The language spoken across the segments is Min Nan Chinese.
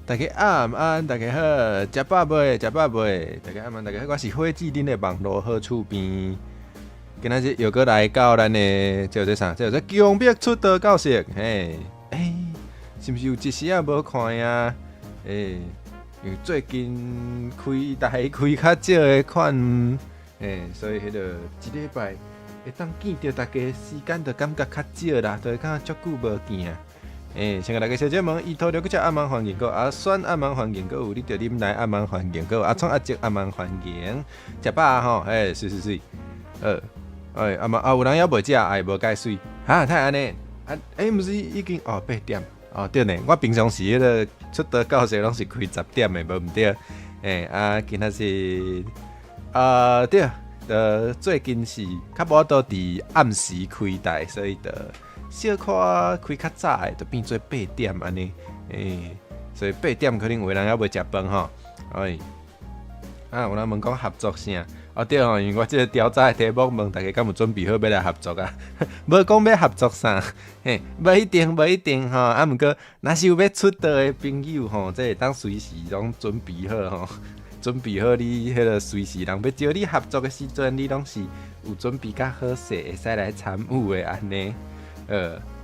大家暗安，大家好，食飽未？食飽未？大家暗安，大家好，我是火箭恁的網路好厝邊。今仔日又閣來到咱的這叫做啥？這叫做強迫出道教室。嘿，欸，是毋是有一時仔無看啊？欸，因為最近開台開較少的款，欸，所以彼個一禮拜會當見著大家時間，就感覺較少啦，就會感覺足久無見啊。欸，先共大家小姐問，伊托著閣只暗晚環境，閣阿選暗晚環境，閣有你著啉來暗晚環境，閣有阿創阿叔暗晚環境，食飽吼，欸，媠媠媠，好，欸，啊嘛啊有人猶未食，哎，無蓋媠，哈，哪會按呢？啊，欸，毋是已經哦8點，哦對呢，我平常時彼個出道教室攏是開10點的，無毋對，欸，啊，今仔是啊對，最近是較無法度佇暗時開台，所以就小可開較早的，就變做八點按呢，欸，所以八點可能有的人猶未食飯吼，哎，啊，有人問講合作啥？哦對吼，因為我這個調查的題目問大家敢有準備好欲來合作啊？無講欲合作啥，嘿，無一定，無一定吼，啊，毋過若是有欲出道的朋友吼，這會當隨時攏準備好吼，準備好你彼個隨時人欲招你合作的時陣，你攏是有準備較好勢，會使來參與的按呢。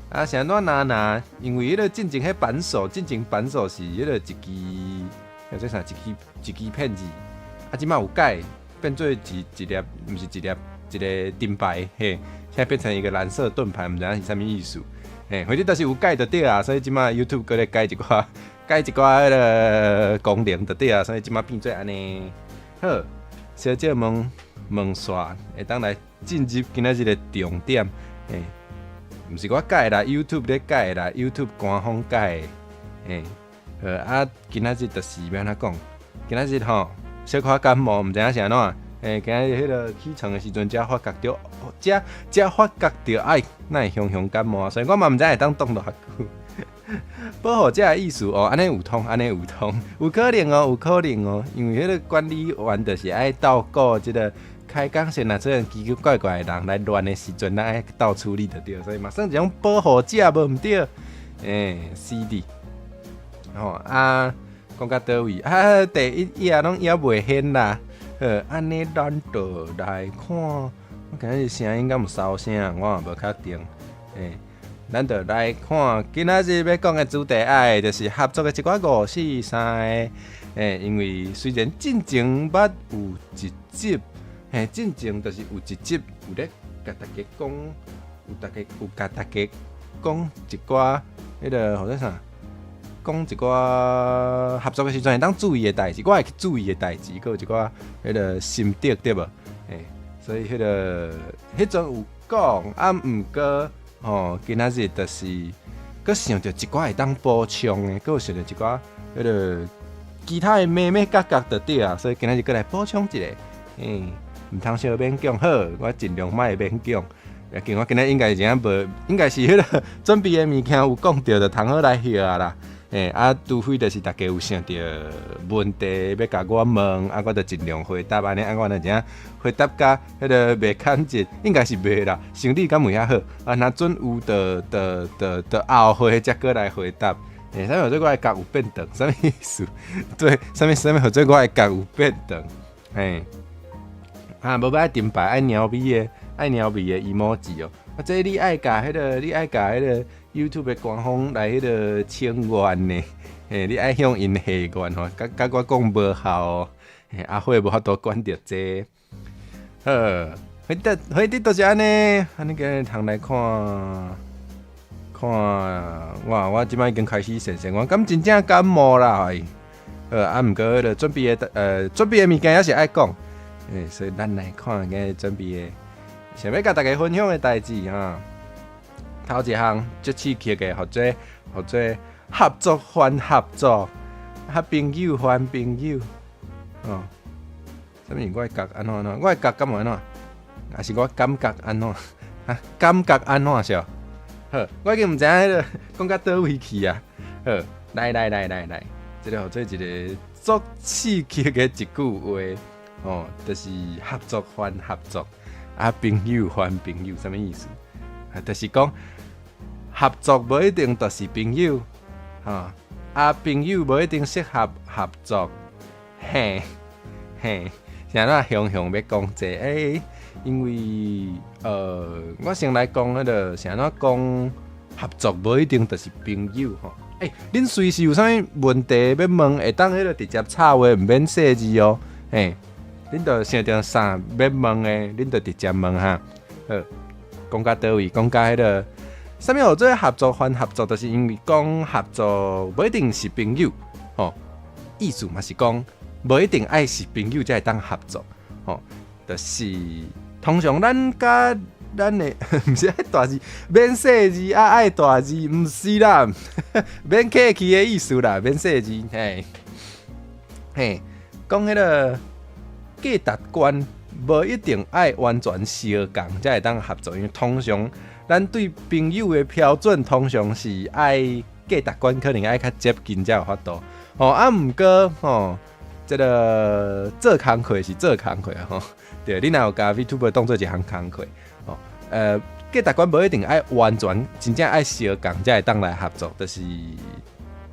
啊，是按怎若若？因為彼個進前彼扳手，進前扳手是彼個一支，叫做啥？一支一支片子，啊，這擺有改，變做一一粒，毋是一粒，一个盾牌，嘿，現在變成一個藍色盾牌，毋知影是啥物意思，嘿，反正就是有改就對啊，所以這擺 YouTube 閣咧改一寡，改一寡彼个功能就對啊，所以這擺變做按呢。好，小姐問問煞，會當來進入今仔日的重點，嘿。毋是我改啦，YouTube 咧改啦，YouTube 官方改的，嘿，好啊，今仔日就是欲按怎講？今仔日吼，小可感冒，毋知影是按怎？欸，今仔日彼个起床的時陣，才發覺著，才才發覺著，哎，哪會雄雄感冒啊？所以我嘛毋知會當擋偌久。保護者的意思哦，按呢有通，按呢有通，有可能哦，有可能哦，因為彼个管理員就是愛照顧這个開講先，若出現奇奇怪怪的人來亂的時陣，咱愛鬥處理就對，所以嘛算一種保護者無毋對？欸，是的。吼啊，講到佗位啊？第一頁攏猶未現啦。好，按呢咱就來看，我今日聲音敢有收聲？我嘛無確定。欸，咱就來看今仔日欲講的主題，愛就是合作的一寡五四三的。欸，因為雖然進前捌有一集。嘿，進前就是有一集有咧共大家講，有大家有共大家講一寡彼个號做啥？講一寡合作的時陣會當注意的代誌，我會去注意的代誌，閣有一寡彼个心得對無？嘿，所以彼个彼陣有講，啊，毋過吼，今仔日就是閣想著一寡會當補充的，閣有想著一寡彼个其他的眉眉角角就對啊，所以今仔日閣來補充一下，嘿。毋通傷勉強，好，我盡量莫勉強。畢竟我今仔應該是真無，應該是彼个準備的物件有講著，就通好來學啊啦。欸，啊，除非就是大家有想著問題欲共我問，啊，我就盡量回答按呢。啊，我若真回答甲彼个袂堪節，應該是袂啦。生理敢袂遐好，啊，若準有，就就就就後回才閣來回答。欸，啥物號做我的角有變長？啥物意思？對，啥物啥物號做我的角有變長？嘿。啊，無欲愛盾牌，愛貓咪的，愛貓咪的 emoji 哦。啊，這你愛共彼个，你愛共彼个 YouTube 的官方來彼个請願呢？嘿，你愛向𪜶下願吼，共共我講無效哦。嘿，阿慧無法度管著這。好，反正反正就是按呢，按呢今日通來看，看我我這擺已經開始現現，我敢真正感冒啦？好，啊，毋過彼个準備的準備的物件猶是愛講。欸，所以咱來看今日準備的，想欲共大家分享的代誌哈。頭一項足刺激的，號做號做合作還合作，啊朋友還朋友，哦，啥物？我的角按怎按怎？我的角敢有按怎？還是我感覺按怎？啊，感覺按怎是？好，我已經毋知影彼个講到佗位去啊。好，來來來來來，這个號做一个足刺激的一句話。哦，就是合作還合作，啊，朋友還朋友，啥物意思？啊，就是講合作無一定就是朋友，吼。啊，朋友無一定適合合作，嘿，嘿，是按怎雄雄欲講這個？欸，因為我先來講彼個，是按怎講合作無一定就是朋友吼。欸，恁隨時有啥物問題欲問，會當彼個直接插話，毋免細字哦。嘿，恁著想著啥欲問的，恁著直接問哈。好，講到佗位？講到彼個。啥物號做合作反合作，就是因為講合作無一定是朋友，吼，意思嘛是講無一定愛是朋友才會當合作，吼，就是通常咱佮咱的毋是愛大字，免細字啊愛大字，毋是啦，免客氣的意思啦，免細字，嘿，嘿，講彼個價值觀無一定愛完全相仝才會當合作，因為通常咱對朋友的標準通常是愛價值觀可能愛較接近才有法度，吼啊，毋過吼，這个做工課是做工課吼，對，你若有共 VTuber 當做一項工課，吼，價值觀無一定愛完全真正愛相仝才會當來合作，就是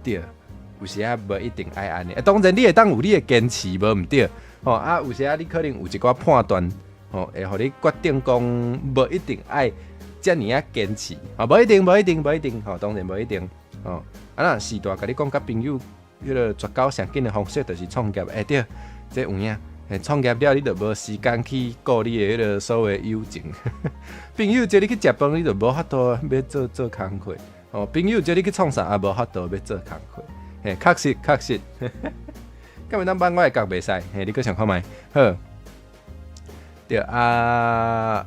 對，有時仔無一定愛按呢，當然你會當有你的堅持，無毋對，吼啊，有時仔你可能有一寡判斷，吼，會予你決定講無一定愛遮爾仔堅持，啊，無一定，無一定，無一定，吼，當然無一定，吼。啊，若時大共你講，佮朋友彼个絕交上緊的方式，就是創業，欸對，這有影，欸，創業了，你就無時間去顧你的彼个所謂友情。朋友招你去食飯，你就無法度欲做做工課，吼，朋友招你去創啥，也無法度欲做工課，嘿，確實確實，敢會當挽我的角袂使，嘿，你閣想看覓？好，對啊。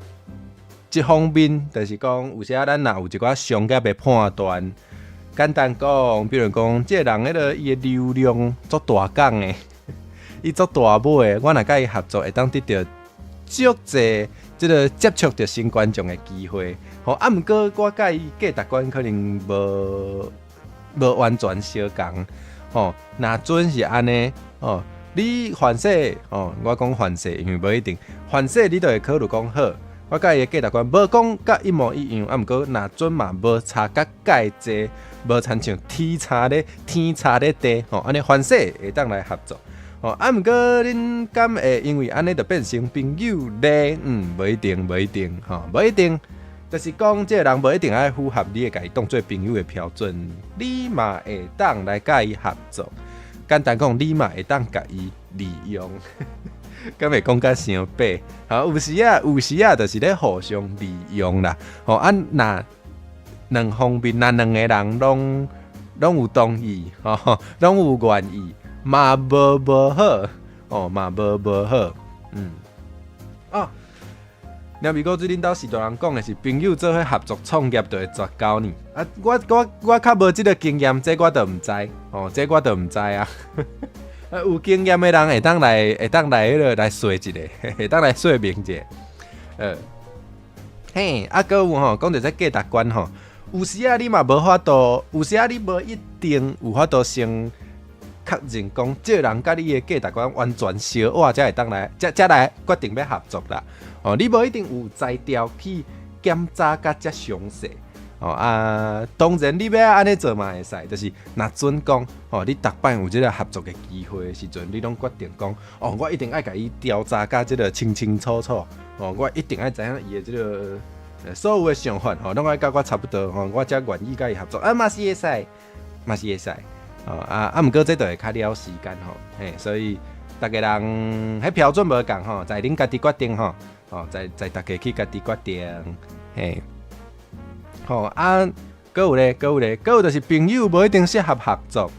這方面就是講，有時仔咱若有一寡商業的判斷，簡單講，比如講，這个人彼个伊的流量足大港的，伊足大尾的，我若佮伊合作，會當得著足濟這个接觸著新觀眾的機會。吼，啊，毋過我佮伊價值觀可能無完全相仝。吼，若準是按呢，吼，你凡勢，吼，我講凡勢，因為無一定，凡勢你就會考慮講好。我佮伊的價值觀無講佮一模一樣，啊，毋過若準嘛無差甲蓋濟，無親像天差咧地，吼，按呢凡勢會當來合作，吼，啊，毋過恁敢會因為按呢就變成朋友咧？嗯，無一定，無一定，吼，無一定，就是講這个人無一定愛符合你會共伊當做朋友的標準，你嘛會當來佮伊合作。簡單講，你嘛會當共伊利用。敢會講甲傷白？吼，有時啊，有時啊，就是咧互相利用啦。吼啊，若兩方面，若兩個人攏有同意，吼，攏有願意，嘛無無好，哦，嘛無無好，嗯。哦，鳥米哥最恁兜是大人講的是朋友做伙合作創業就會絕交呢？啊，我較無這个經驗，這我就毋知，哦，這我就毋知啊。啊，有經驗的人會當來彼个來說一下，會當來說明一下。嘿，啊，閣有吼，講著這價值觀吼，有時啊你嘛無法度，有時啊你無一定有法度先確認講，這个人佮你的價值觀完全相倚，才會當來，才來決定欲合作啦。哦，你無一定有才調去檢查甲遮詳細。哦啊，當然你欲按呢做嘛會使，就是若準講，吼，你逐擺有這个合作的機會的時陣，你攏決定講，哦，我一定愛共伊調查甲這个清清楚楚，哦，我一定愛知影伊的這个所有的想法，吼，攏愛佮我差不多，吼，我才願意佮伊合作，啊，嘛是會使，嘛是會使，哦啊啊，毋過這就會較了時間吼，嘿，所以逐个人彼標準無仝吼，在恁家己決定吼，吼，在逐家去家己決定，嘿。吼啊，閣有咧，閣有咧，閣有就是朋友無一定適合合作，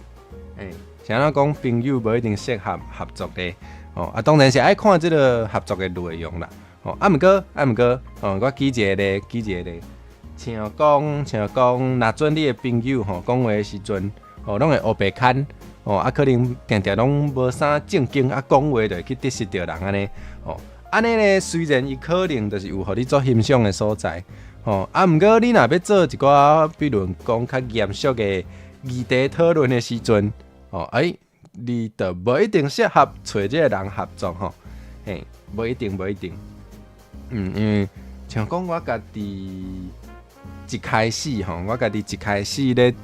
欸，是按怎講朋友無一定適合合作咧？吼啊，當然是愛看這个合作的內容啦。吼啊，毋過啊，毋過，吼，我舉一个例，舉一個例，像講，若準你的朋友吼講話的時陣，吼，攏會烏白牽，吼啊，可能定定攏無啥正經啊，講話就會去得失著人按呢，吼，按呢咧，雖然伊可能就是有予你足欣賞的所在。吼啊，毋過你若欲做一寡，比如講較嚴肅的議題討論的時陣，吼，欸，你就無一定適合揣這个人合作吼，嘿，無一定，無一定。嗯，因為像講我家己一開始吼，我家己一開始咧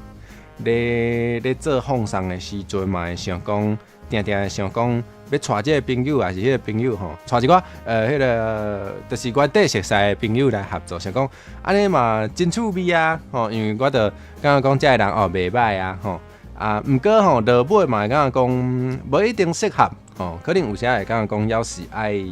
咧咧做放送的時陣嘛，會想講，定定會想講，欲帶這个朋友，抑是彼个朋友吼，帶一寡彼个就是阮底熟似的朋友來合作，想講按呢嘛真趣味啊，吼，因為我就感覺講這个人哦袂䆀啊，吼，啊，毋過吼落尾嘛會感覺講無一定適合，吼，可能有時會感覺講猶是愛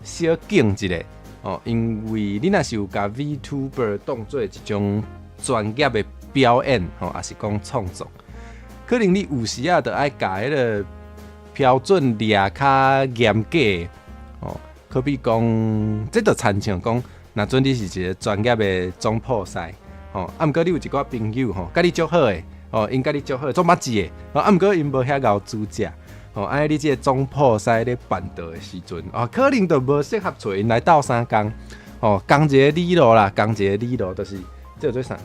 小敬一下，哦，因為你若是有共 VTuber 當做一種專業的表演，吼，抑是講創作，可能你有時仔就愛共彼个標準掠較嚴格，哦，可比講，這就親像講，若準你是一个專業的總鋪師，吼，啊，毋過你有一寡朋友吼，佮你足好的，吼，𪜶佮你足好，足默契的，吼，啊，毋過𪜶無遐𠢕煮食，吼，按呢你這个總鋪師咧辦桌的時陣，哦，可能就無適合揣𪜶來鬥相共，吼，仝一个理路啦，仝一个理路，就是這叫做啥？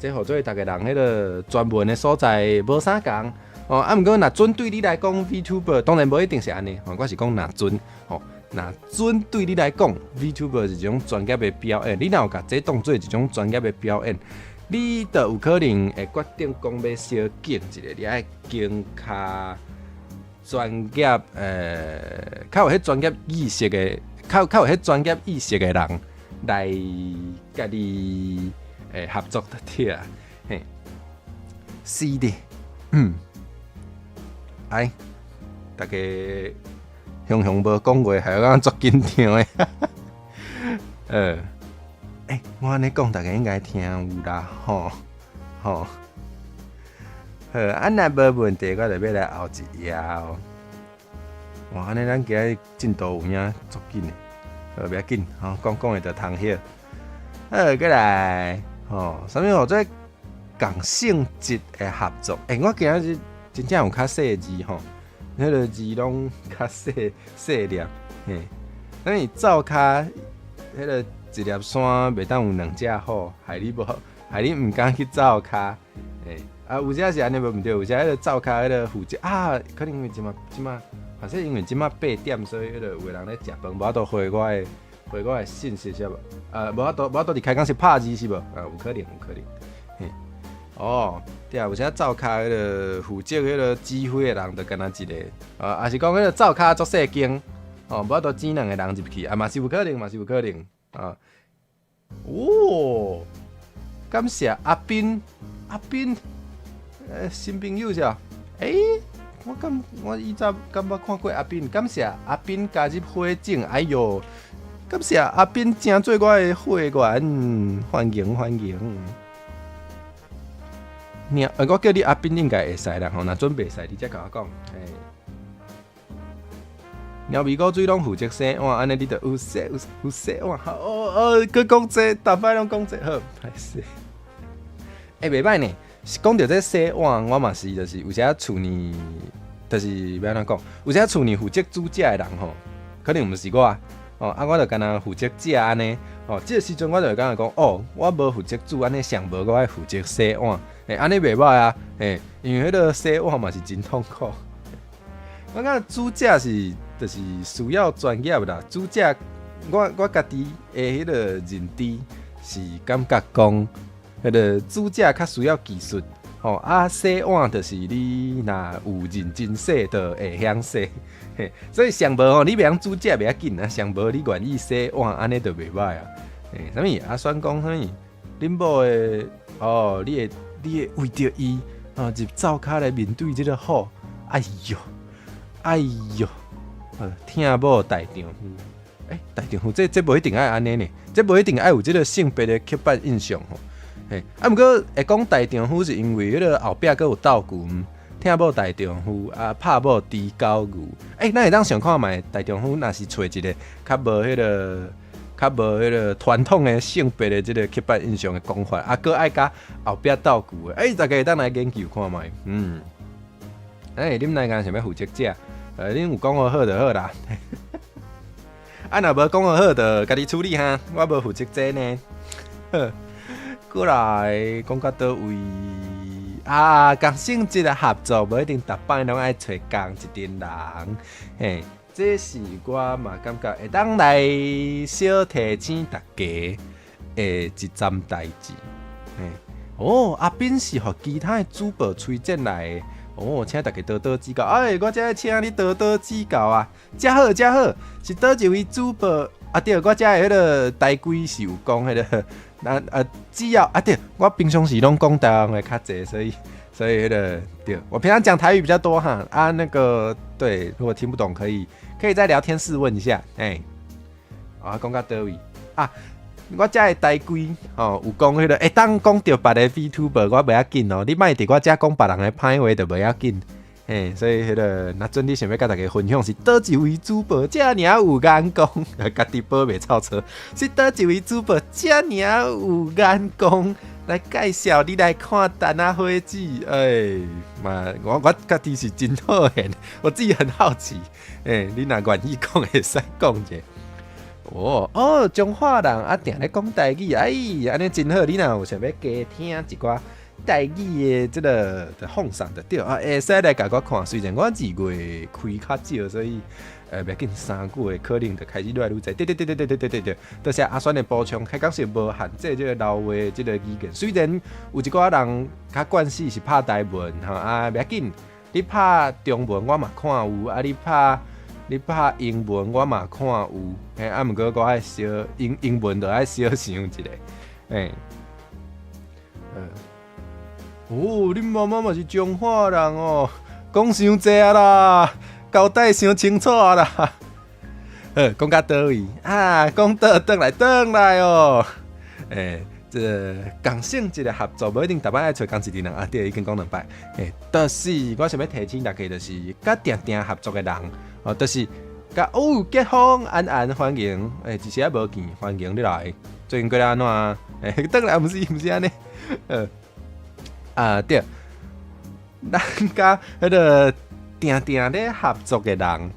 這予做逐个人彼个專門的所在無相仝，哦，啊，毋過若準對你來講，VTuber 當然無一定是按呢，吼，我是講若準，吼，若準對你來講，VTuber 是一種專業的表演，你若有共這當做一種專業的表演，你就有可能會決定講欲小揀一下，你愛揀較專業，較有彼專業意識的，較有彼專業意識的人來佮你合作就對啊，嘿，是的，哎，大家雄雄無講話，害我足緊張的，欸，我按呢講，大家應該聽有啦，吼，吼，好，啊，若無問題，我就欲來後一頁。哇，按呢咱今日進度有影足緊的，好，袂要緊，吼，講講會就通歇。好，過來，吼，啥物號做仝性質的合作？欸，我今日真正有較細字吼，彼个字攏較細細粒，嘿，咱是灶跤，彼个一粒山袂當有兩隻虎，害你無，害你毋敢去灶跤，欸，啊，有時是按呢無毋對，有時彼个灶跤彼个負責啊，可能因為這馬這馬，或者因為這馬8點，所以彼个有的人咧食飯，無法度回我的信息是無？無法度佇開講是拍字是無？啊，有可能，有可能，嘿，哦，對啊，有時灶跤彼个負責彼个指揮的人，就干焦一个，啊，抑是講彼个灶跤足細間，哦，無法度擠兩个人入去，啊，嘛是有可能，嘛是有可能，啊，哦，感謝阿斌，阿斌，新朋友是吧？欸，我敢我以前敢捌看過阿斌，感謝阿斌加入會眾，哎喲，感謝阿斌成做我的會員，歡迎歡迎。我叫你阿斌應該會使啦吼，若準袂使，你才共我講。嘿，貓咪古水攏負責洗碗，按呢你就有洗有有洗碗。哦哦，閣講這，逐擺攏講這，好，歹勢。欸，袂䆀呢。講著這洗碗，我嘛是，就是有時厝裡，就是欲按怎講，有時厝裡負責煮食的人吼，可能毋是我，哦，啊，我就干焦負責食按呢，哦，這个時陣我就會感覺講，哦，我無負責煮，按呢上無我愛負責洗碗，欸，按呢袂䆀啊，欸，因為彼个洗碗嘛是真痛苦。我感覺煮食是，就是需要專業啦。煮食，我家己的彼个認知是感覺講，彼个煮食較需要技術，吼啊，洗碗就是你若有認真洗，就會曉洗。嘿，所以上無吼，你袂曉煮食袂要緊啊，上無你願意洗碗，按呢就袂䆀啊。欸，啥物？阿選講啥物？恁某的哦，你會為著伊哦入灶跤來面對這个虎，哎喲，哎喲，疼某大丈夫，欸，大丈夫，這無一定愛按呢呢，這無一定愛有這个性別的刻板印象吼。嘿，啊，毋過會講大丈夫是因為彼个後壁閣有鬥句，疼某大丈夫啊，拍某豬狗牛。欸，咱會當想看覓大丈夫，若是揣一个較無彼个傳統的性別的這个刻板印象的講法，啊，閣愛佮後壁鬥句的，欸，大家會當來研究看覓。欸，恁來講想欲負責食？恁有講好好就好啦。啊，若無講好好就家己處理哈，我無負責這呢。好。過來講到佗位啊？仝性質的合作，無一定逐擺攏愛揣仝一陣人。嘿，這是我嘛感覺會當來小提醒大家的一欉代誌。嘿，哦，阿斌是予其他的主播推薦來的。哦，請大家多多指教。哎，我遮請你多多指教啊！遮好遮好，是佗一位主播？啊對，我遮的彼个台規是有講彼个，那只要啊對，我平常時攏講台灣話較濟，所以彼个對，我平常講台語比較多哈。啊，那個對，如果聽不懂可以在聊天室問一下。欸，啊，講到佗位啊？我遮的台規吼有講彼个會當講著別个 VTuber，我袂要緊哦。你莫佇我遮講別人的歹話就袂要緊。嘿，所以彼个若準你想欲佮大家分享是佗一位主播遮爾有眼光，家己寶袂臭錯，是佗一位主播遮爾有眼光來介紹你來看陳仔火子。欸，嘛，我家己是真好緣，我自己很好奇。欸，你若願意講，會使講者。哦哦，彰化人啊，定咧講台語，哎，按呢真好。你若有想欲加聽一寡台語的這个的放送就對啊，會使來共我看。雖然我2月開較少，所以袂要緊，3月可能就開始愈來愈濟。對對對對對對對對對，多謝阿選的補充，開講是無限制這个老話這个語言。雖然有一寡人較慣勢是拍台文吼啊，袂要緊，你拍中文我嘛看有啊，你拍英文我嘛看有，嘿，啊，毋過我愛小英文就愛小想一下，欸，哦，恁媽媽嘛是彰化人哦，講傷濟啊啦，交代傷清楚啊啦，好，講到佗位啊？講倒轉來轉來哦，欸，這个仝性質的合作，無一定逐擺愛揣仝一个人啊，對，已經講兩擺，欸，就是我想欲提醒大家，就是佮定定合作的人。哦，就是佮哦，結婚安安歡迎，欸，一時仔無見，歡迎你來。最近過得按怎啊？欸，轉來毋是按呢，啊對，咱佮彼个定定咧合作的人，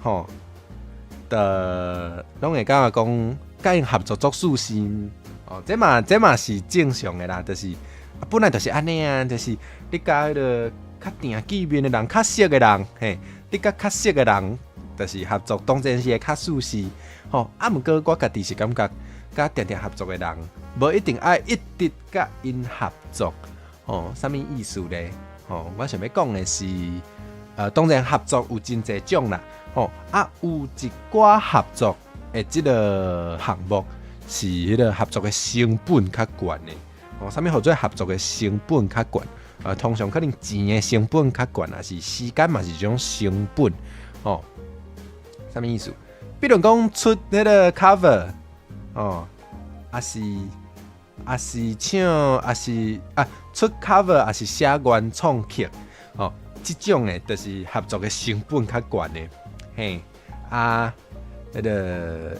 吼，就攏會感覺講，佮𪜶合作足舒心，哦，這嘛是正常的啦，就是本來就是按呢啊，就是你佮彼个較定見面的人，較熟的人，嘿。你佮較熟的人，就是合作，當然是會較舒適，吼。啊，毋過我家己是感覺，佮定定合作的人，無一定愛一直佮𪜶合作，吼，啥物意思咧？吼，我想欲講的是，當然合作有真濟種啦，吼，啊，有一寡合作的這个項目是彼个合作的成本較懸的，吼，啥物號做合作的成本較懸？通常可能錢的成本較懸，抑是時間嘛是一種成本，吼，啥物意思？比如講出彼个 cover，哦，抑是唱，抑是啊出 cover，抑是寫原創曲，哦，這種的，就是合作的成本較懸的，嘿，啊，彼个。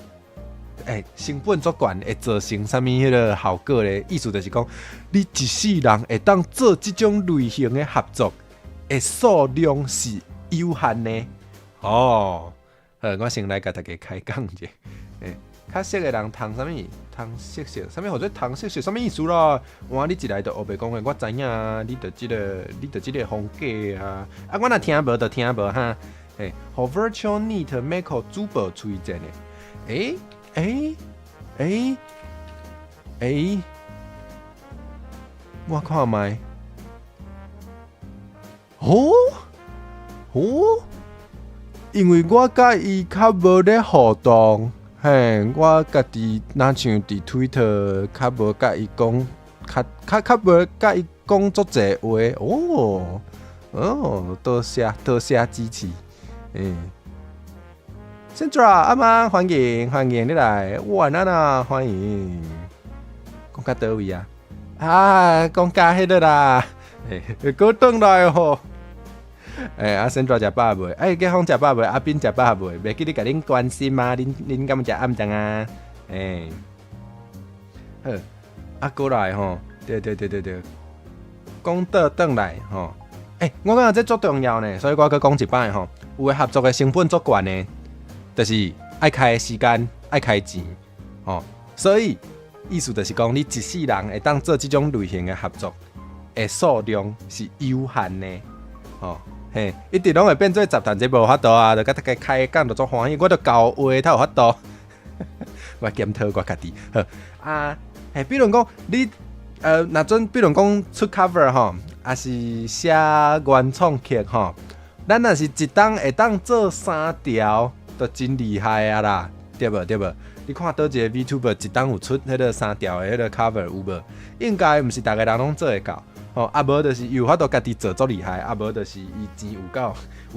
欸，成本足懸會造成啥物彼个效果咧？意思就是講，你一世人會當做這種類型的合作的數量是有限的。哦，好，我先來共大家開講者。欸，較熟的人通啥物？通熟熟，啥物號做通熟熟？啥物意思啦？哇，你一來就烏白講的，我知影啊，你著這个風格啊。啊，我若聽無就聽無哈。欸，予 Virtual Neat Mako 主播推薦的。欸欸欸欸，我看覓。哦哦，因為我佮伊較無咧互動，嘿，我家己若像佇 Twitter 較無佮伊講，較無佮伊講足濟話。哦哦，多謝多謝支持，欸。Sandra 阿媽歡迎歡迎你來，晚安啊，歡迎。講到佗位啊？啊，講到彼个啦，欸，閣轉來吼。欸，阿 Sandra 食飽未？欸，結婚食飽未？阿斌食飽未？袂記得共恁關心嗎？恁敢有食暗頓啊？欸，好，啊，過來吼，對對對對對，講倒轉來吼。欸，我感覺這足重要呢，所以我閣講一擺吼。有的合作的成本足懸的，就是愛開時間，愛開錢，吼，所以意思就是講，你一世人會當做這種類型的合作的數量是有限的，吼，嘿，一直攏會變做雜談，這無法度啊，就共大家開講就足歡喜，我著交話才有法度，我檢討我家己，好啊，嘿，比如講你若準比如講出 cover 吼，抑是寫原創曲吼，咱若是一冬會當做三條，就真厲害啊啦，對無對無？你看佗一個 VTuber 一冬有出彼個三條的彼個 cover 有無？應該毋是逐个人攏做會到，吼，啊無就是伊有法度家己做足厲害，啊無就是伊錢有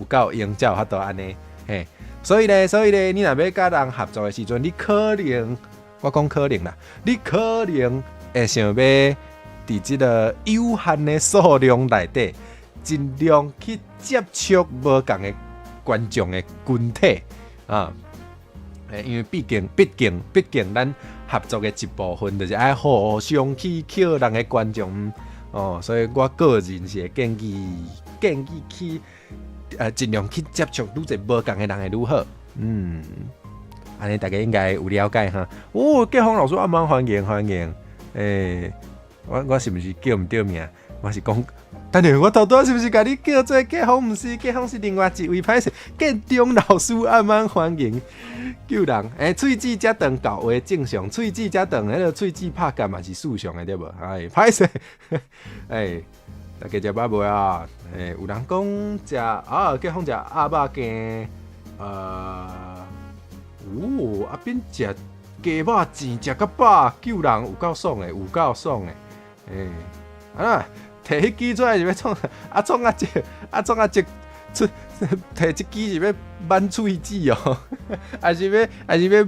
夠用才有法度按呢，嘿。所以咧，你若欲佮人合作的時陣，你可能，我講可能啦，你可能會想欲佇這個有限的數量內底，盡量去接觸無仝的觀眾的群體啊。因為畢竟，咱合作的一部分就是愛互相去吸人的觀眾哦，所以我個人是會建議去盡量去接觸愈濟無仝的人會愈好。按呢大家應該有了解哈。哦，建峰老師，暗晚歡迎歡迎。我是毋是叫毋著名？我是講，等下我頭拄仔是毋是共你叫做建峰？毋是，建峰是另外一位，歹勢。建中老師暗晚歡迎。救人，喙齒遮長厚話正常，喙齒遮長，彼個喙齒拍結嘛是正常的對無？哎，歹勢，大家食飽未啊？有人講食啊，建峰食鴨肉羹，哦，阿斌食雞肉糋食較飽，救人有夠爽的，有夠爽的，啊，提彼支出來是欲創？啊創啊這，啊創啊這。出提這支是欲挽喙齒哦，還是欲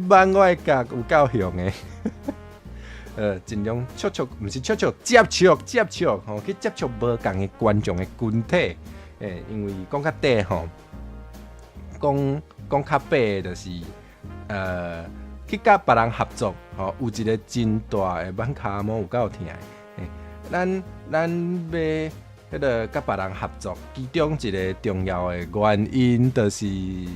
挽我的頰有夠雄的？盡量觸觸，毋是觸觸，接觸接觸吼，去接觸無仝的觀眾的群體。因為講較短吼，講講較白就是，去佮別人合作吼，有一個真大的挽跤毛有夠疼的。咱欲彼個佮別人合作，其中一個重要的原因就是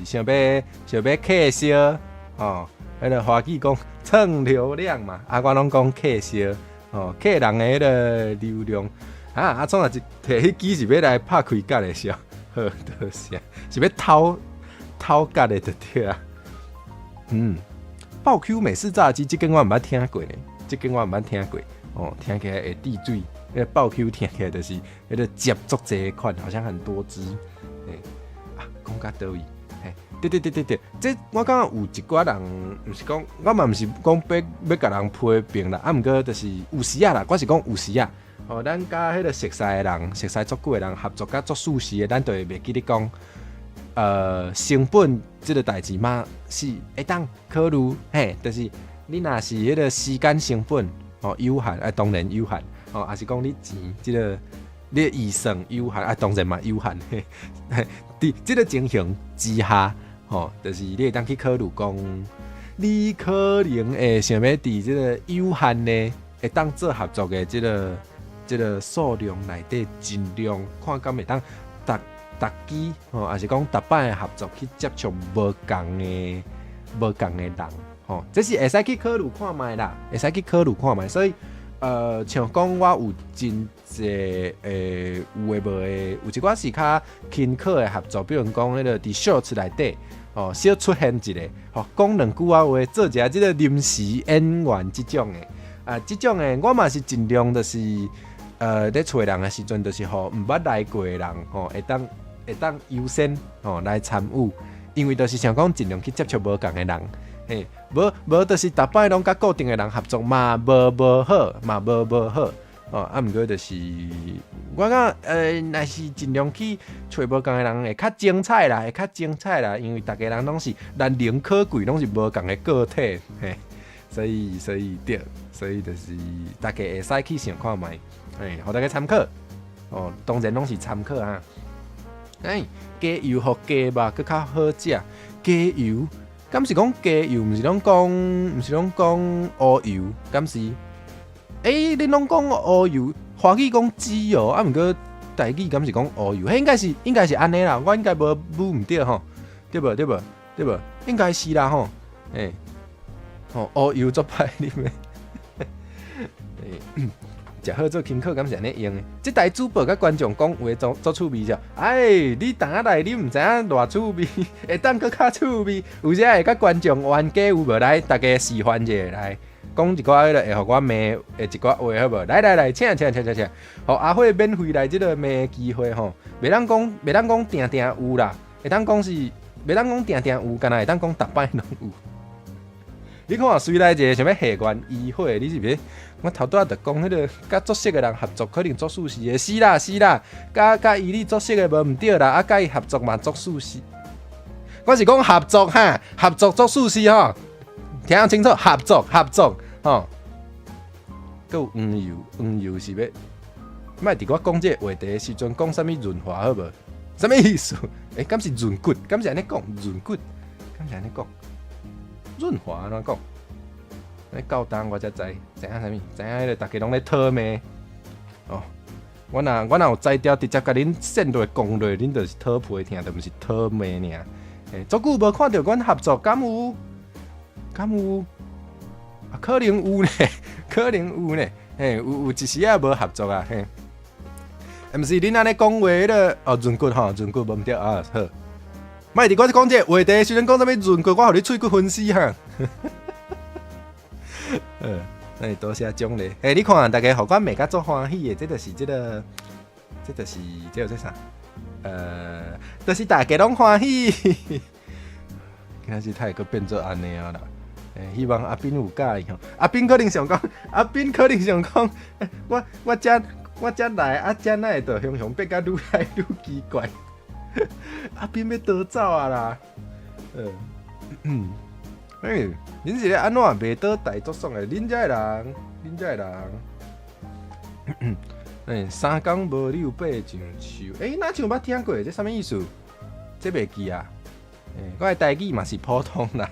想欲客燒吼，彼個華語講蹭流量嘛，啊，我攏講客燒吼，客人的彼個流量啊，啊，創啊一提彼支是欲來拍開角的是？好，多謝，是欲偷偷角的就對啊。爆 Q 美式炸雞，這間我毋捌聽過呢，這間我毋捌聽過，哦，聽起來會滴水。彼個爆 Q 聽起來就是彼個汁足濟款，好像很多汁。啊，講到佗位？嘿，對對對對對，這我感覺有一寡人，毋是講，我嘛毋是講欲共人批評啦，啊，毋過就是有時啊啦，我是講有時啊，哦，咱佮彼個熟似的人，熟似足久的人合作甲足舒適的，咱就會袂記得講，成本這個代誌嘛是會當考慮，嘿，就是你若是彼個時間成本哦有限，啊，當然有限。哦，抑是講你錢，這個你預算有限，啊，當然嘛有限。嘿，佇這個情形之下，吼，就是你會當去考慮講，你可能會想欲佇這個有限的會當做合作的這個數量內底，盡量看敢會當逐逐支吼，抑是講逐擺的合作去接觸無仝的人，吼，這是會使去考慮看覓啦，會使去考慮看覓，所以。像講我有真濟有的無的，有一寡是較輕巧的合作，比如講彼個佇 Shorts 內底，哦，小出現一下，吼，講兩句仔話，做一下這個臨時演員這種的，啊，這種的我嘛是盡量就是，咧揣人的時陣，就是予毋捌來過的人，吼，會當優先吼來參與，因為就是想講盡量去接觸無仝的人。嘿，無就是逐擺攏佮固定的人合作嘛，無好，嘛無好，哦，啊，毋過就是我感覺，若是盡量去揣無仝的人會較精彩啦，會較精彩啦，因為逐个人攏是難能可貴，攏是無仝的個體，嘿，所以對，所以就是大家會使去想看覓，嘿，予大家參考，哦，當然攏是參考啊。雞油予雞肉閣較好食，雞油。敢是講雞油，毋是攏講烏油，敢是？恁攏講烏油，華語講脂油，啊，毋過台語敢是講烏油？彼應該是按呢啦，我應該無誤毋對吼，對無對無對無？應該是啦吼，吼烏油足歹啉的，食好做輕巧，敢是按呢用的？這台主播佮觀眾講話足足趣味者，哎，你當下來，你毋知影偌趣味，會當閣較趣味。有時會佮觀眾冤家有無？來，大家示範一下來。講一寡彼个會予我罵的一寡話好無？來來來，請請請請請，予阿火免費來這个罵的機會吼，袂當講定定有啦，會當講是袂當講定定有，干焦會當講逐擺攏有。你看，隨來一个想欲下願醫火，你是毋是？我頭拄仔就講彼个佮足熟的人合作，可能足舒適的，是啦是啦，佮伊你足熟的無毋對啦，啊佮伊合作嘛足舒適。我是講合作哈，合作足舒適吼，聽清楚，合作合作吼。閣有黃油，黃油是欲，莫佇我講這個話題的時陣講啥物潤滑好無？啥物意思？欸，敢是潤骨？敢是按呢講潤骨？敢是按呢講？潤滑按怎講？咧到當我才知，知影啥物？知影彼个逐家攏咧討罵哦。我若有才調，直接共恁線落講落，恁就是討批聽，就毋是討罵爾。欸，足久無看著阮合作，敢有？敢有？啊，可能有呢，可能有呢。嘿，有一時仔無合作啊，嘿。毋是恁按呢講話，彼个哦潤骨吼，潤骨無毋對啊，好。莫佇我講這個話題時陣講啥物潤骨，我予你喙骨昏死哈。那多謝獎勵。欸，你看，大家予我罵甲足歡喜的，這就是這个，這就是這個做啥？就是大家攏歡喜。今仔日太閣變做按呢啊啦。欸，希望阿斌有佮意吼。阿斌可能想講，阿斌可能想講，我這來啊，這哪會就雄雄變甲愈來愈奇怪。阿斌欲逃走啊啦？欸，恁是咧按怎袂倒台足爽的？恁遮的人，恁遮的人，欸，三工無遛爬上樹，欸，哪像捌聽過？這啥物意思？這袂記啊。欸，我的台語嘛是普通啦。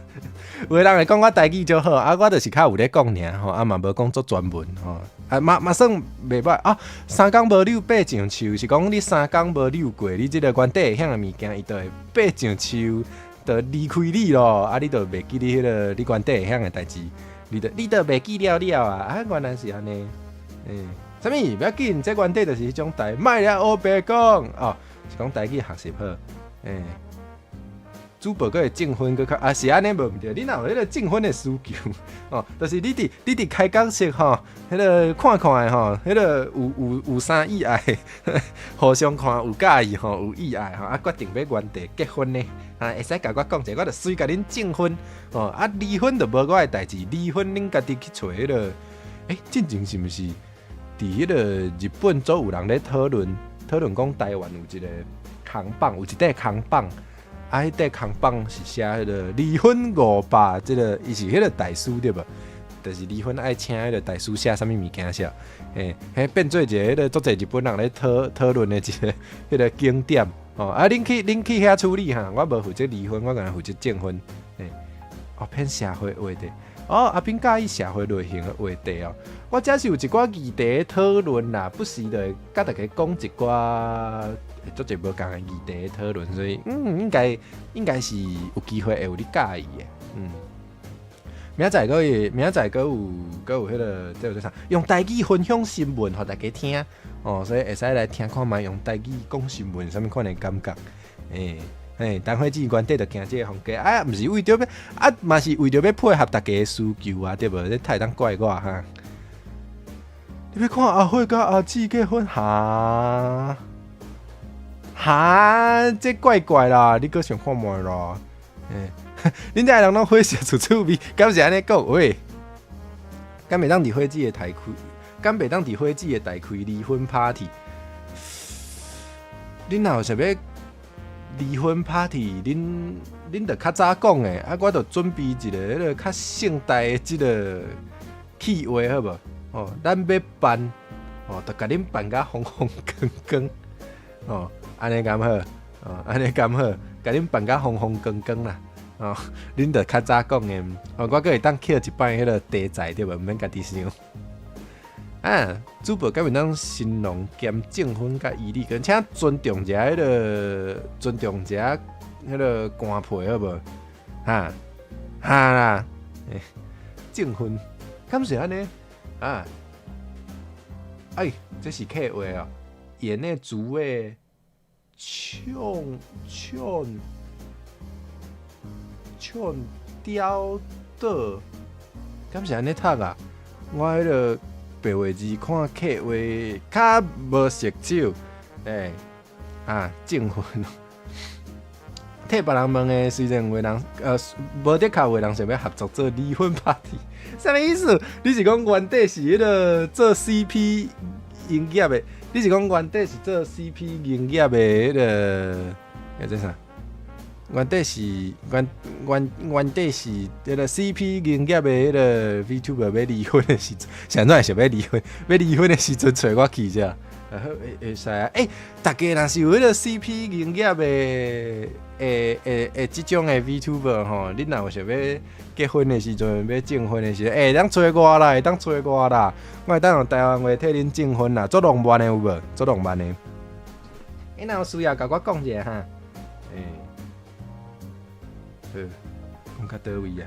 有的人會講我台語足好，啊，我就是較有咧講爾吼，啊嘛無講足專門吼，啊嘛算袂歹啊。三工無遛爬上樹，是講你三工無遛過，你這个原底會曉的物件，伊就會爬上樹，就離開你咯。啊，你就袂記你彼个你原底會曉的代誌，你就袂記了了啊。啊，原來是按呢。欸，啥物？欲要緊，這原底就是彼種台，莫咧烏白講哦，是講台語學習好，欸。主播閣會證婚閣較啊是按呢無毋對，你若有彼个證婚的需求哦，就是你佇開講室吼，彼个看看的吼，彼个有啥意愛，互相看有佮意吼，有意愛吼，啊決定欲原地結婚呢，啊會使共我講者，我就隨共恁證婚哦，啊離婚就無我的代誌，離婚恁家己去揣彼个，欸，進前是毋是佇彼個日本總有人咧討論討論講台灣有一個扛棒，有一塊扛棒。啊，彼塊扛棒是寫彼个離婚500，這个伊是彼个大師對無？就是離婚愛請彼个大師寫啥物物件寫，欸，彼變做一个彼个足濟日本人咧討論的一个彼个景點哦。啊，恁去遐處理哈，我無負責離婚，我干焦負責證婚。欸，哦，偏社會話題，哦，阿斌佮意社會類型的話題哦。我遮是有一寡議題討論啦，不時就會佮大家講一寡足濟無仝的議題討論，所以應該是有機會會有你佮意的，嗯。明仔載閣會，明仔載閣有彼个這叫做啥？用台語分享新聞，予大家聽哦，所以會使來聽看覓用台語講新聞，啥物款的感覺？欸欸，陳火姊原底就行這个風格，啊，毋是為著欲，啊，嘛是為著欲配合大家的需求啊，對無？你太會當怪我哈。你欲看阿火佮阿姊結婚，哈？哈，這怪怪啦！你閣想看覓啦？欸，恁遮人攏火燒厝厝邊，敢是按呢講？喂，敢袂當佇火姊的台開？敢袂當佇火姊的台開離婚 party？恁若有想欲離婚 party？恁著較早講的，啊，我著準備一個彼个較盛大的這个計劃，好無？哦，咱欲辦，哦，著共恁辦甲風風光光，哦，按呢敢好？哦，按呢敢好？共恁辦甲風風光光啦，哦，恁著較早講的，哦，我閣會當抾一擺彼个題材對無？毋免家己想。啊，主播敢會當新郎兼證婚佮伊禮，請尊重一下彼个，尊重一下彼个官批好無？哈，哈啦，欸，證婚，敢是按呢？啊，哎，這是客話哦，演的主位，唱唱唱雕的，敢是按呢讀啊？我彼个白話字看客話較無熟手，欸，啊，證婚。替別人問的，雖然有的人，無的確有的人想欲合作做離婚 party，啥物意思？你是講原底是彼个做 CP 營業的？你是講原底是做 CP 營業的彼个？叫做啥？原底是彼个 CP 營業的彼个 VTuber 欲離婚的時陣，是按怎會想欲離婚？欲離婚的時陣揣我去遮，好會使啊！欸，逐家若是有彼个 CP 營業的，會這種的 VTuber 吼，恁若有想欲結婚的時陣，欲證婚的時陣，會當揣我啦，會當揣我啦，我會當用台灣話替恁證婚啦，足浪漫的有無？足浪漫的。你若有需要，共我講一下哈。欸，好，講較佗位啊？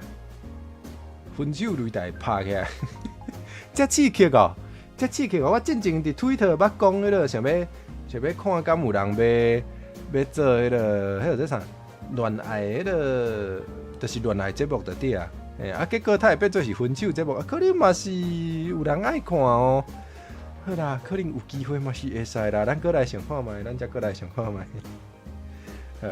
分手擂台拍起來，遮刺激哦！遮刺激哦！我進前佇 Twitter 捌講彼个，想欲看敢有人欲做彼个，彼个做啥？戀愛彼个，就是戀愛節目就對啊。欸，啊，結果它會變做是分手節目，啊，可能嘛是有人愛看哦。好啦，可能有機會嘛是會使啦，咱閣來想看覓，咱才閣來想看覓。好。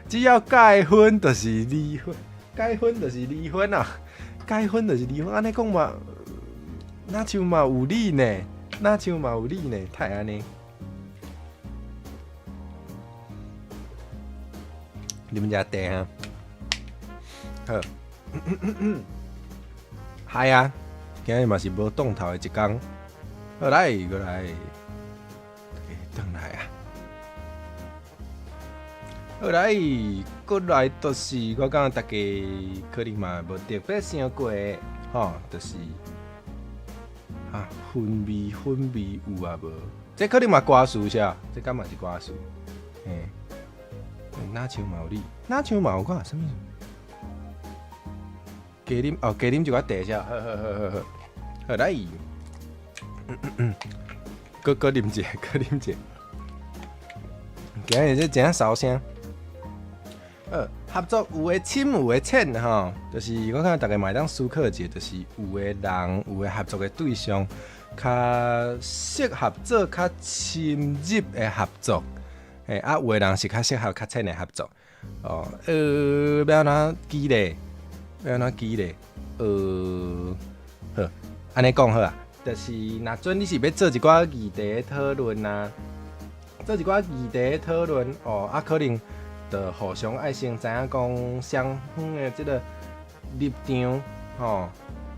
只要蓋婚就是離婚，蓋婚就是離婚啊！蓋婚就是離婚，按呢講嘛，若像嘛有理呢，若像嘛有理呢，太按呢。啉一下茶哈。好。嗨啊！今日嘛是無擋頭的一工。好來，閣來，轉來啊！好來，閣來就是我感覺大家可能嘛無特別想過的，吼，就是啊，薰味薰味有啊無？這可能嘛歌詞啥？這敢嘛是歌詞？嘿，若像嘛有你，若像嘛有我，啥物？加啉哦，加啉一寡茶啥？好好好好好，好來，閣閣啉一下，閣啉一下。今日這真燒聲。合作有的深有的淺吼，就是我看逐家嘛會當思考一下，就是有的人有的合作的對象，較適合做較深入的合作，欸，啊，有的人是較適合較淺的合作。哦，欲按怎舉例？欲按怎舉例？好，按呢講好啊，就是若準你是欲做一寡議題的討論啊，做一寡議題的討論哦，啊，可能就互相愛先知影講雙方的這個立場吼，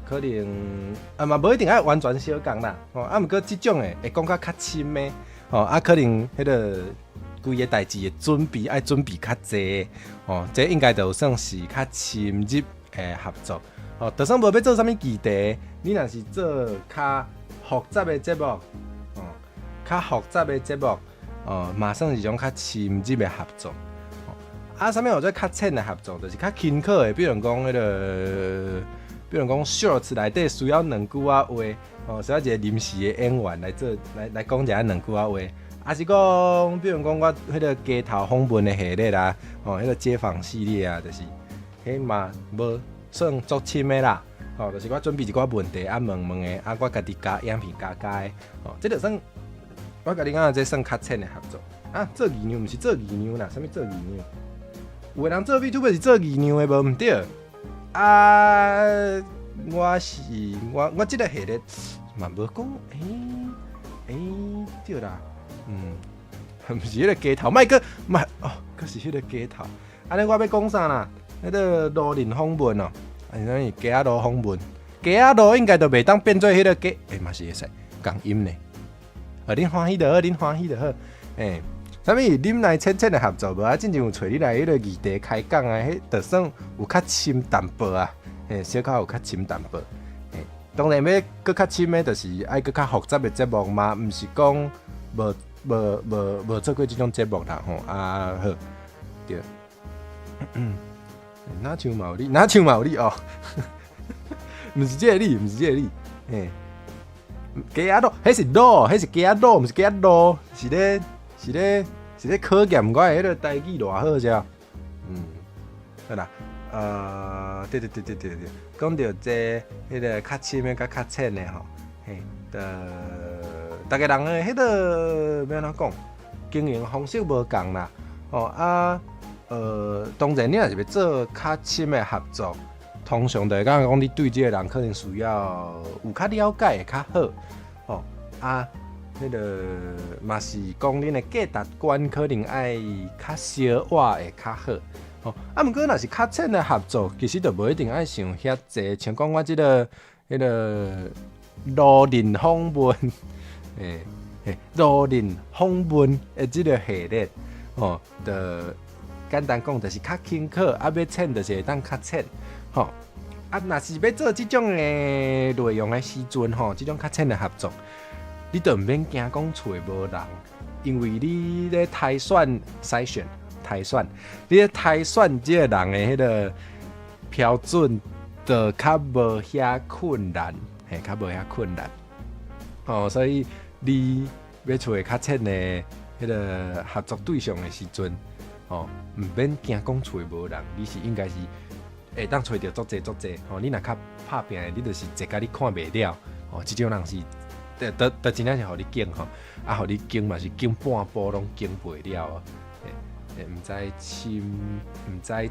可能啊嘛無一定愛完全相仝啦，吼，啊，毋過這種的會講甲較深的，吼，啊，可能彼个規个代誌的準備愛準備較濟，吼，這應該就算是較深入的合作，吼，就算無欲做啥物議題，你若是做較複雜的節目，哦，較複雜的節目，哦，嘛算是一種較深入的合作。啊，啥物叫做較淺的合作？就是較輕巧的，比如講彼个，比如講 shorts 內底需要兩句仔話，哦，需要一個臨時的演員來做，來講一下兩句仔話。啊是講，比如講我彼个街頭訪問的系列啦，哦，彼个街訪系列啊，就是彼嘛無算足深的啦，哦，就是我準備一寡問題啊問問的，啊我家己加影片加加的，哦，這就算我共你講，這算較淺的合作。啊，做議量毋是做議量啦，啥物做議量？有的人做 VTuber 是做議量的，無毋對。啊，我是我我這個系列嘛無講，欸欸對啦，嗯，毋是彼个街頭，莫閣莫哦，閣是彼个街頭。按呢我欲講啥啦？彼个路人訪問哦，啊是啥物街仔路訪問？街仔路應該就袂當變做彼个街，欸嘛是會使仝音呢。啊，恁歡喜就好，恁歡喜就好，欸。啥物？恁來淺淺的合作無啊？進前有揣你來彼个議題開講啊，彼就算有較深淡薄啊，欸，小可有較深淡薄。欸，當然欲閣較深的，就是愛閣較複雜的節目嘛，毋是講無無無無做過這種節目啦吼。啊好，對。若像嘛有你，若像嘛有你哦。毋是這个你，毋是這个你，欸，街仔路，彼是路，彼是街仔路，毋是街仔路，是咧。是咧是咧考驗我的彼个台語偌好遮，嗯，好啦，對對對對對對，講著這彼个較深的佮較淺的吼，嘿，著逐个人的彼个欲按怎講，經營方式無仝啦，吼啊，當然你若是欲做較深的合作，通常就會感覺講你對這個人可能需要有較了解會較好，吼啊，彼个嘛是講恁的價值觀可能愛較相倚會較好。吼，啊，毋過若是較淺的合作，其實就無一定愛想遐濟，像講我這个彼个路人訪問，欸嘿，路人訪問的這个系列，吼，就簡單講就是較輕巧，啊，欲淺就是會當較淺，吼，啊，若是欲做這種的內容的時陣，吼，這種較淺的合作，你就毋免驚講揣無人，因為你咧篩選篩選。篩選，你咧篩選這个人的彼个標準，就較無遐困難，嘿，較無遐困難。哦，所以你欲揣較淺的彼个合作對象的時陣，哦，毋免驚講揣無人，你是應該是會當揣著足濟足濟。吼，你若較拍拚的，你就是濟甲你看袂了。哦，這種人是，就就真正是予你揀吼，啊，予你揀嘛是揀半步攏揀袂了啊。毋知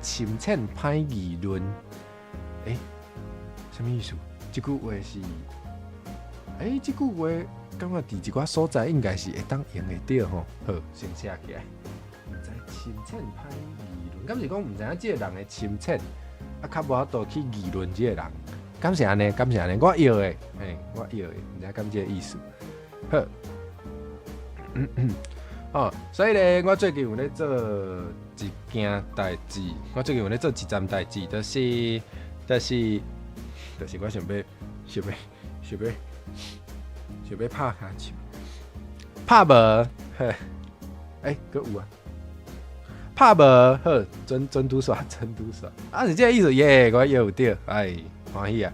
深淺歹議論，欸，啥物意思？這句話是，欸，這句話感覺佇一寡所在應該是會當用會著吼。好，先寫起來。毋知深淺歹議論，敢是講毋知影這個人的深淺，啊，較無法度去議論這個人，敢是按呢？敢是按呢？我臆的，嘿，我臆的，毋知敢這个意思。好。哦，所以咧，我最近有咧做一件代誌，我最近有咧做一站代誌，就是我想欲拍跤手，拍無？嘿，欸，閣有啊，拍無？好，準準拄煞，準拄煞，啊是這个意思耶，我臆有對，哎，歡喜啊，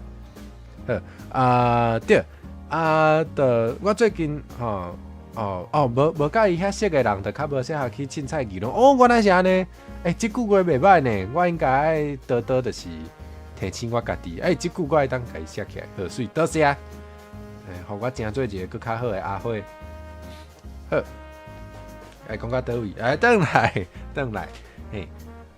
好啊對，啊，就我最近吼。哦哦，無佮伊遐熟的人，就較無適合去凊彩議論。哦，原來是按呢。欸，這句話袂䆀呢，我應該愛多多就是提醒我家己。欸，這句我會當共伊寫起來，好媠，多謝。欸，予我成做一個閣較好的阿火。好，來講到佗位？來，轉來，轉來。嘿，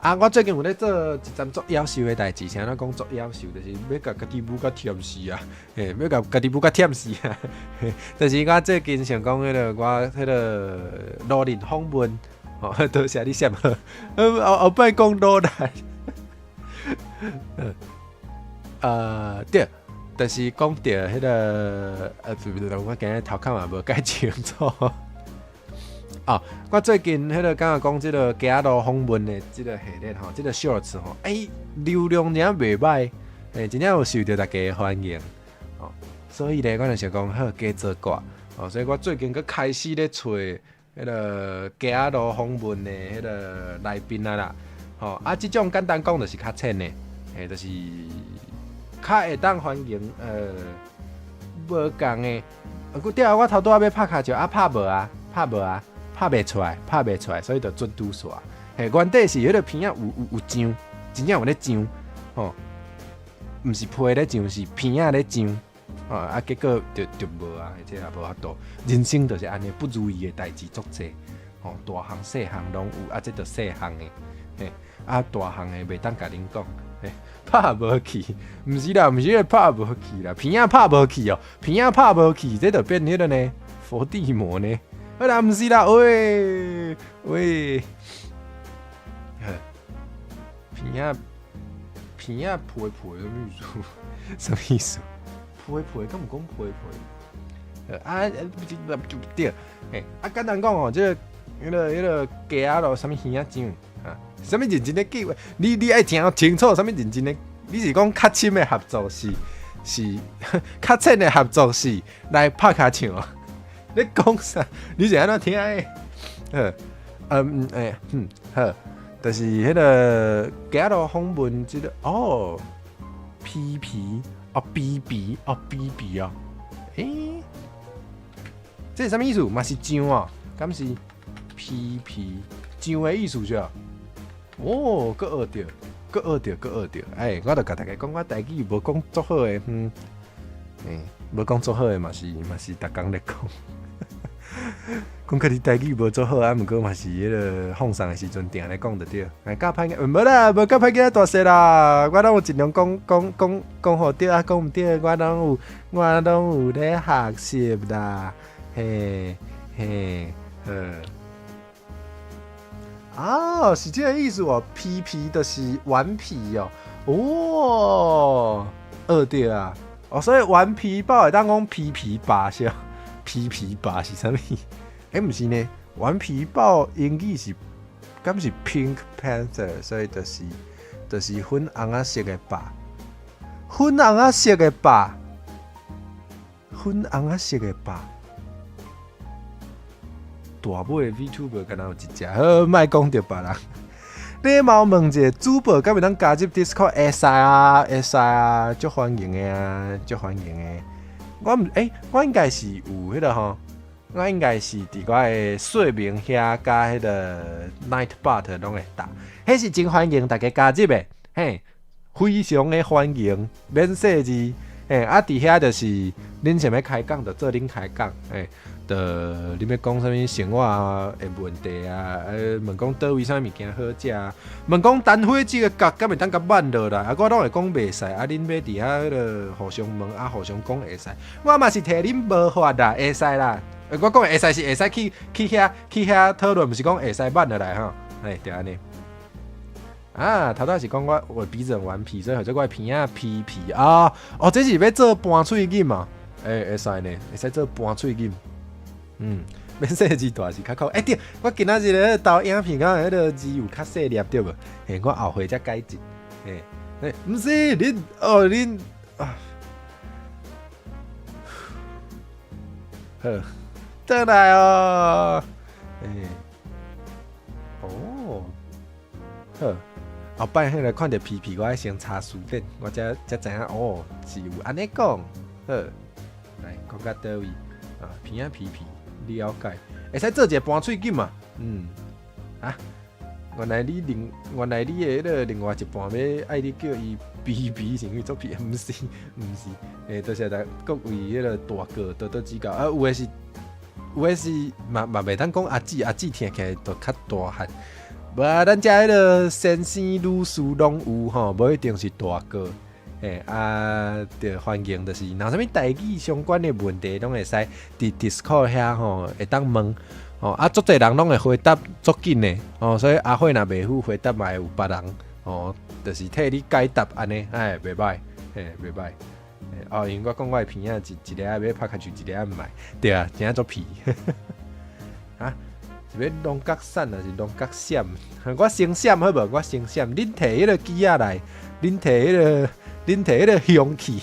啊，我最近有咧做一站足夭壽的代誌，啥物講足夭壽？就是欲共家己舞甲忝死啊！嘿，欲共家己舞甲忝死啊！就是我最近想講彼个我彼个路人訪問，吼，多謝你寫好，後後擺講路人，對，就是講著彼个，我今日頭殼嘛無蓋清楚。哦，我最近彼个感覺講這个街仔路訪問的這个系列吼，這个 shorts 吼，欸，流量真袂䆀，欸，真正有受著大家的歡迎，哦，所以咧，我就想講好加做寡，哦，所以我最近閣開始咧揣彼个街仔路訪問的彼个來賓啊啦，吼，啊，這種簡單講就是較淺的，欸，就是較會當歡迎，無仝的，啊，對啊，我頭拄仔欲拍跤手，啊，拍無啊，拍無啊。拍袂出來，拍袂出來，所以就準拄煞。嘿，原底是彼个鼻仔有上，真正有咧上，吼，毋是皮咧上，是鼻仔咧上，吼啊，結果就無啊，這也無法度。人生就是按呢，不如意的代誌足濟，吼，大項細項攏有，啊，這就細項的，嘿，啊，大項的袂當共恁講，嘿，拍無去，毋是啦，毋是彼个拍無去啦，鼻仔拍無去哦，鼻仔拍無去，這就變彼个呢，佛地魔呢。好啦，毋是啦，喂喂，鼻仔鼻仔皮皮啥物意思？啥物意思？皮皮敢有講皮皮？啊，對，嘿，啊，簡單講哦，這个彼个街仔路啥物耳仔上啊？啥物認真的計劃？你愛聽清楚，啥物認真的？你是講較深的合作是較淺的合作是來拍跤手？你講啥？你是按怎聽的？好，嗯欸，嗯，好，就是彼个街仔路訪問這个哦，皮皮哦，B B 哦，B B 哦，欸，這是啥物意思？嘛是上哦，敢是皮皮上的意思是？哦，閣學著，閣學著，閣學著，哎，我著共大家講，我台語無講足好的，欸，無講足好的嘛是嘛是逐工咧講。講家己台語無足好，啊，毋過嘛是彼个放鬆的時陣定咧講就對。哎，教歹囝，無啦，無教歹囝大細啦，我攏有盡量講講講講予對啊，講毋對，我攏有咧學習啦，嘿嘿好。啊，是這个意思哦，皮皮就是頑皮哦，哦，學著啊，哦，所以頑皮豹會當講皮皮霸是哦，皮皮霸是啥物？欸，毋是呢，頑皮豹英語是，敢是 Pink Panther，所以就是粉紅仔色的豹，粉紅仔色的豹，粉紅仔色的豹。大尾的 VTuber 敢若有一隻，好，莫講著別人。禮貌問者，主播敢會當加入 Discord？會使啊，會使啊，足歡迎的啊，足歡迎的。我毋，欸，我應該是有彼个吼，我應該是佇我的說明遐佮彼个 Nightbot 攏會打，彼是真歡迎大家加入的，嘿，非常的歡迎，免細膩，嘿，啊，佇遐就是恁想欲開講就做恁開講，嘿。就恁欲講啥物生活的問題啊？問講佗位啥物物件好食啊？問講單火這个角敢會當共挽落來？啊，我攏會講袂使。啊，恁欲佇遐彼个互相問啊，互相講會使。我嘛是替恁無法啦，會使啦。我講會使是會使去遐討論，毋是講會使挽落來吼。哎，著按呢。啊，頭拄是講我鼻子很頑皮，所以號做我的鼻仔皮皮啊。哦，這是欲做盤喙音嘛？欸，會使呢，會使做盤喙音。免細膩大是較好。欸對，我今仔日咧投影片，敢彼个字有較細粒對無？嘿，我後悔才改進。嘿，欸，毋是恁哦，恁啊，好，轉來哦。欸，哦，好，後擺彼个看著皮皮，我愛先查詞典，我才知影哦，是有按呢講。好，來講到佗位啊，鼻仔皮皮。了解，會使做一个盤喙錦嘛？啊，原來你的彼个另外一半欲愛你叫伊皮皮，是因為做皮？毋是，毋是，欸，多謝大各位彼个大哥多多指教。啊，有的是嘛袂當講阿姊，阿姊聽起來就較大漢。無啊，咱遮彼个先生女士攏有吼，無一定是大哥。欸啊，著歡迎，就是若有啥物台語相關的問題，攏會使佇 Discord 遐吼會當問吼，啊，足濟人攏會回答足緊的哦，所以阿慧若袂赴回答嘛會有別人哦，就是替你解答按呢，哎，袂䆀，嘿，袂䆀。哦，因為我講我的鼻仔一个仔欲拍跤球，一个仔毋愛，對啊，真正足皮。啊，是欲龍角散抑是龍角閃？我先閃好無？我先閃，恁提彼个機仔來，恁提彼个凶器，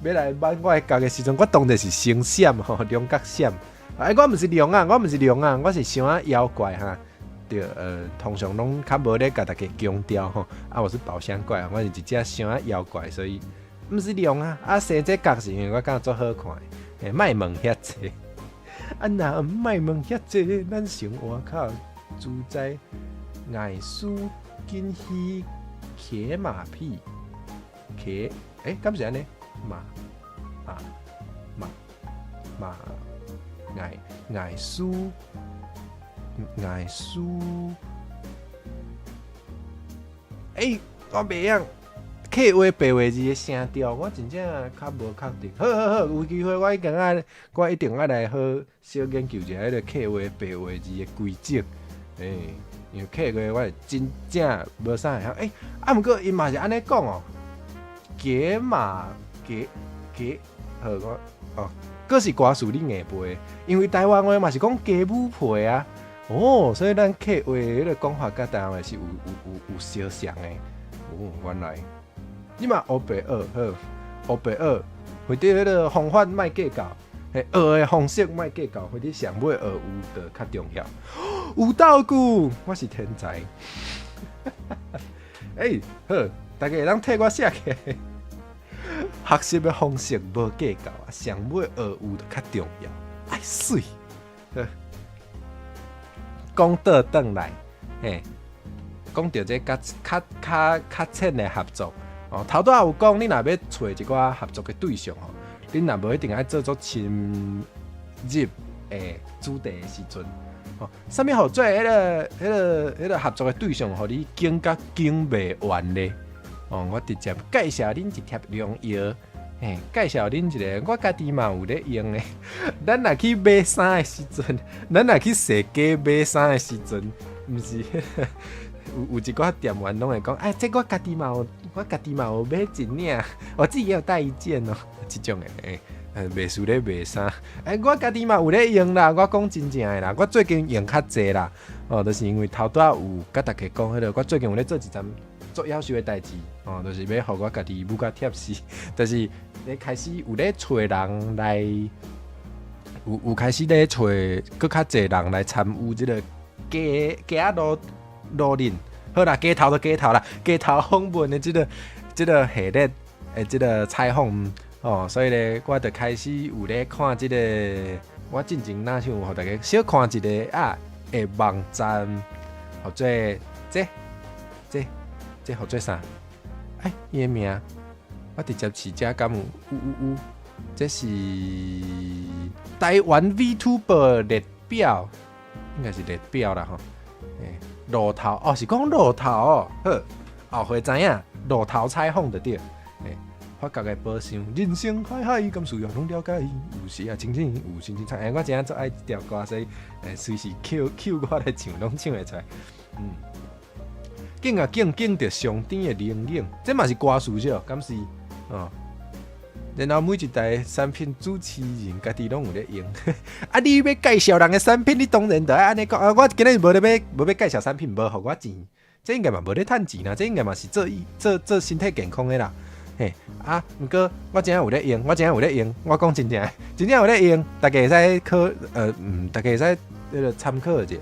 欲來挽我的角的時陣，我當然是先閃吼，龍角閃。哎，我毋是龍啊，我毋是龍啊，我是傷仔妖怪哈。對，通常攏較無咧共大家強調吼。啊，我是寶箱怪，我是一隻傷仔妖怪，所以毋是龍啊。啊，生這角是因為我感覺足好看的。欸，莫問遐濟，啊，若莫問遐濟，咱生活較自在。藝術緊虛騎馬屁。騎，欸，敢是按呢？馬馬馬馬，藝術藝術，欸，我袂曉客話白話字的聲調，我真正較無確定。好好好，有機會我一定愛來好小研究一下彼个客話白話字的規則。欸，因為客話我是真正無啥會曉。欸，啊，毋過𪜶嘛是按呢講哦。給馬給給，好我哦，閣是歌詞你硬背，因為台灣話嘛是講雞母皮啊。哦，所以咱客話彼个講法佮台灣話是有相像的。哦，原來你嘛烏白學好，烏白學，或者彼个方法莫計較，嘿，學的方式莫計較，或者上尾學有就較重要。有道具，我是天才。欸，好，大家會當替我寫起來。學習的方式無計較啊，上尾學有就較重要。愛媠，講倒轉來，嘿，講著這較較較較淺的合作哦，頭拄仔有講，你若欲揣一寡合作的對象吼，恁若無一定愛做足深入的主題的時陣，吼，啥物予做彼個合作的對象，予你揀甲揀袂完咧？哦，我直接介紹恁一帖良藥，嘿，介紹恁一個，我家己嘛有咧用的。咱若去買衫的時陣，咱若去踅街買衫的時陣，毋是有一寡店員攏會講，哎，這我家己嘛有，我家己嘛有買一領，我自己也有帶一件哦，這種的，欸，賣輸咧賣衫，哎，我家己嘛有咧用啦，我講真正的啦，我最近用較濟啦，哦，就是因為頭拄仔有共大家講彼個，我最近有咧做一陣足夭壽的代誌，哦，就是欲予我家己舞較貼死，就是咧開始有咧揣人來，有開始咧揣閣較濟人來參與這個街街仔路路恁，好啦，街頭就街頭啦，街頭訪問的這個系列的這個採訪，哦，所以咧，我就開始有咧看這個，我進前若像有予大家小看一個啊，的網站，號做這這這號做啥？哎，伊的名，我直接飼遮敢有？有有有，這是台灣 VTuber 列表，應該是列表啦吼。欸，路頭哦，是講路頭哦，好，後回知影路頭採訪就對。欸，發覺的寶箱，人生海海，敢需要攏了解？有時啊，清醒，有時精彩。欸，我真正足愛這條歌，所以欸，隨時 cue cue 我來唱，攏唱會出來。揀啊揀，揀著上甜的冷飲，這嘛是歌詞對，敢是？哦。然後每一台產品主持人家己攏有咧用。啊，你欲介紹人的產品，你當然著愛按呢講。啊，我今日無咧欲，無欲介紹產品，無予我錢，這應該嘛無咧趁錢啦，這應該嘛是做做做身體健康的啦。嘿，啊，毋過我真正有咧用，我真正有咧用，我講真正，真正有咧用，大家會使考，大家會使彼個參考一下。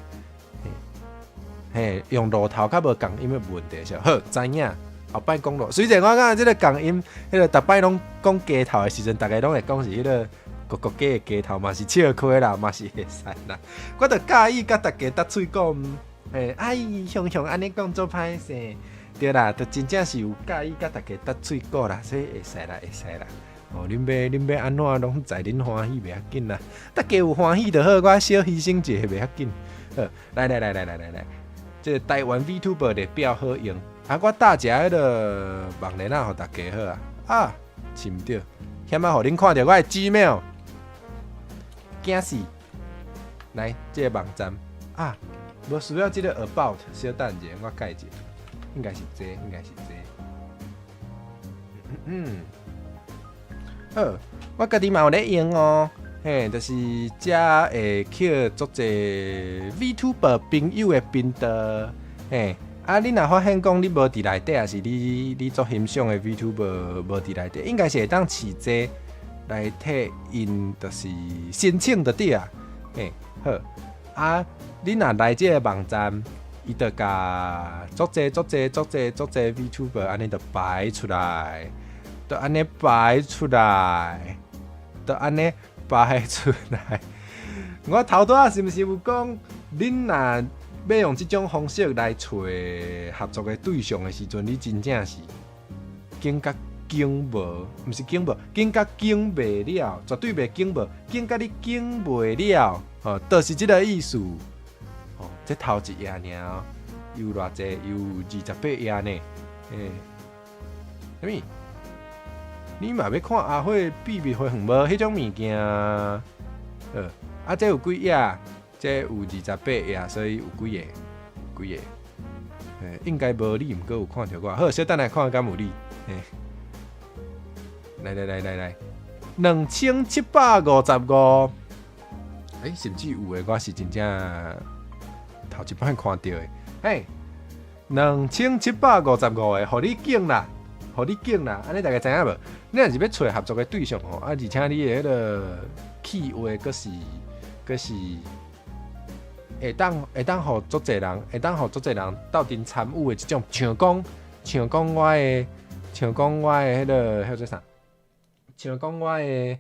嘿，用路頭較無共音的問題是好，知影。後擺講路，雖然我感覺這個共音，彼個逐擺攏講街頭的時陣，逐家攏會講是彼個國國家的街頭，嘛是笑詼啦，嘛是會使啦。我著佮意共大家搭喙講，嘿，哎，雄雄按呢講足歹勢，對啦，著真正是有佮意共大家搭喙鼓啦，所以會使啦，會使啦。哦，恁欲按怎攏在恁歡喜袂要緊啦，大家有歡喜就好，我小犧牲一下袂要緊。好，來來來來來來來，這個台灣 VTuber 列表好用。啊！我搭一下彼個網連仔，予大家好啊！啊，是毋對，起碼予恁看著我的 Gmail，驚死！來，這個網站啊，無需要這個 about，小等一下，我改一下，應該是這個，應該是這個。嗯，好，我家己嘛有咧用哦，嘿，就是遮會去足濟 VTuber 朋友的頻道，嘿。啊！你若發現講你無佇內底，抑是你足欣賞的 VTuber 無佇內底，應該是會當飼這來替𪜶，就是申請就對啊。嘿，好。啊，你若來這個網站，伊就共足濟足濟足濟足濟 VTuber 按呢就擺出來，就按呢擺出來，就按呢擺出來。我頭拄仔是毋是有講，恁若欲用這種方式來揣合作的對象的時陣，你真正是揀甲揀無，毋是揀無，揀甲揀袂了，絕對袂揀無，揀甲你揀袂了，吼，就是這個意思。吼，這頭一頁爾，有偌濟？有28頁呢。欸，啥物？你嘛欲看阿火秘密花園無？彼種物件，啊，這有幾頁？這有28頁，所以有幾個？幾個？欸，應該無你，毋過有看著我。好，小等下看敢有你。欸，來來來來來，2755。欸，甚至有的我是真正頭一擺看著的。嘿，2755個，予你揀啦，予你揀啦。按呢大家知影無？你若是欲揣合作的對象吼，啊，而且你的彼個企劃閣是會當予足濟人，會當予足濟人鬥陣參與的這種，像講我的彼個彼做啥？像講我的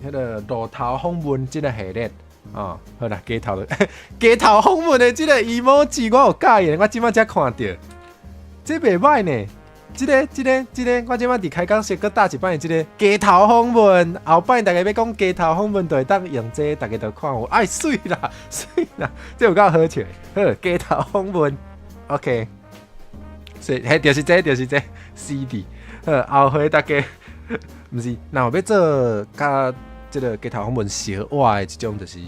彼個路頭訪問這個系列，哦，好啦，街頭街頭訪問的這個 emoji 我有佮意，我這擺才看著，這袂䆀呢。這个、這个、這个，我這擺佇開講時閣打一擺這个街頭訪問，後擺大家欲講街頭訪問，就會當用這个，大家就看有，哎，媠啦，媠啦，這有夠好笑的。好，街頭訪問，OK，是，彼就是這个，就是這个，CD。好，後回大家，毋是，若有欲做佮這个街頭訪問相倚的這種，就是，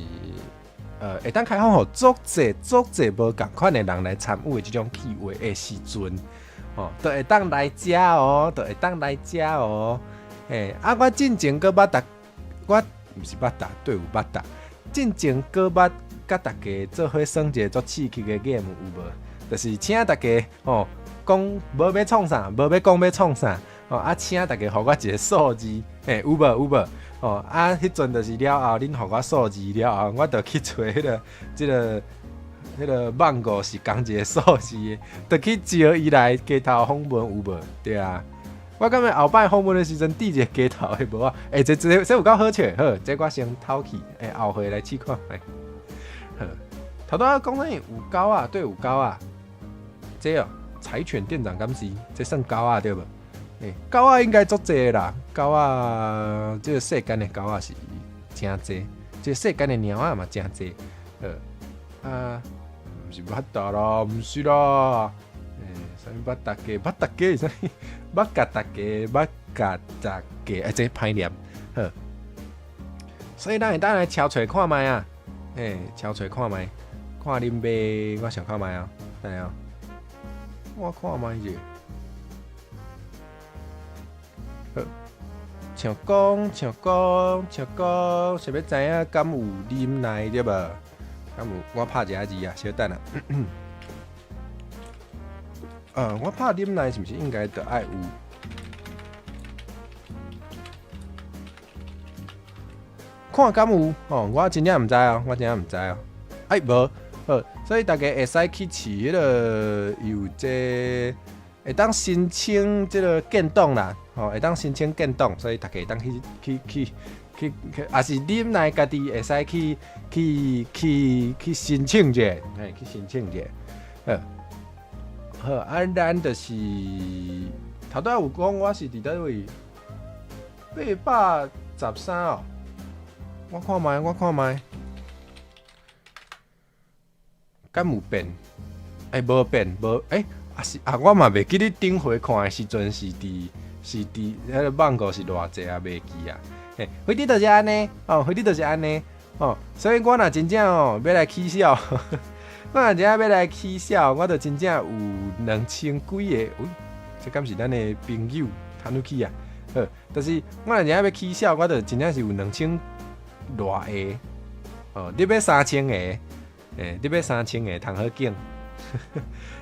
會當開放予足濟足濟無仝款的人來參與的這種計劃的時陣。哦，就會當來遮哦，就會當來遮哦。嘿，啊，我進前閣捌逐，我毋是捌逐，對，有捌逐。進前閣捌佮大家做伙耍一个足刺激的 game 有無？就是請大家吼講無欲創啥，無欲講欲創啥，吼啊，請大家予我一个數字，嘿，有無有無？吼啊，彼陣就是了後，恁予我數字了後，我就去揣彼个這个。彼个網路是仝一个數字的，就去招伊來街頭訪問有無？對啊，我感覺後擺訪問的時陣，佇一个街頭的無啊？欸，這這這有夠好笑，好，這我先偷去，欸，後回來試看覓。好，頭拄仔講啥有狗仔，對，有狗仔，這哦，柴犬店長敢是？這算狗仔對無？欸，狗仔應該足濟啦，狗仔這个世間的狗仔是誠濟，這个世間的貓仔嘛誠濟，好啊。毋是捌達啦，毋是啦，欸，啥物捌大家，捌大家是啥物？捌共大家，捌共大家，欸，這歹念，好。所以咱會當來敲揣看覓啊，欸，敲揣看覓，看恁欲，我想看覓啊，等下，我看覓者。好，像講，像講，像講，想欲知影敢有忍耐對無？敢有？我拍一下字啊，小等啊。我拍忍耐是毋是應該著愛有？看敢有？哦，我真正毋知哦，我真正毋知哦。哎，無，好，所以大家會使去試彼个有這个會當申請這个建檔啦，吼，會當申請建檔，所以大家會當去去去。去去，抑是忍耐家己會使去去去去申請者，嘿，去申請者。好，好，啊，咱就是頭拄仔有講，我是佇佗位813哦。我看覓，我看覓，敢有變？欸，無變，無，欸，啊是啊，我嘛袂記得頂回看的時陣是佇是佇彼个網路是偌濟啊，袂記啊。嘿，反正就是按呢，哦，反正就是按呢，哦，所以我若真正哦欲來起痟，我若真正欲來起痟，我就真正有兩千幾个，喂，這敢是咱的朋友攤入去啊？好，就是我若真正欲起痟，我就真正是有兩千偌个，哦，你欲3000个，欸，你欲3000個通好揀。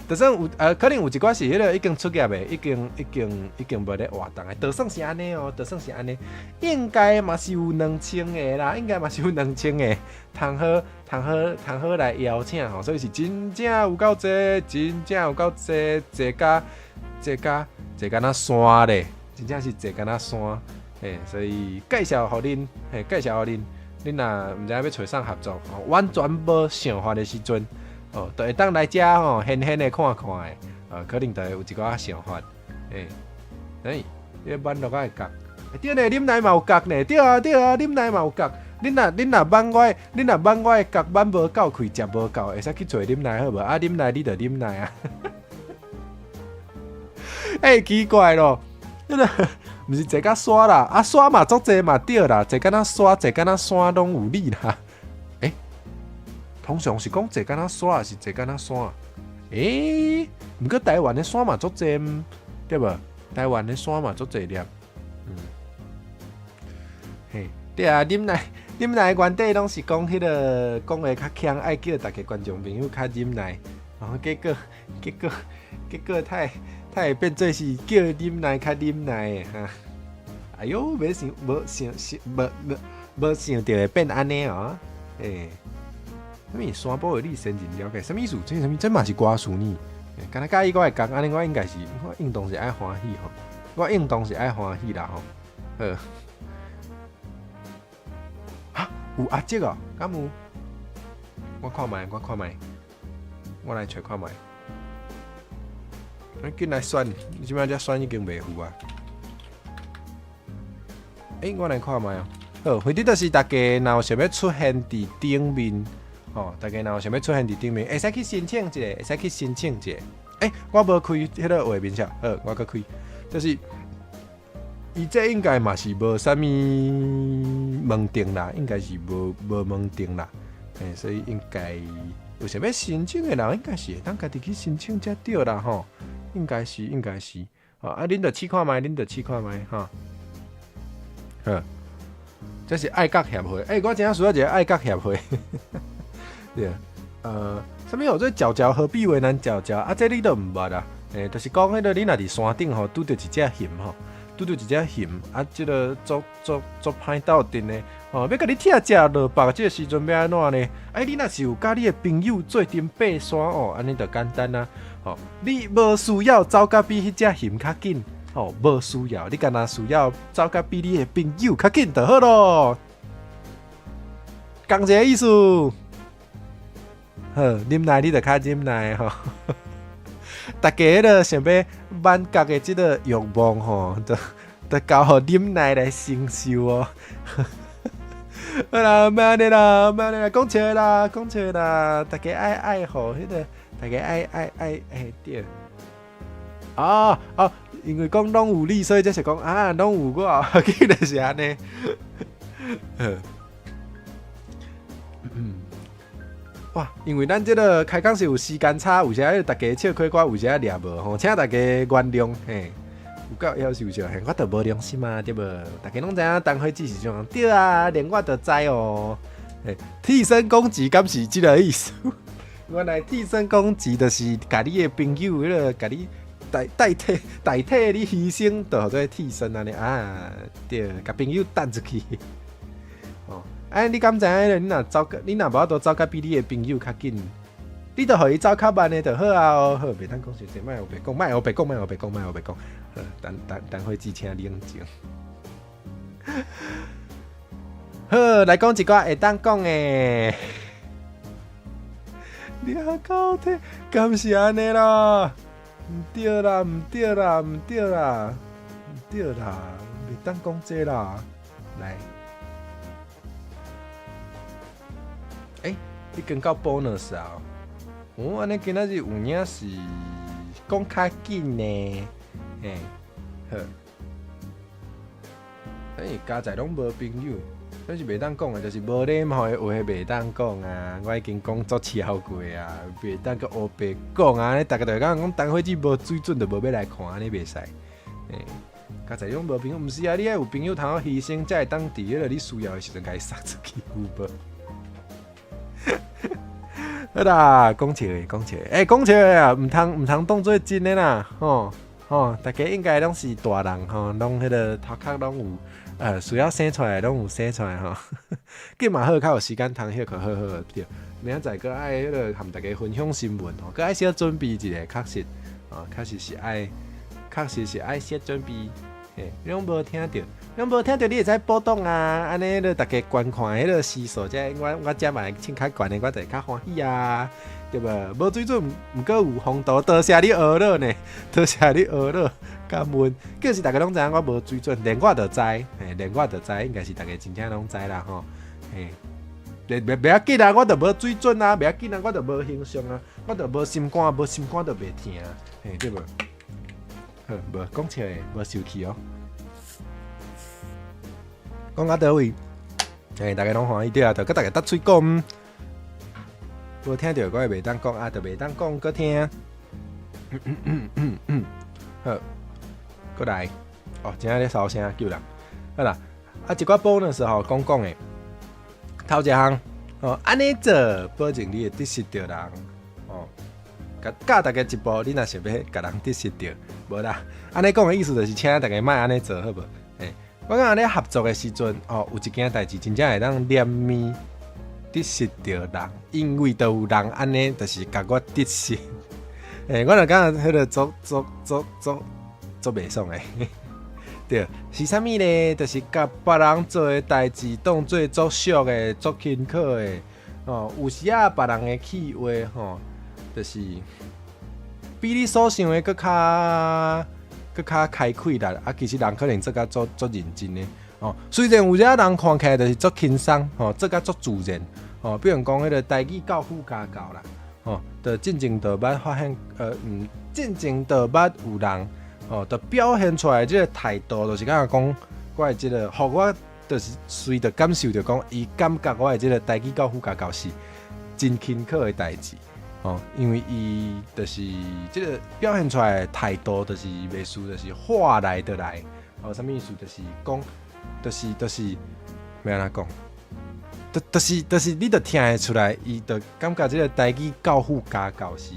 就算有可能有一寡是彼个已經出業的，已經已經已經無咧活動的，就算是按呢哦，就算是按呢，應該嘛是有兩千个啦，應該嘛是有兩千個，通好通好通好來邀請吼，所以是真正有夠濟，真正有夠濟，濟甲濟甲濟敢若山咧，真正是濟敢若山，嘿，所以介紹予恁，嘿，介紹予恁，恁若毋知影欲揣誰合作，完全無想法的時陣。哦，就會當來遮吼，閒閒的看看的，可能就會有一寡想法，欸，欸，你挽落來會角，對呢，忍耐嘛有角呢，對啊對啊，忍耐嘛有角，恁若恁若挽我，恁若挽我的角挽無夠氣，食無夠，會使去揣忍耐好無？啊，忍耐你就忍耐啊，欸，奇怪咯，彼个毋是坐甲山啦，啊山嘛足濟嘛對啦，坐敢若山，坐敢若山攏有理啦。通常是講坐敢若山，抑是坐敢若山？欸，毋過台灣的山嘛足濟，對無？台灣的山嘛足濟粒，嗯，嘿，對啊，忍耐，忍耐原底攏是講彼个講話較強，愛叫逐家觀眾朋友較忍耐，然後結果，結果，結果，他會他會變做是叫忍耐較忍耐的哈。哎喲，袂想，無想想，無無無想著會變按呢哦，欸。啥物山埔的你先人了解？啥物意思？這啥物？這嘛是歌詞呢？敢若佮意我的歌，按呢我應該是，我應當是愛歡喜吼，我應當是愛歡喜啦吼。好，哈，有阿叔哦，敢有？我看覓，我看覓，我來揣看覓。你緊來選，你這擺才選已經袂赴啊。欸，我來看覓哦。好，反正就是大家若有想欲出現佇頂面，吼，大家若有想欲出現佇頂面，會使去申請一下，會使去申請一下。欸，我無開彼个畫面啥，好，我閣開，就是伊這應該嘛是無啥物門檻啦，應該是無門檻啦，欸，所以應該有想欲申請的人，應該是會當家己去申請才對啦吼，應該是應該是，吼，啊，恁就試看覓，恁就試看覓，吼，好，這是愛國協會，欸，我真正需要一个愛國協會，對，啥物號做鳥鳥何必為難鳥鳥？啊，這你都毋捌啊？欸，就是講彼个你若佇山頂吼，拄著一隻熊吼，拄著一隻熊，啊，這个足足足歹鬥陣的，吼，欲共你拆食落腹，這个時陣欲按怎呢？哎，你若是有佮你的朋友做陣爬山哦，按呢就簡單啊，吼，你無需要走甲比彼隻熊較緊，吼，無需要，你干焦需要走甲比你的朋友較緊就好囉。仝一个意思。好，忍耐你就較忍耐吼。大家彼个想欲滿足的這个欲望吼，就就交予忍耐來承受哦。好啦，莫按呢啦，莫按呢啦，講笑的啦，講笑的啦，大家愛愛護彼个，大家愛愛愛欸對。哦哦，因為講攏有你，所以才是講啊，攏有我，竟然是按呢。好。嗯。哇，因為咱這个開講是有時間差，有時仔大家笑開歌，有時仔掠無吼，請大家原諒嘿。有夠夭壽笑，嘿，我都無良心啊，對無？大家攏知影陳火子是這種，對啊，連我都知哦。嘿，替身攻擊敢是這个意思？原來替身攻擊就是共你的朋友，彼个共你代替你犧牲，就號做替身按呢啊，對，共朋友擲出去。哦，哎，你敢知影？你若走，你若無法度走甲比你的朋友較緊，你就予伊走較慢的就好啊。哦，好，袂當講傷濟，莫烏白講，莫烏白講，莫烏白講，莫烏白講。好，等等等火子請冷靜。好，來講一寡會當講的。掠狗體，敢是按呢啦？毋對啦，毋對啦，毋對啦，毋對啦，袂當講這啦。來，欸，已經到 bonus 啊！哦，按呢今仔日有影是講較緊呢。嘿，好。欸，加載攏無朋友，這是袂當講的，就是無禮貌的話袂當講啊！我已經講足超過啊，袂當閣烏白講啊！逐家就會感覺講陳火子無水準，就無欲來看，按呢袂使。欸，加載攏無朋友，毋是啊！你愛有朋友通好犧牲，才會當佇彼個你需要的時陣共伊殺出去，有無？好啦，講笑的，講笑的，欸，講笑的啊，毋通當做真的啦，吼吼，大家應該攏是大人吼，攏彼個頭殼攏有。需要生出來攏有生出來吼，緊嘛好，較有時間通歇睏好好對。明仔載閣愛彼个含大家分享新聞吼，閣愛小準備一下，確實，哦，確實是愛，確實是愛小準備。嘿，你攏無聽著，你攏無聽著，你會使補檔啊，按呢咧大家觀看彼个時數，才我遮嘛會穿較懸的，我就會較歡喜啊，對無？無水準，毋過有風度，多謝你學了呢，多謝你學了。感恩，其實大家攏知影我無水準，連我都知，嘿，連我都知，應該是大家真正攏知啦吼，嘿，袂要緊啊，我就無水準啊，袂要緊啊，我就無形象啊，我就無心肝，無心肝就袂疼，嘿，對無？好，無講笑的，無受氣哦。講到佗位，嘿，大家攏歡喜對啊，就佮大家搭喙講，無聽著我會袂當講啊，就袂當講閣聽。好。閣來，哦，真正咧燒聲叫人，好啦，啊，一寡 bonus 吼，講講的，頭一項，哦，按呢做，保證你會得失著人，哦，教大家一步，你若想欲共人得失著，無啦，按呢講的意思就是請大家莫按呢做，好無？欸，我感覺咧合作的時陣，哦，有一件代誌真正會當臉面得失著人，因為都有人按呢，就是共我得失，欸，我就感覺彼个足足足足。足袂爽的，對，是啥物咧？就是共別人做的代誌當做足俗的、足輕巧的，哦，有時仔別人的氣話吼，就是比你所想的閣較閣較開氣力，啊，其實人可能做甲足足認真的。哦，雖然有遮人看起來就是足輕鬆，吼，做甲足自然，吼，比如講彼個台語教輔家教啦，吼，就進前就捌發現，進前就捌有人，吼，就表現出來這個態度，就是敢若講，我的這個，予我就是隨著感受著講，伊感覺我的這個台語教輔家教是真輕巧的代誌，吼，因為伊就是這個表現出來的態度，就是袂輸，就是話來就來，哦，啥物意思？就是講。就是欲按怎講？就是你著聽會出來，伊就感覺這個台語教輔家教是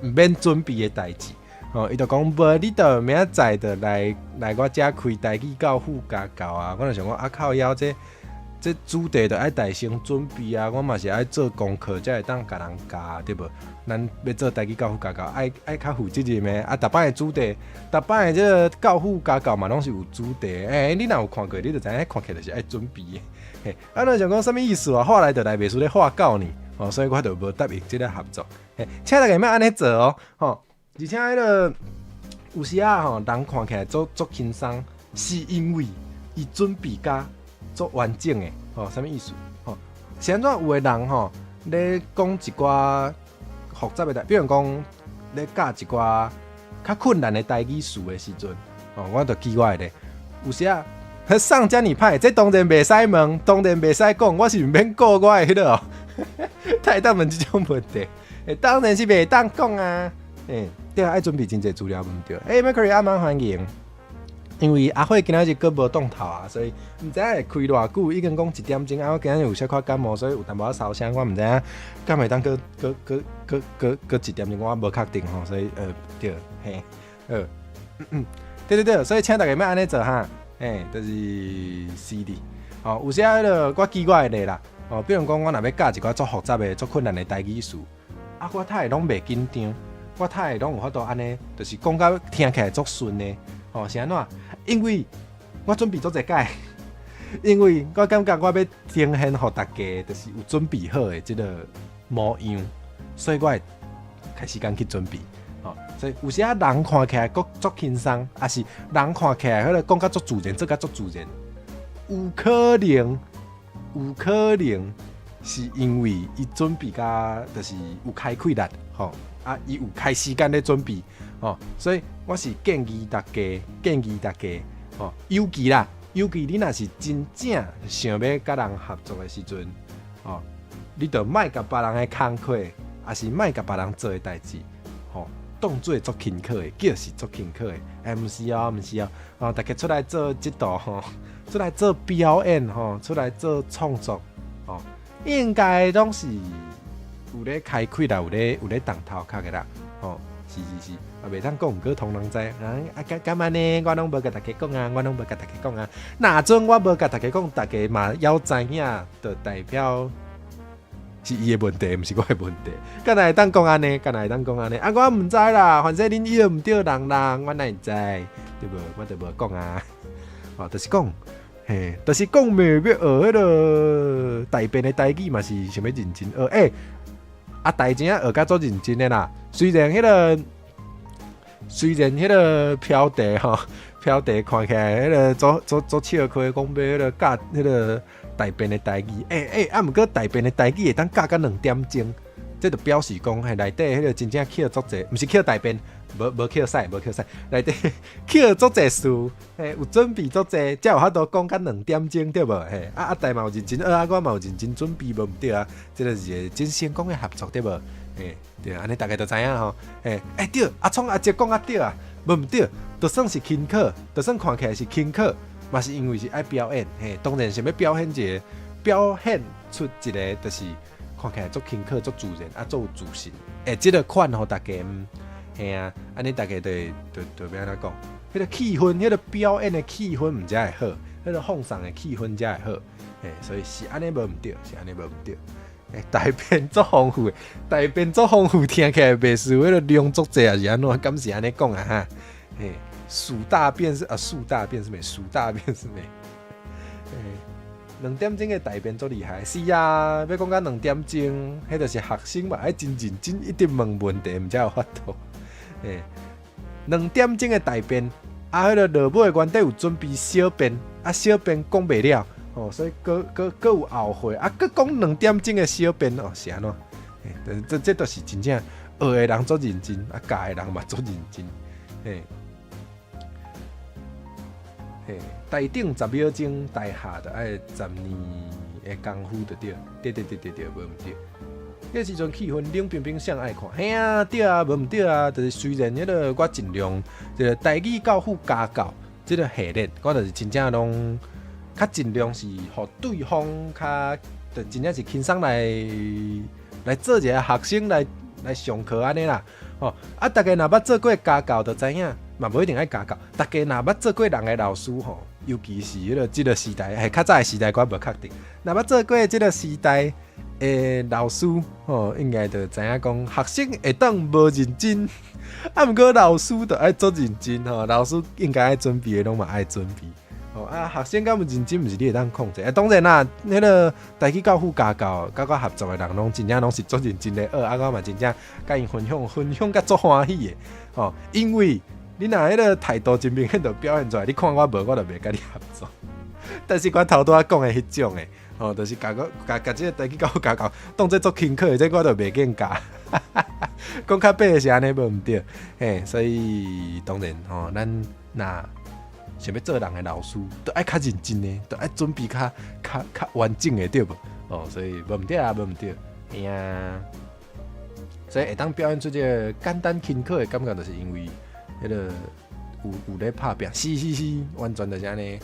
毋免準備的代誌。吼，伊就講無，你著明仔載就來我遮開台語教輔家教啊！我就想講啊靠腰，這主題著愛大先準備啊！我嘛是愛做功課，才會當共人教，對無？咱欲做台語教輔家教，愛較負責任的。啊，逐擺的主題，逐擺的這個教輔家教嘛，攏是有主題。欸，你若有看過，你就知影，看起來就是愛準備的。嘿，啊，咱想講啥物意思啊？話來就來，袂輸咧話教呢。哦，所以我就無答應這個合作。嘿，請大家莫按呢做哦，吼。而且彼個有時仔吼，人看起來足足輕鬆，是因為伊準備甲足完整的，吼，啥物意思？吼，是按怎有的人吼，咧講一寡複雜的代，比如講咧教一寡較困難的台語詞的時陣，吼，我就舉我的例，有時仔上遮爾歹，這當然袂使問，當然袂使講，我是毋免顧我的彼個哦，太當問這種問題，欸，當然是袂當講啊，欸，對啊，愛準備真濟資料毋對。欸，Mercury 阿媽歡迎。因為阿慧今仔日閣無凍頭啊，所以毋知影會開偌久，已經講一點鐘啊。我今日有小可感冒，所以有淡薄仔燒聲，我毋知影敢會當閣閣閣閣閣閣一點鐘，我無確定吼，所以對，嘿，對對對，所以請大家莫按呢做哈，嘿，就是是的，吼，有時仔彼個我舉我的例啦，吼，比如講我若欲教一寡足複雜的、足困難的台語詞，啊，我較會攏袂緊張，我較會攏有法度按呢，就是講甲聽起來足順的，吼，是按怎？因為我準備足濟擺，因為我感覺我欲呈現予大家，就是有準備好的這個模樣，所以我會開時間去準備。吼，所以有時仔人看起來閣足輕鬆，抑是人看起來彼個講甲足自然，做甲足自然，有可能是因為伊準備甲就是有開氣力，吼，啊，伊有開時間咧準備，吼，所以我是建議大家，建議大家，吼，尤其啦，尤其你若是真正想欲佮人合作的時陣，吼，你就莫共別人的工課，抑是莫共別人做的代誌，吼，當做足輕巧的，叫是足輕巧的，欸，毋是哦，毋是哦，吼，大家出來做這道吼，出來做表演吼，出來做創作，吼，應該攏是有咧開氣啦，有咧動頭殼的啦，吼，是是是，啊，袂當講，毋過通人知，啊，敢按呢？我攏無共大家講啊，我攏無共大家講啊。若陣我無共大家講，大家嘛猶知影，就代表是伊的問題，毋是我的問題。敢若會當講按呢？敢若會當講按呢？啊，我毋知啦，反正恁約毋著人啦，我哪會知？對無？我就無講啊。哦，就是講，嘿，就是講袂欲學彼個大便的台語嘛，是想欲認真學。欸，阿大真正學甲足認真的啦。雖然彼個標題吼，標題看起來彼個足足足笑詼，講欲彼個教彼個大便的台語。欸欸，啊，毋過大便的台語會當教甲2點鐘，這就表示講，嘿，內底彼個真正抾足濟，毋是抾大便，無抾屎，無抾屎，內底抾足濟事，嘿，有準備足濟，才有法度講甲兩點鐘，對無？嘿，啊阿大嘛有認真學啊，我嘛有認真準備，無毋對啊，這個是一個真成功的合作，對無？嘿，對，按呢大家都知影吼，嘿，欸對，阿聰阿杰講較對啊，無毋對，就算是輕巧，就算看起來是輕巧，嘛是因為是愛表演，嘿，當然想欲表現一個，表現出一個就是看起來足輕巧、足自然，啊，足有自信，欸，這個款予大家，嘿啊，按呢大家就會就欲按怎講？彼個氣氛，彼個表演的氣氛毋才會好，彼個放鬆的氣氛才會好，嘿，所以是按呢無毋對，是按呢無毋對。欸，大便足豐富的，大便足豐富，聽起來袂輸彼個量足濟，抑是按怎？敢是按呢講啊？哈，嘿，數大便是啊，數大便是沒，數大便是沒，欸， 2點鐘的大便足厲害，是啊，欲講到2點鐘，彼就是學生嘛，愛真認真，一直問問題，毋才有法度。欸，兩點鐘的大便，啊，彼个落尾原底有準備小便，啊，小便講袂了，哦，所以閣閣閣有後悔，啊，閣講兩點鐘的小便哦，是按怎？欸，這這就是真正學的人足認真，啊，教的人嘛足認真，嘿。嘿，台頂10秒鐘，台下就愛10年的功夫就對，對對對對對，無毋對。彼時陣氣氛冷冰冰，誰愛看？嘿啊，對啊，無毋對啊，就是雖然彼个我盡量，這个台語教輔家教這个系列，我就是真正攏較盡量是予對方較，就真正是輕鬆來來做一个學生來來上課按呢啦。吼，啊，逐家若捌做過家教，就知影，嘛無一定愛家教。逐家若捌做過人的老師吼，尤其是彼个這个時代，係較早的時代，我無確定。若捌做過這个時代的老師吼，應該就知影講，學生會當無認真，啊，毋過老師就愛足認真吼，老師應該愛準備的攏嘛愛準備。吼啊，學生敢有認真，毋是你會當控制。啊，當然啦，彼个台語教輔家教，佮我合作的人攏真正攏是足認真咧學，啊，我嘛真正共𪜶分享分享甲足歡喜的。吼，因為你若彼个態度真明顯就表現出來，你看我無，我就袂佮你合作。但是我頭拄仔講的彼種的，吼，就是共我共共這个台語教輔家教當做足輕巧的，這我就袂見教。講較白的是按呢無毋對，嘿，所以當然吼，咱若想欲做人的老師，都愛較認真的，都愛準備較較較完整的，對無？哦，所以無毋對啊，無毋對，嘿啊。所以會當表現出這个簡單輕巧的感覺，就是因為彼个有有咧拍拚，是是是，完全就是按呢。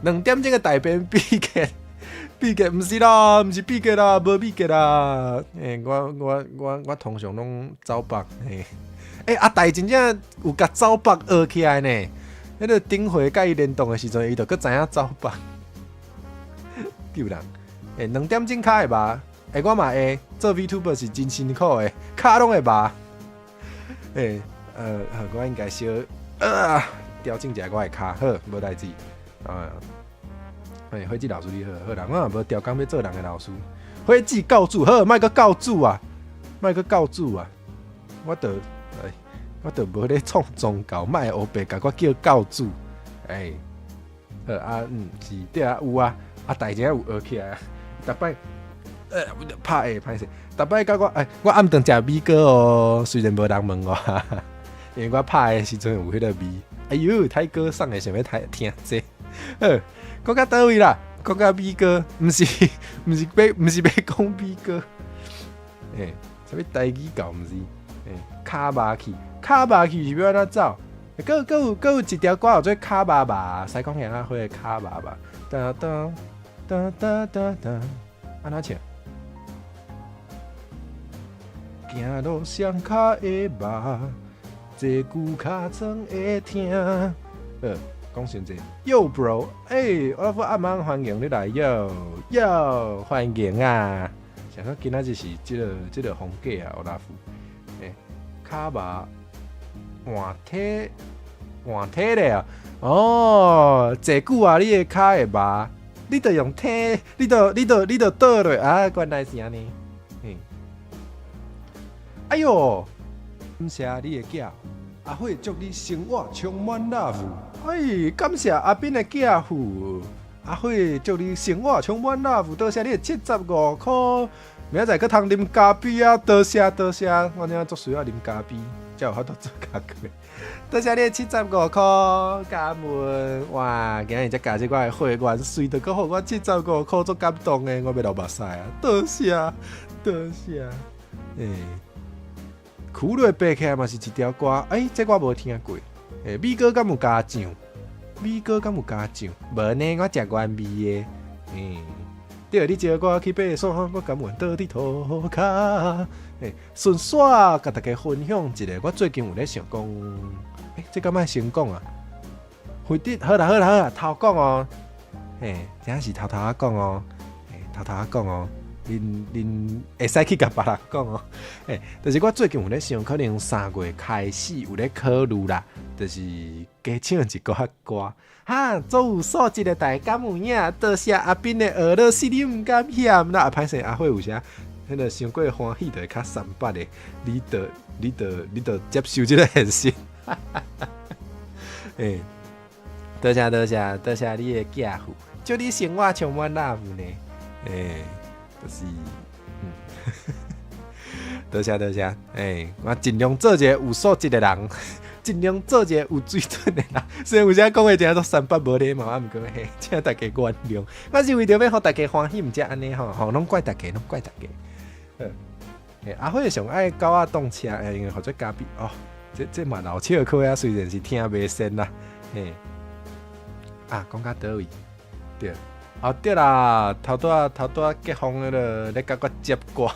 2點鐘的大便秘訣，秘訣毋是啦，毋是秘訣啦，無秘訣啦。欸，我我我我通常攏走腹，嘿。欸，阿大真正有共走腹學起來呢。彼个頂回佮伊聯動的時陣，伊就閣知影走腹。救人！欸，2點鐘跤會麻，欸，我嘛會做 VTuber 是真辛苦的，跤攏會麻。欸，好，我應該小啊調整一下我的跤，好，無代誌。啊，欸，火子老師你好，好啦，我嘛無調工欲做人的老師。火子教主，好，莫閣教主啊，莫閣教主啊，我著，欸，我著無咧創宗教，莫烏白共我叫教主。欸，好啊，嗯，是對啊，有啊，阿大真有學起來啊，逐擺，拍下歹勢，逐擺佮我，欸，我暗頓食米糕哦，雖然無人問我，因為我拍的時陣有彼个味。哎喲，泰哥送的想欲聽聽這個，好，講到佗位啦？講到米糕，毋是毋是欲毋是欲講米糕，欸，啥物台語教毋是？欸，跤麻去，跤麻去是欲按怎走？閣閣有閣有一條歌叫做跤麻麻，西貢羊仔花的跤麻麻，噠噠噠噠噠噠，按怎唱？行路上跤會麻，坐久尻川會疼。好，講先者，Yo bro，欸，我老阿芒歡迎你來，Yo Yo，歡迎啊！想講今仔日是這个這个風格啊，我老夫，欸，跤麻換體換體咧啊！哦，坐久啊，你的跤會麻，你著用體，你著你著你著倒落啊！原來是按呢，嘿。哎喲，感謝你的寄，阿火祝你生活充滿 love。哎，感謝阿斌的寄付，阿火祝你生活充滿 love。多謝你的75箍，明仔載閣通啉咖啡啊！多謝多謝，我這足需要啉咖啡，才有法度做工課。多謝你的75箍，感恩哇！今日才加這我的會員，隨著閣予我七十五箍，足感動的，我欲流目屎啊！多謝多謝，欸。苦力爬起來嘛是一條歌，欸，這我無聽過。欸，米糕敢有加醬？米糕敢有加醬？無呢，我食原味的。欸，對，你招我去爬山，我甘願倒佇塗跤。欸，順紲共大家分享一下，我最近有咧想講，欸，這敢愛先講啊？會得，好啦好啦好啦，偷講哦。欸，這是偷偷仔講哦，欸，偷偷仔講哦。恁恁會使去共別人講哦。欸，就是我最近有咧想，可能3月開始有咧考慮啦，就是加唱一寡歌。哈，做有素質的大家敢有影？多謝阿斌的學樂，是你毋敢嫌啦。啊，歹勢阿火有啥？彼個傷過歡喜，就會較三八的，你著接受這個現實。欸，多謝多謝多謝你的寄付，祝你生活充滿樂福呢。欸，就是，多謝多謝，欸，我盡量做一個有素質的人，盡量做一個有水準的人。雖然有時講話誠做三八無禮貌，啊，毋過嘿，請大家原諒。我是為著欲予大家歡喜，毋才按呢吼，吼，攏怪大家，攏怪大家。欸，阿火上愛狗仔動車，欸，因為負責咖啡哦，這嘛老笑可啊，雖然是聽袂先啦，嘿。啊，講到佗位？對，哦對啦，頭拄仔頭拄仔結婚彼个咧共我接歌，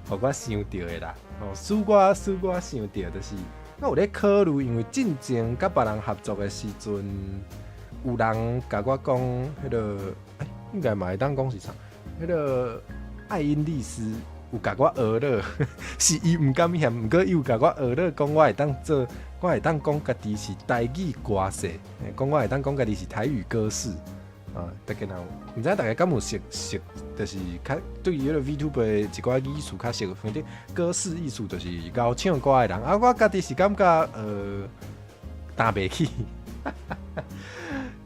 予我想著的啦。哦，使我想著就是，我有咧考慮，因為進前佮別人合作的時陣，有人共我講，彼个，欸，應該嘛會當講是啥？彼个愛因麗絲有共我學樂，是伊毋敢嫌，毋過伊有共我學樂，講我會當做，我會當講家己是台語歌手，講我會當講家己是台語歌手。啊，大家若有，毋知大家敢有熟熟，就是較對於彼个 VTuber 的一寡語詞較熟，反正歌手意思就是𠢕唱歌的人。啊，我家己是感覺擔袂起，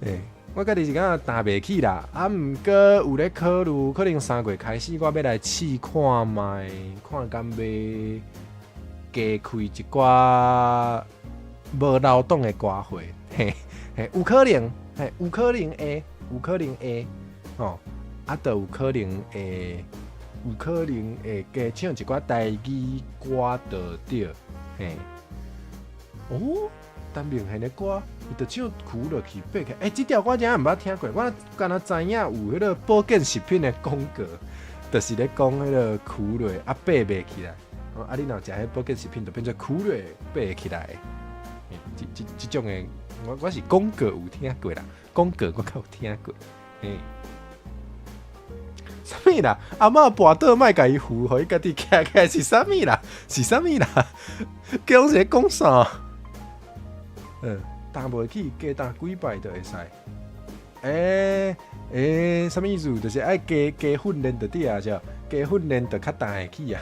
欸，我家己是感覺擔袂起啦。啊，毋過有咧考慮，可能3月開始我欲來試看覓，看敢欲加開一寡無勞動的歌會，嘿，嘿，有可能，嘿，有可能會。有可能會，吼，啊，就有可能會，有可能會加唱一寡台語歌就對，嘿。哦，陳明憲的歌，伊就唱苦落去爬起來。欸，這條我真毋捌聽過，我敢若知影有彼个保健食品的廣告，就是咧講彼个苦落啊爬袂起來。啊，你若食彼保健食品，就變做苦落爬起來。這這這種的，我是廣告有聽過啦，廣告我較有聽過。嘿，啥物啦？阿嬤跋倒，莫共伊扶，予伊家己徛起來是啥物啦？是啥物啦？講是咧講啥？擔袂起，加擔幾擺就會使。欸欸，啥物意思？就是愛加加訓練就對啊，是加訓練就較擔會起啊。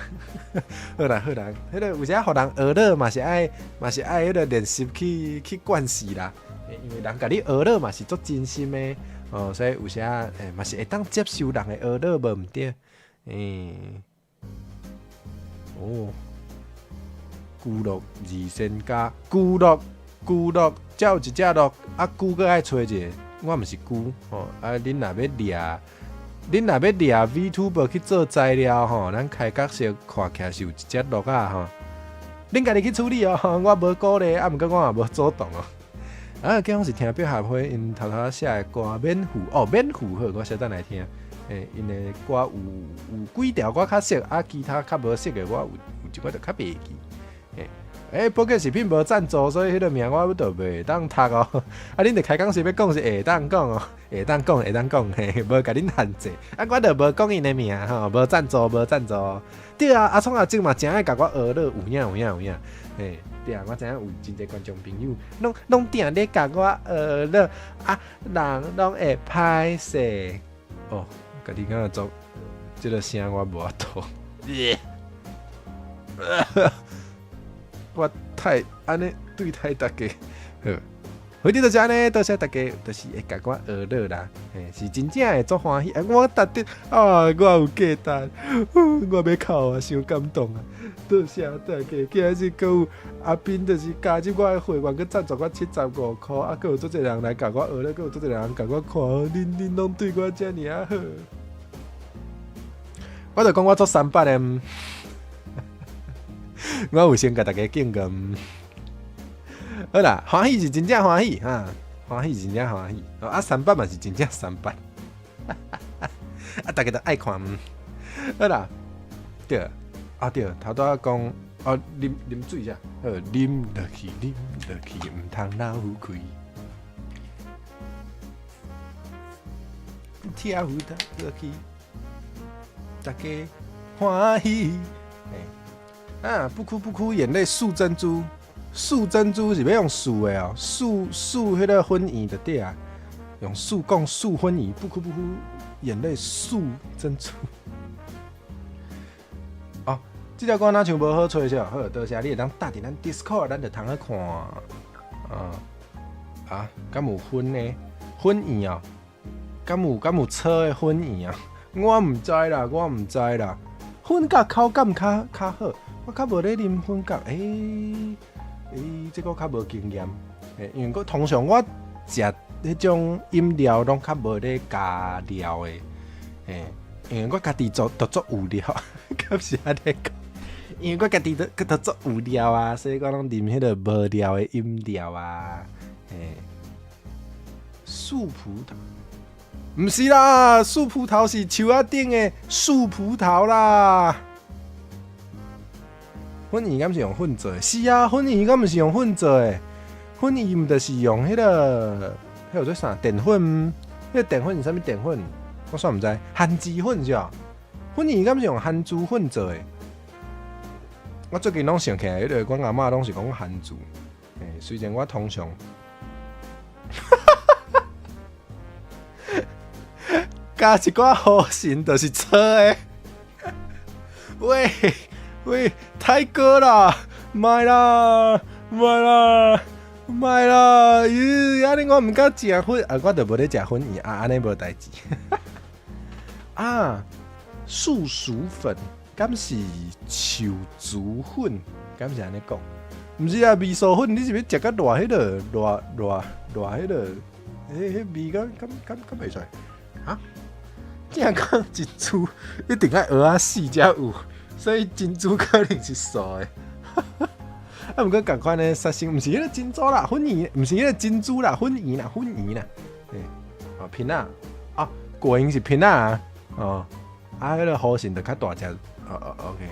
好啦好啦，彼个有時予人學樂嘛是愛嘛是愛彼个練習去去慣勢啦。因為人共你學樂嘛是足真心的哦，所以有時欸嘛是會當接受人的學樂無毋對。欸，哦，龜鹿二仙家，龜鹿龜鹿，才有一隻鹿，啊龜閣愛揣一个，我毋是龜吼，啊恁若欲掠，恁若欲掠 VTuber 去做材料吼，咱開角色看起來是有一隻鹿仔吼，恁家己去處理哦，我無鼓勵，啊毋過我也無主動哦。啊，敢是聽百合花𪜶頭頭仔寫的歌免付哦，免付好，我小等來聽。欸，𪜶的歌有幾條我較熟，啊，其他較無熟的我有一寡就較袂記。欸，欸，保健食品無贊助，所以彼个名我就袂當讀哦。啊，恁著開講是欲講是會當講哦，會當講會當講，嘿，無共恁限制。啊，我就無講𪜶的名吼，無贊助無贊助。對啊，阿聰阿靜嘛誠愛共我學樂，有影有影有影。嘿，對啊，我知影有真濟觀眾朋友，攏攏定咧共我學樂，啊，人攏會歹勢。哦，家己敢若做這个聲我無法度。我太按呢對待大家，好，反正就是按呢，多謝大家，就是會共我學樂啦，嘿，是真正會足歡喜。啊，我值得啊，我有價值，我欲哭啊，傷感動啊！多謝大家，今仔日閣有阿斌，就是加入我的會員，閣贊助我75箍，啊，閣有足濟人來共我學樂，閣有足濟人共我看，恁恁攏對我遮爾仔好，我就講我足三八的。我有先共大家警告。好啦，歡喜是真正歡喜哈，歡喜是真正歡喜。啊，三八嘛是真正三八。啊，大家都愛看。好啦，對，啊對，頭拄仔講，哦，啉啉水者，好，啉落去，啉落去，毋通流氣。跳落去。大家歡喜。啊，不哭不哭，眼淚素珍珠，素珍珠是欲用素的哦，素素彼个粉圓就對啊，用素講素粉圓，不哭不哭，眼淚素珍珠。哦，這條歌若像無好揣是好，多謝你會當貼佇咱 Discord，咱就通好看。啊啊，敢有粉的粉圓哦？敢有粗的粉圓啊？我毋知啦，我毋知啦。粉葛口感較好，我較無咧啉粉葛。這個較無經驗。因為我通常我食彼種飲料攏較無咧加料的。因為我家己做都足有料，敢是按呢講？因為我家己都足有料啊，所以我攏啉彼個無料的飲料啊。樹葡萄，毋是啦，樹葡萄是樹仔頂的樹葡萄啦。粉圓敢是用粉做的？是啊，粉圓敢毋是用粉做的？粉圓毋就是用彼個叫做啥？澱粉？彼個澱粉是啥物澱粉？我煞毋知。番薯粉是吧？粉圓敢是用番薯粉做的？我最近攏想起來，彼個阮阿嬤攏是講番薯。雖然我通常加一寡雨神就是粗的。喂喂，太哥啦，莫啦，莫啦，莫啦！咦，按呢我毋敢食粉，啊，我就無咧食粉圓啊，按呢無代誌。啊，樹薯粉，敢是樹薯粉？敢是按呢講？毋是啊，味素粉，你是欲食甲偌彼個，偌偌偌彼個，彼味敢袂出來？啊？聽講珍珠一定愛蚵仔死才有，所以珍珠可能是素的。啊，毋過仝款的殺生，毋是彼個珍珠啦，粉圓，毋是彼個珍珠啦，粉圓啦，粉圓啦。哦，蘋仔，哦，果蠅是蘋仔啊，哦，啊，彼個雨神就較大隻，哦哦，OK。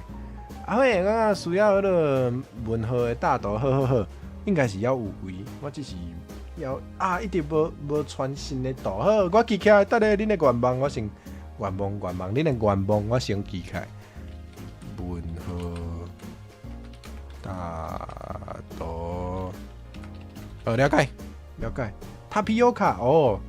啊，反正感覺需要彼個文和的大肚，好好好，應該是猶有位，我只是猶啊，一直無傳新的圖，好，我記起來，等下恁的願望，我先願望願望，恁的願望我先記起來。文和大肚，哦，了解了解。塔皮歐卡，哦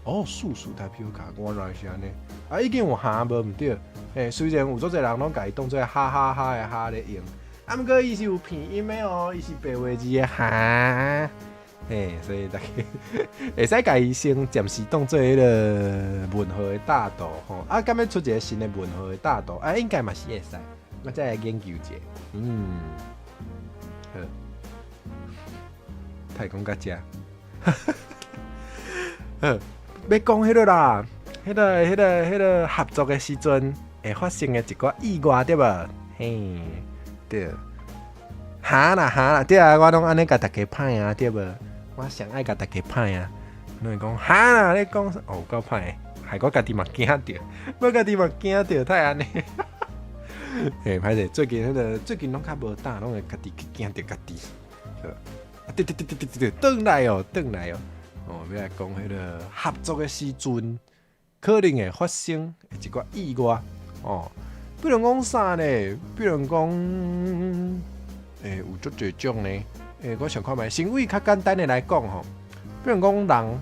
哦，素薯塔皮歐卡，原來是按呢。啊，已經有蝦無毋對，嘿，雖然有足濟人攏共伊當做哈哈哈的哈咧用，啊，毋過伊是有拼音的哦，伊是白話字的蝦，嘿，所以大家會使共伊先暫時當做彼個文和的大肚吼。啊，敢欲出一個新的文和的大肚，啊，應該嘛是會使，我再來研究者。嗯，好，太講到遮，好，欲講彼個啦。彼個合作的時陣會發生的一寡意外對無？嘿，對。哈啦哈啦，對啊，我攏按呢共大家歹啊，對無？我上愛共大家歹啊。攏會講哈啦，你講哦夠歹，害我家己嘛驚著，我家己嘛驚著，太按呢。嘿，歹勢，最近彼個最近攏較無膽，攏會家己去驚著家己。啊，對對對對對對，轉來哦，轉來哦，哦，欲來講彼個合作的時陣，可能會發生一寡意外哦，比如講啥呢？比如講，有足濟種呢。我想看覓，先為較簡單的來講吼，比如講人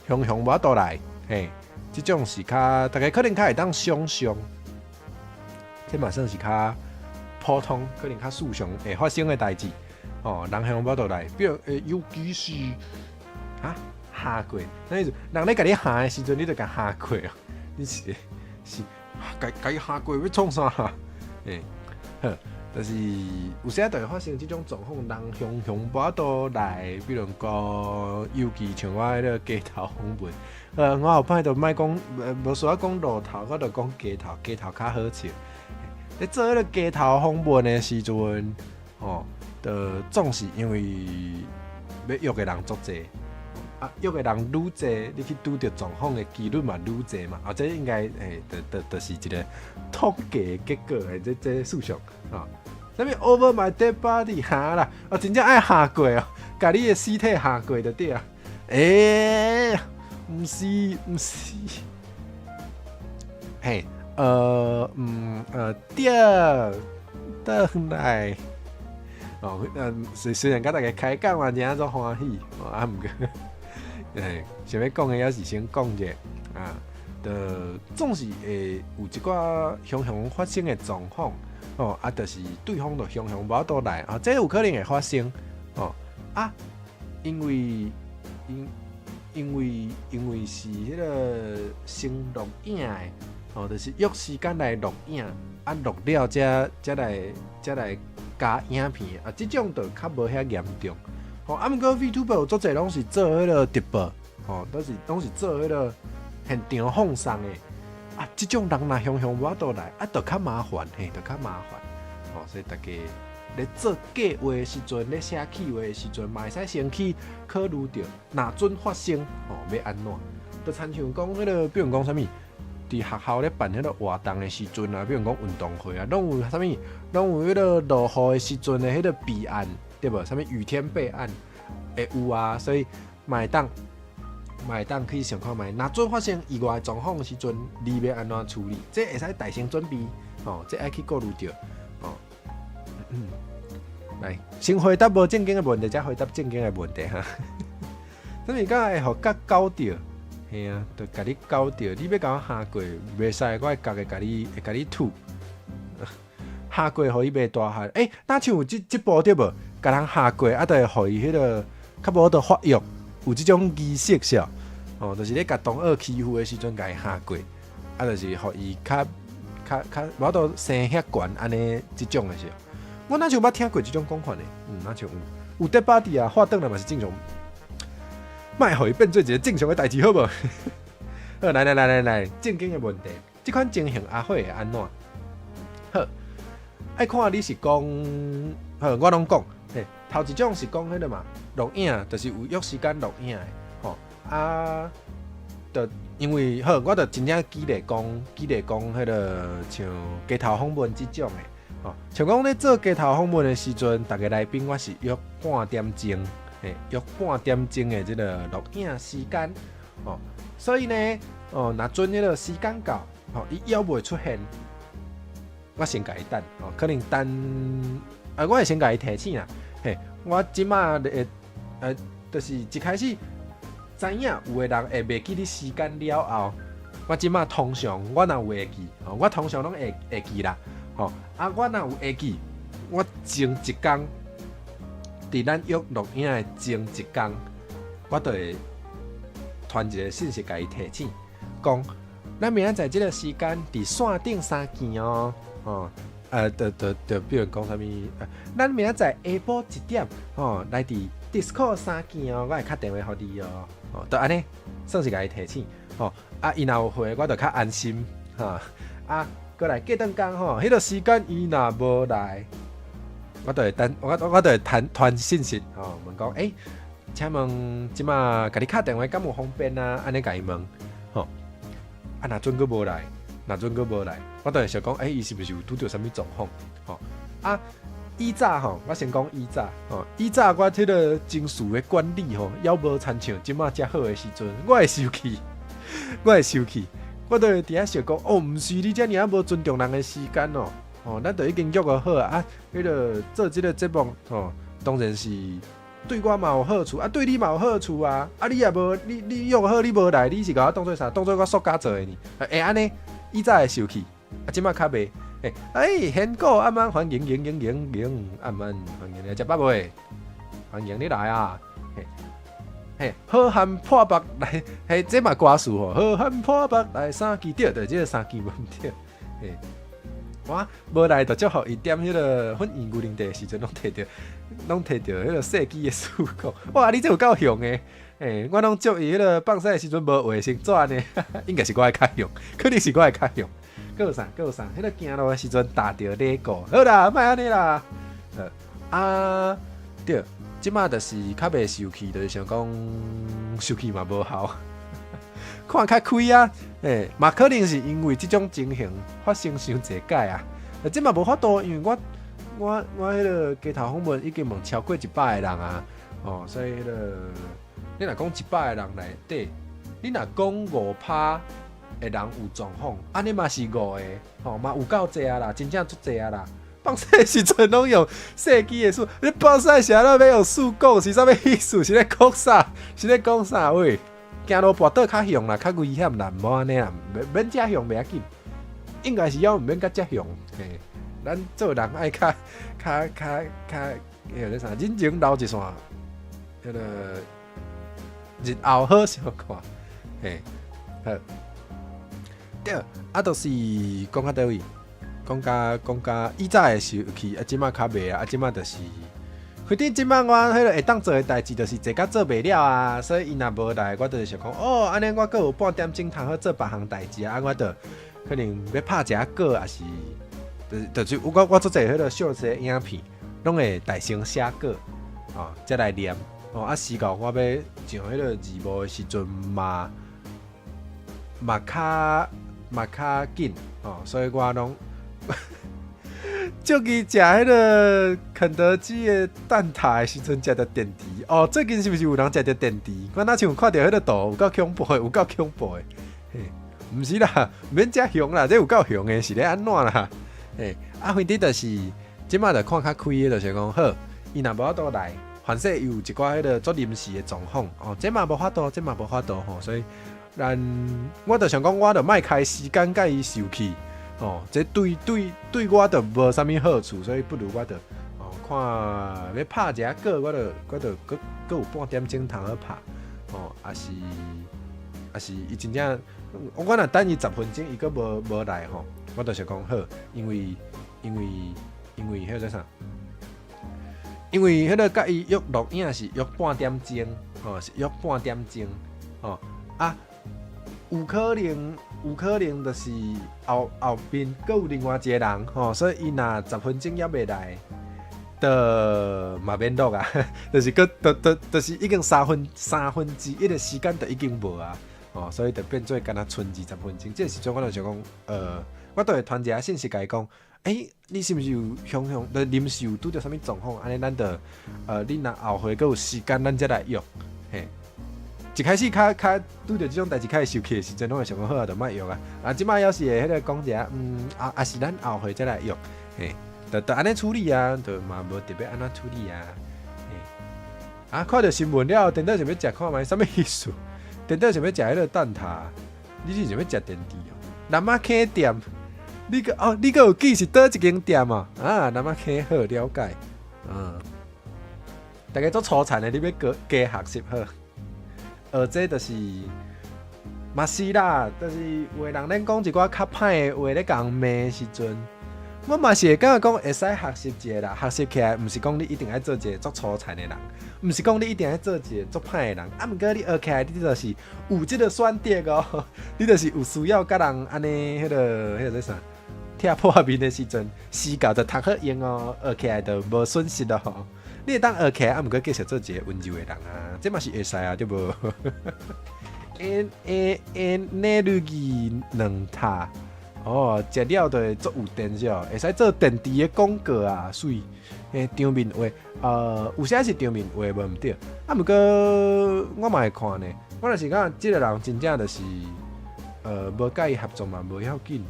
雄雄無法度來，嘿，這種是較大家可能較會當想像，這嘛算是較普通，可能較世常會發生的代誌。哦，人雄無法度來，比如尤其是啊。蝦過，啥意思？人咧共你蝦的時陣，你就共蝦過哦。你是是共共伊蝦過欲創啥？欸，好，但是有時就會發生這種狀況，人雄雄無法度來，比如講，尤其像我彼個街頭訪問，我後擺就莫講，無需要講路頭，我就講街頭，街頭較好笑。咧做彼個街頭訪問的時陣，哦，就總是因為欲約的人足濟。啊，約的人愈濟，你去拄著狀況的幾率嘛愈濟嘛，啊，這應該欸，就是一個統計結果的這事實啊。啥物 over my dead body 哈啦，哦，真正愛蝦過哦，共你的屍體蝦過就對啊。欸，毋是毋是，嘿，對，轉來，哦，雖然佮大家開講嘛，真足歡喜，哦，啊，毋過，嘿，想欲講的猶是先講者，啊，就總是會有一寡常常發生的狀況，哦，啊，就是對方就常常無法度來，啊，這有可能會發生，哦，啊，因為是彼个先錄影的，哦，就是約時間來錄影，啊，錄了才來加影片，啊，這種就較無遐嚴重。吼，啊，毋過 VTuber 有足濟攏是做彼个直播，吼，攏是做彼个現場放送的，啊，這種人若常常無法度來，啊，就較麻煩，嘿，就較麻煩。吼，所以大家咧做計劃的時陣，咧寫計劃的時陣，嘛會使先去考慮著，若準發生，吼，欲按怎？就親像講彼个，比如講啥物，佇學校咧辦彼个活動的時陣啊，比如講運動會啊，攏有啥物，攏有彼个落雨的時陣的彼個備案，對無？啥物雨天備案會有啊，所以嘛會當去想看覓，若準發生意外狀況的時陣，你欲按怎處理？這會使大先準備，吼，這愛去顧慮著，吼。來，先回答無正經的問題，再回答正經的問題哈。啥物敢會予角攪著？嘿啊，就共你攪著，你欲共我蝦過，袂使，我會家己共你會共你吐。蝦過予伊袂大漢，欸，若像有這部對無？共人蝦過，啊，就會予伊彼个較無法度發育，有這種儀式是哦，就是咧共同學欺負的時陣，共伊蝦過，啊，就是予伊較無法度生遐懸按呢這種的是。我若像捌聽過這種講法呢，若像有 dead body 啊，畫轉來嘛是正常，莫予伊變做一个正常的代誌好無？好，來來來來來，正經的問題，這款情形阿火會按怎？好，愛看你是講，好，我攏講，嘿，頭一種是講彼个嘛，錄影，就是有約時間錄影的，吼，啊，就因為好，我就真正舉例講，彼个像街頭訪問這種的，吼，像講咧做街頭訪問的時陣，逐个來賓我是約半點鐘，嘿，約半點鐘的這个錄影時間，吼，所以呢，哦，若準彼个時間到，吼，伊猶未出現，我先共伊等，哦，可能等，啊，我會先共伊提醒啦，嘿，我這馬會，就是一開始知影有的人會袂記得時間了後，我這馬通常我若有會記，吼，我通常攏會記啦，吼，啊，我若有會記，我前一工，佇咱約錄影的前一工，我就會傳一个信息共伊提醒，講咱明仔載這个時間佇線頂相見哦，吼，就比如講啥物，咱明仔載下晡1點，吼，來佇 Discord 相見哦，我會敲電話予你哦，吼，就按呢，算是共伊提醒，吼，啊，伊若有回，我就較安心，哈，啊，過來過轉工吼，彼个時間伊若無來，我就會等，我就會傳傳信息，吼，問講，欸，請問這馬共你敲電話敢有方便啊？按呢共伊問，吼，啊，若準閣無來，若準閣無來，我就會想講，欸，伊是毋是有拄著啥物狀況？吼，啊，以早吼，我先講以早，吼，以早我這个情緒的管理吼，猶無親像這馬遮好的時陣，我會生氣，我會生氣，我就會佇遐想講，哦，毋是你遮爾仔無尊重人的時間哦，吼，咱就已經約好啊，彼个做這个節目，吼，當然是對我嘛有好處，啊，對你嘛有好處啊，啊，你也無，你約好你無來，你是共我當做啥？當做我塑膠做的呢？會按呢，以早會生氣，啊，這馬較袂。欸，賢哥暗晚歡迎迎迎迎迎，暗晚歡迎你，食飽未？歡迎你來啊！嘿，嘿，好漢破腹來，嘿，這嘛歌詞吼，好漢破腹來相見，對，對，這个相見無毋對，嘿，我無來就祝福伊點彼个粉圓牛奶茶的時陣，攏提著彼个世紀的事故。哇，你這有夠雄的！欸，我攏祝伊彼个放屎的時陣無衛生紙呢，應該是我的較雄，可能是我的較雄。閣有啥？閣有啥？彼个行路的時陣踏著禮鼓，好啦，莫按呢啦。啊，對，這馬就是較袂生氣，就是想講生氣嘛無效，看較開啊。欸，嘛可能是因為這種情形發生傷濟擺啊。這嘛無法度，因為我彼个街頭訪問已經問超過100個人啊，哦，所以彼个你若講100個人內底，你若講5趴。的人有狀況，按呢嘛是五個，吼嘛有夠濟啊啦，真正足濟啊啦。放屎的時陣攏用細支的數，你放屎時陣欲用數講是啥物意思？是咧講啥？是咧講啥喂？行路跋倒較凶啦，較危險啦，毋好按呢啦，免免遮凶袂要緊，應該是要毋免甲遮凶。嘿，咱做人愛較較較較，彼個啥，人情留一線，彼個日後好相看。嘿，好，對，啊，就是講到佗位？講甲以早會受氣，啊，這馬較袂啊，啊，這馬就是，反正這馬我彼個會當做的代誌，就是坐甲做袂了啊，所以伊若無來，我就是想講，哦，按呢我閣有半點鐘通好做別項代誌啊，啊，我就可能欲拍一下稿，抑是，就是我做濟彼個 short 的影片，攏會代先寫稿，哦，才來念，哦，啊，時到我欲上彼個字幕的時陣嘛較緊，哦，所以我攏。祝伊食彼個肯德基的蛋撻的時陣食著電池哦，最近是毋是有人食著電池？我若像有看著彼個圖，有夠恐怖的，有夠恐怖的。嘿，毋是啦，毋免遮凶啦，這有夠凶的，是咧按怎啦？嘿，啊，反正就是這馬就看較開的，就是講好，伊若無法度來，凡勢有一寡彼個足臨時的狀況哦，這嘛無法度，這嘛無法度吼，所以咱我就想講，我就莫開時間共伊受氣。哦，這對對對我就無啥物好處，所以不如我就哦看欲拍一下稿，我就閣閣有半點鐘通好拍，哦，抑是伊真正，我若等伊十分鐘，伊閣無來吼，我就是講好，因為彼個啥？因為彼個共伊約錄影是約半點鐘，吼，是約半點鐘，吼啊。有可能，有可能就是後後面閣有另外一個人吼，所以伊若十分鐘猶未來，就嘛免錄啊，就是閣就就就是已經三分之一的時間就已經無啊，哦，所以就變做敢若賰二十分鐘。這個時陣我就想講，我都會傳一下信息共伊講，欸，你是毋是有雄雄，就臨時有拄著啥物狀況，按呢咱就，你若後回閣有時間，咱才來約，嘿。一開始較較拄著這種代誌較會受氣的時陣，攏會想講好啊，就莫約啊。啊，這馬猶是會彼個講一下，啊啊是咱後回才來約，嘿，就按呢處理啊，就嘛無特別按怎處理啊。嘿，啊，看著新聞了後，顛倒想欲食看覓，啥物意思？顛倒想欲食彼個蛋撻，你是想欲食電池哦？南仔坑店，你閣哦，你閣有記是佗一間店哦？啊，南仔坑好了解，大家足粗殘的，你欲加加學習好。學這就是嘛是啦，就是有的人咧講一寡較歹的話咧共人罵的時陣，我嘛是會感覺講會使學習一下啦。學習起來，毋是講你一定愛做一個足粗殘的人，毋是講你一定愛做一個足歹的人。啊，毋過你學起來，你就是有這個選擇哦，你就是有需要共人按呢，彼個做啥，拆破面的時陣，時教就通好用哦，學起來就無損失咯。你會當學起來，啊，毋過繼續做一個溫柔的人啊，這嘛是會使啊，對無？N A N energy 兩塔，哦，食了就會足有電是哦，會使做電池的廣告啊，媠，彼場面話，有啥是場面話無毋對，啊，毋過我嘛會看呢，我若是感覺這個人真正就是，無佮伊合作嘛，無要緊，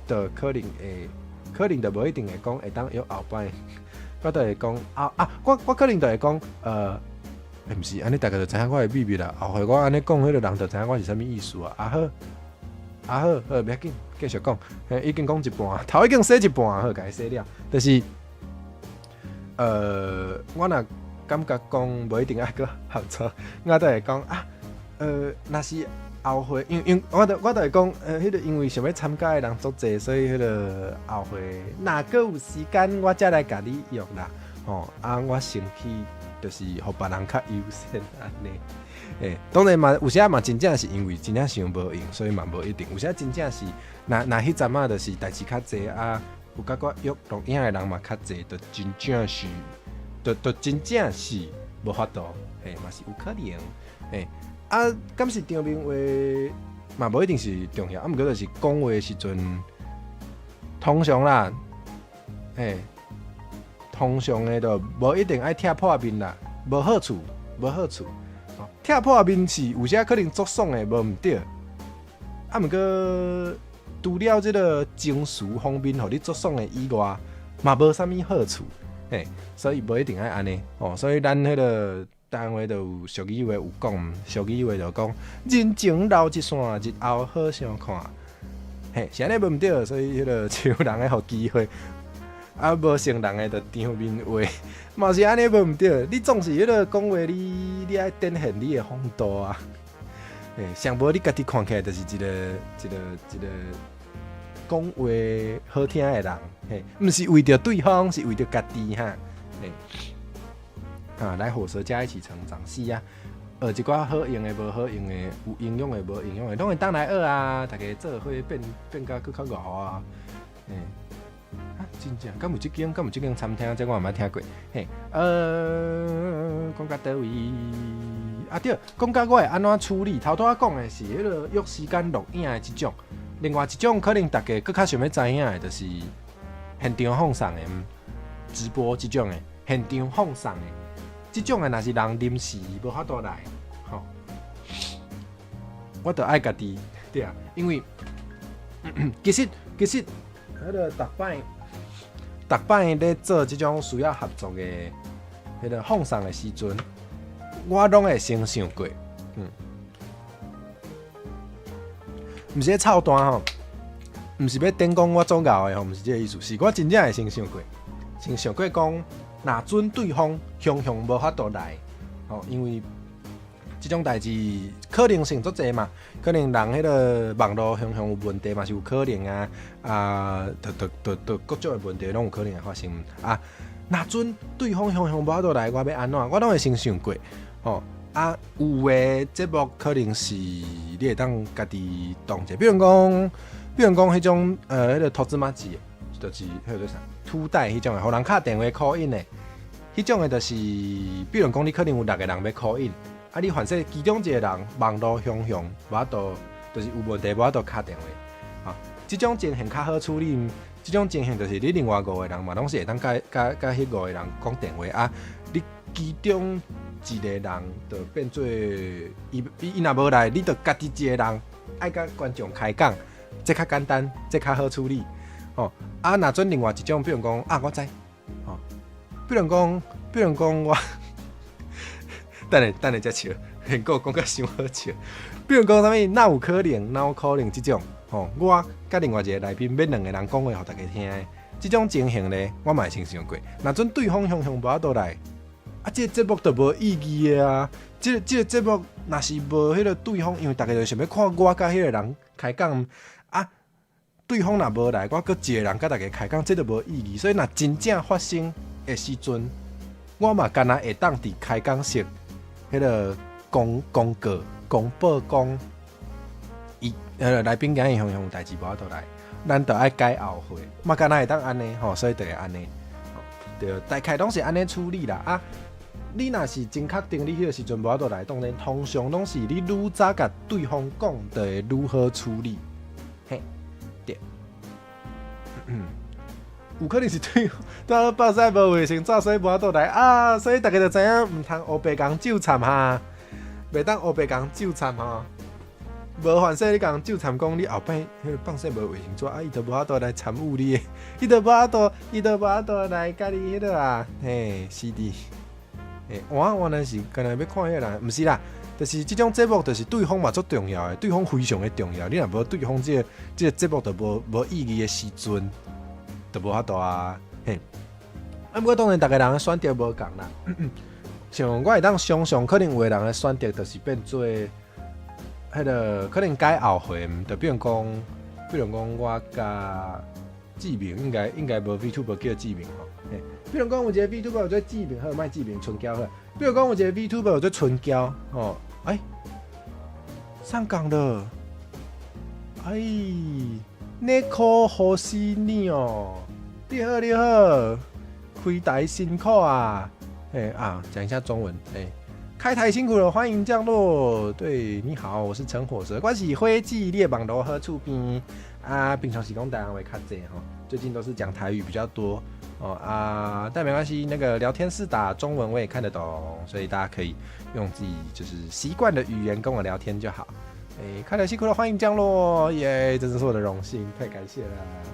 就可能會，可能就無一定會講會當約後擺。我就會講啊啊，我可能就會講，欸，毋是，按呢大家就知影我的秘密啦。後回我按呢講，彼個人就知影我是啥物意思啊。啊好，啊好，好，袂要緊，繼續講。嘿，已經講一半，頭已經洗一半，好，共伊洗了。就是，我若感覺講無一定愛閣合作，我就會講啊，若是後回，因為我就會講，彼個因為想欲參加的人足濟，所以彼個後回若閣有時間，我才來共你約啦。吼，啊，我先去，就是予別人較優先按呢。欸，當然嘛，有時嘛真正是因為真正想無閒，所以嘛無一定。有時真正是，若若彼陣仔就是代誌較濟啊，有佮我約錄影的人嘛較濟，就真正是，就真正是無法度，嘿，嘛是有可能，嘿。啊，敢是場面話嘛，無一定是重要，啊，毋過就是講話的時陣，通常啦，嘿，通常的就無一定愛拆破面啦，無好處，無好處。拆破面是有時可能足爽的，無毋對。啊，啊，毋過除了這个情緒方面，予你足爽的以外，嘛無啥物好處，嘿，所以無一定愛按呢，哦，所以咱彼个台灣話就有俗語話有講，俗語話就講人情留一線，日後好相看，嘿，是按呢無毋對，所以彼个笑人的予機會，啊，無承人的就當面話，嘛是按呢無毋對。你總是彼个講話，你愛展現你的風度啊，嘿，上無你家己看起來就是一個講話好聽的人，嘿，毋是為著對方，是為著家己哈，嘿，啊，來火蛇家一起成長，是啊，學一寡好用的、無好用的，有營養的、無營養的，攏會當來學啊！大家做伙變變甲閣較𠢕啊，嘿，啊，真正，敢有這間，敢有這間餐廳？這我毋捌聽過，嘿，講到佗位？啊對，講到我會按怎處理？頭拄仔講的是彼个約時間錄影的這種。另外一種可能大家閣較想欲知影的，就是現場放送的直播這種的，現場放送的這種的，若是人臨時無法度來，吼，我就愛家己對啊，因為其實彼个逐擺逐擺咧做這種需要合作的彼个放送的時陣，我攏會先想過，毋是咧臭彈吼，毋是欲頂講我足𠢕的吼，毋是這个意思，是我真正會先想過，先想過講，若準對方雄雄無法度來，吼，因為這種代誌可能性足濟嘛，可能人彼个網路雄雄有問題嘛是有可能啊，啊，就各種的問題攏有可能會發生啊。若準對方雄雄無法度來，我欲按怎？我攏會先想過，吼。啊，有的節目可能是你會當家己動者，比如講彼種彼个投資馬子，就是彼个叫啥，初代彼種的，予人敲電話 call in 的，彼種的就是，比如講你可能有六個人欲 call in，啊，你凡勢其中一個人網路雄雄無法度，就是有問題無法度敲電話，啊，這種情形較好處理，這種情形就是你另外五個人嘛，攏是會當共共共彼五個人講電話啊，你其中一個人就變做伊伊若無來，你就家己一個人愛共觀眾開講，這較簡單，這較好處理。吼，啊，若準另外一種，比如講啊，我知，吼，比如講我，等下等下才笑，現閣講甲傷好笑。比如講啥物，哪有可能，哪有可能這種，吼，我佮另外一個來賓欲兩個人講話予大家聽的，這種情形咧，我嘛會先想過。若準對方雄雄無法度來，啊，這個節目就無意義的啊！這個節目若是無彼个對方，因為大家就想欲看我佮彼個人開講啊，對方若無來，我閣一個人共大家開講，這就無意義。所以若真正發生的時陣，我嘛干焦會當佇開講室彼个公告公布講，伊來賓今日雄雄有代誌無法度來，咱就愛改後會，嘛干焦會當按呢吼，所以就會按呢，對，大概攏是按呢處理啦啊。你若是真確定你彼个時陣無法度來，當然通常攏是你愈早共對方講，就會愈好處理。嘿，對。有可能是對方放屎無衛生紙，所以無法度來啊，所以大家就知影毋通烏白共糾纏哈，袂當烏白共糾纏吼。無凡勢你共糾纏講，你後擺彼个放屎無衛生紙，啊，伊就無法度來參與你的，伊就無法度，伊就無法度來共你彼个啊，嘿，是的。欸，我原來是干焦欲看彼个人，毋是啦，就是這種節目，就是對方嘛足重要的，對方非常的重要。你若無對方，這個節目就無意義的時陣，就無法度啊。嘿，啊，毋過當然，逐个人的選擇無仝啦。像我會當想象，可能有的人的選擇就是變做彼个可能改後會，就比如講我共志明應該無 VTuber 叫志明吼。嘿，比如講有一個 VTuber 叫做志明，好，莫志明春嬌好。比如講有一個 VTuber 叫做春嬌，吼，欸，上崗了，哎，你可好死你哦，你好你好，開台辛苦啊，欸啊，講一下中文，欸，開台辛苦了，歡迎降落。對，你好，我是陳火蛇，我是火姊，你的網路好厝邊啊，平常時講台灣話較濟吼，最近都是講台語比較多。哦啊，但沒關係，那個聊天室打中文我也看得懂，所以大家可以用自己就是習慣的語言跟我聊天就好。哎，看來辛苦了，歡迎降落，耶，真是我的榮幸，太感謝了，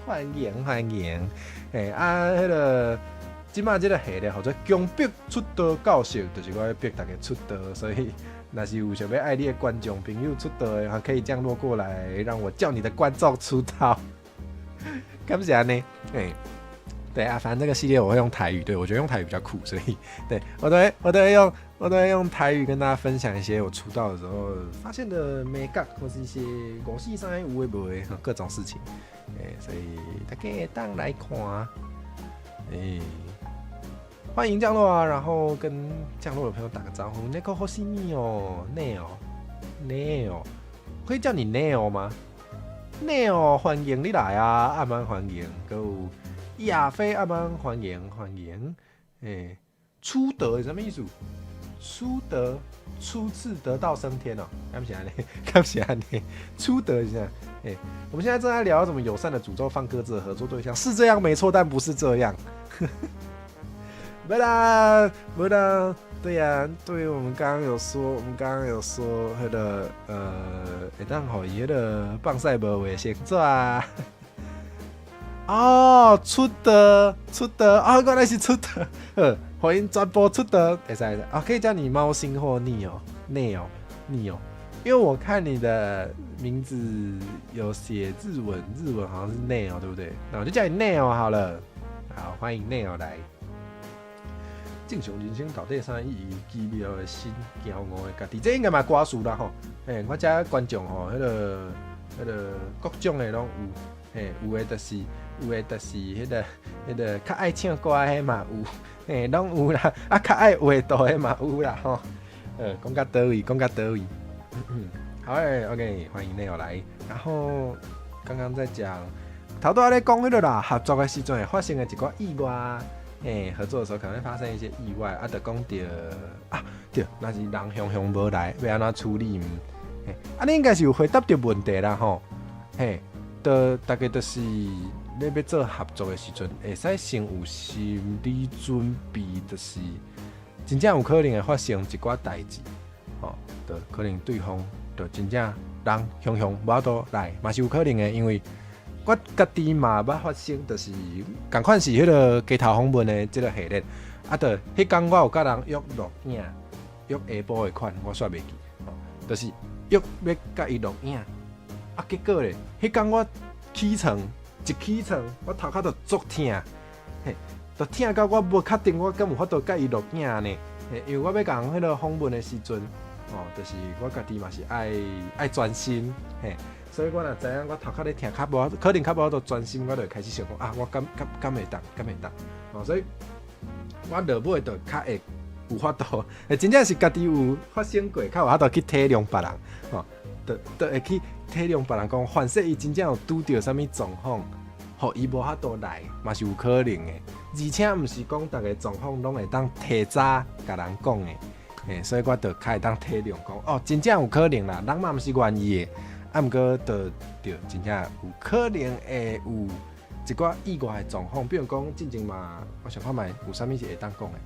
歡迎歡迎。哎啊，彼個這擺這個系列號做強迫出道教室，就是我欲逼大家出道，所以若是有想欲愛你的觀眾朋友出道的，可以降落過來，讓我叫你的觀眾出道。敢是按呢？哎，對啊，反正這個系列我會用台語，對，我覺得用台語比較酷，所以對我都會用台語跟大家分享一些我出道的時候發現的眉角，或是一些五四三有的無的各種事情。哎，所以大家會當來看，哎，歡迎降落啊！然後跟降落的朋友打個招呼，那個好細膩哦，Neo，Neo，可以叫你 Neo 嗎？Neo，歡迎你來啊！阿曼歡迎，閣有亞飛阿曼歡迎歡迎。哎，初得是啥物意思？初得，初次得道升天哦，敢是按呢？敢是按呢？初得一下，哎，我們現在正在聊怎麼友善的詛咒放鴿子的合作對象，是這樣沒錯，但不是這樣。沒啦，沒啦，對呀，對，我們剛剛有說，我們剛剛有說，彼個會當予伊彼個放屎無衛生紙啊。哦，出道，出道，啊，原來是出道，呵，歡迎轉播出道，會使會使，啊，可以叫你貓星或逆哦，內哦，逆哦，因為我看你的名字有寫日文，日文好像是內哦，對不對？那我就叫你內哦好了。好，歡迎內哦來。正常人生到底啥意義？奇妙的心，驕傲的家己，這應該嘛歌詞啦吼。欸，我遮觀眾吼，彼個各種的攏有，嘿，有的就是彼個較愛唱歌的嘛有，嘿，攏有啦。啊，較愛畫圖的嘛有啦吼。講到佗位，講到佗位。好欸，OK，歡迎內友來。然後剛剛在講，頭拄仔咧講彼個啦，合作的時陣會發生的一寡意外。欸，合作的時候可能會發生一些意外，啊，就講著啊，對，若是人雄雄無來，欲按怎處理？嘿，啊，你應該是有回答著問題啦吼。嘿，就大概就是你欲做合作的時陣，會使先有心理準備，就是真正有可能會發生一寡代誌，吼，就可能對方就真正人雄雄無法度來，嘛是有可能的，因為我家己嘛捌發生，就是仝款是彼個街頭訪問的這個系列，啊，就彼工我有佮人約錄影，約下晡的款，我煞袂記，吼，就是約欲佮伊錄影，啊，結果咧，彼工我起床一起床，我頭殼就足疼，嘿，就疼到我無確定我敢有法度佮伊錄影呢，嘿，因為我欲共人彼個訪問的時陣，哦，就是我家己嘛是愛專心，嘿。所以我若知影我頭殼咧疼，較無可能較無法度專心，我就會開始想講啊，我敢會當，敢會當，哦，所以我落尾就較會有法度，欸，真正是家己有發生過，較有法度去體諒別人，吼，就會去體諒別人講，凡勢伊真正有拄著啥物狀況，予伊無法度來，嘛是有可能的。而且毋是講逐个狀況攏會當提早共人講的，欸，所以我就較會當體諒講，哦，真正有可能啦，人嘛毋是願意的。啊，毋過就對，真正有可能會有一寡意外的狀況，比如講進前嘛，我想看覓有啥物是會當講的，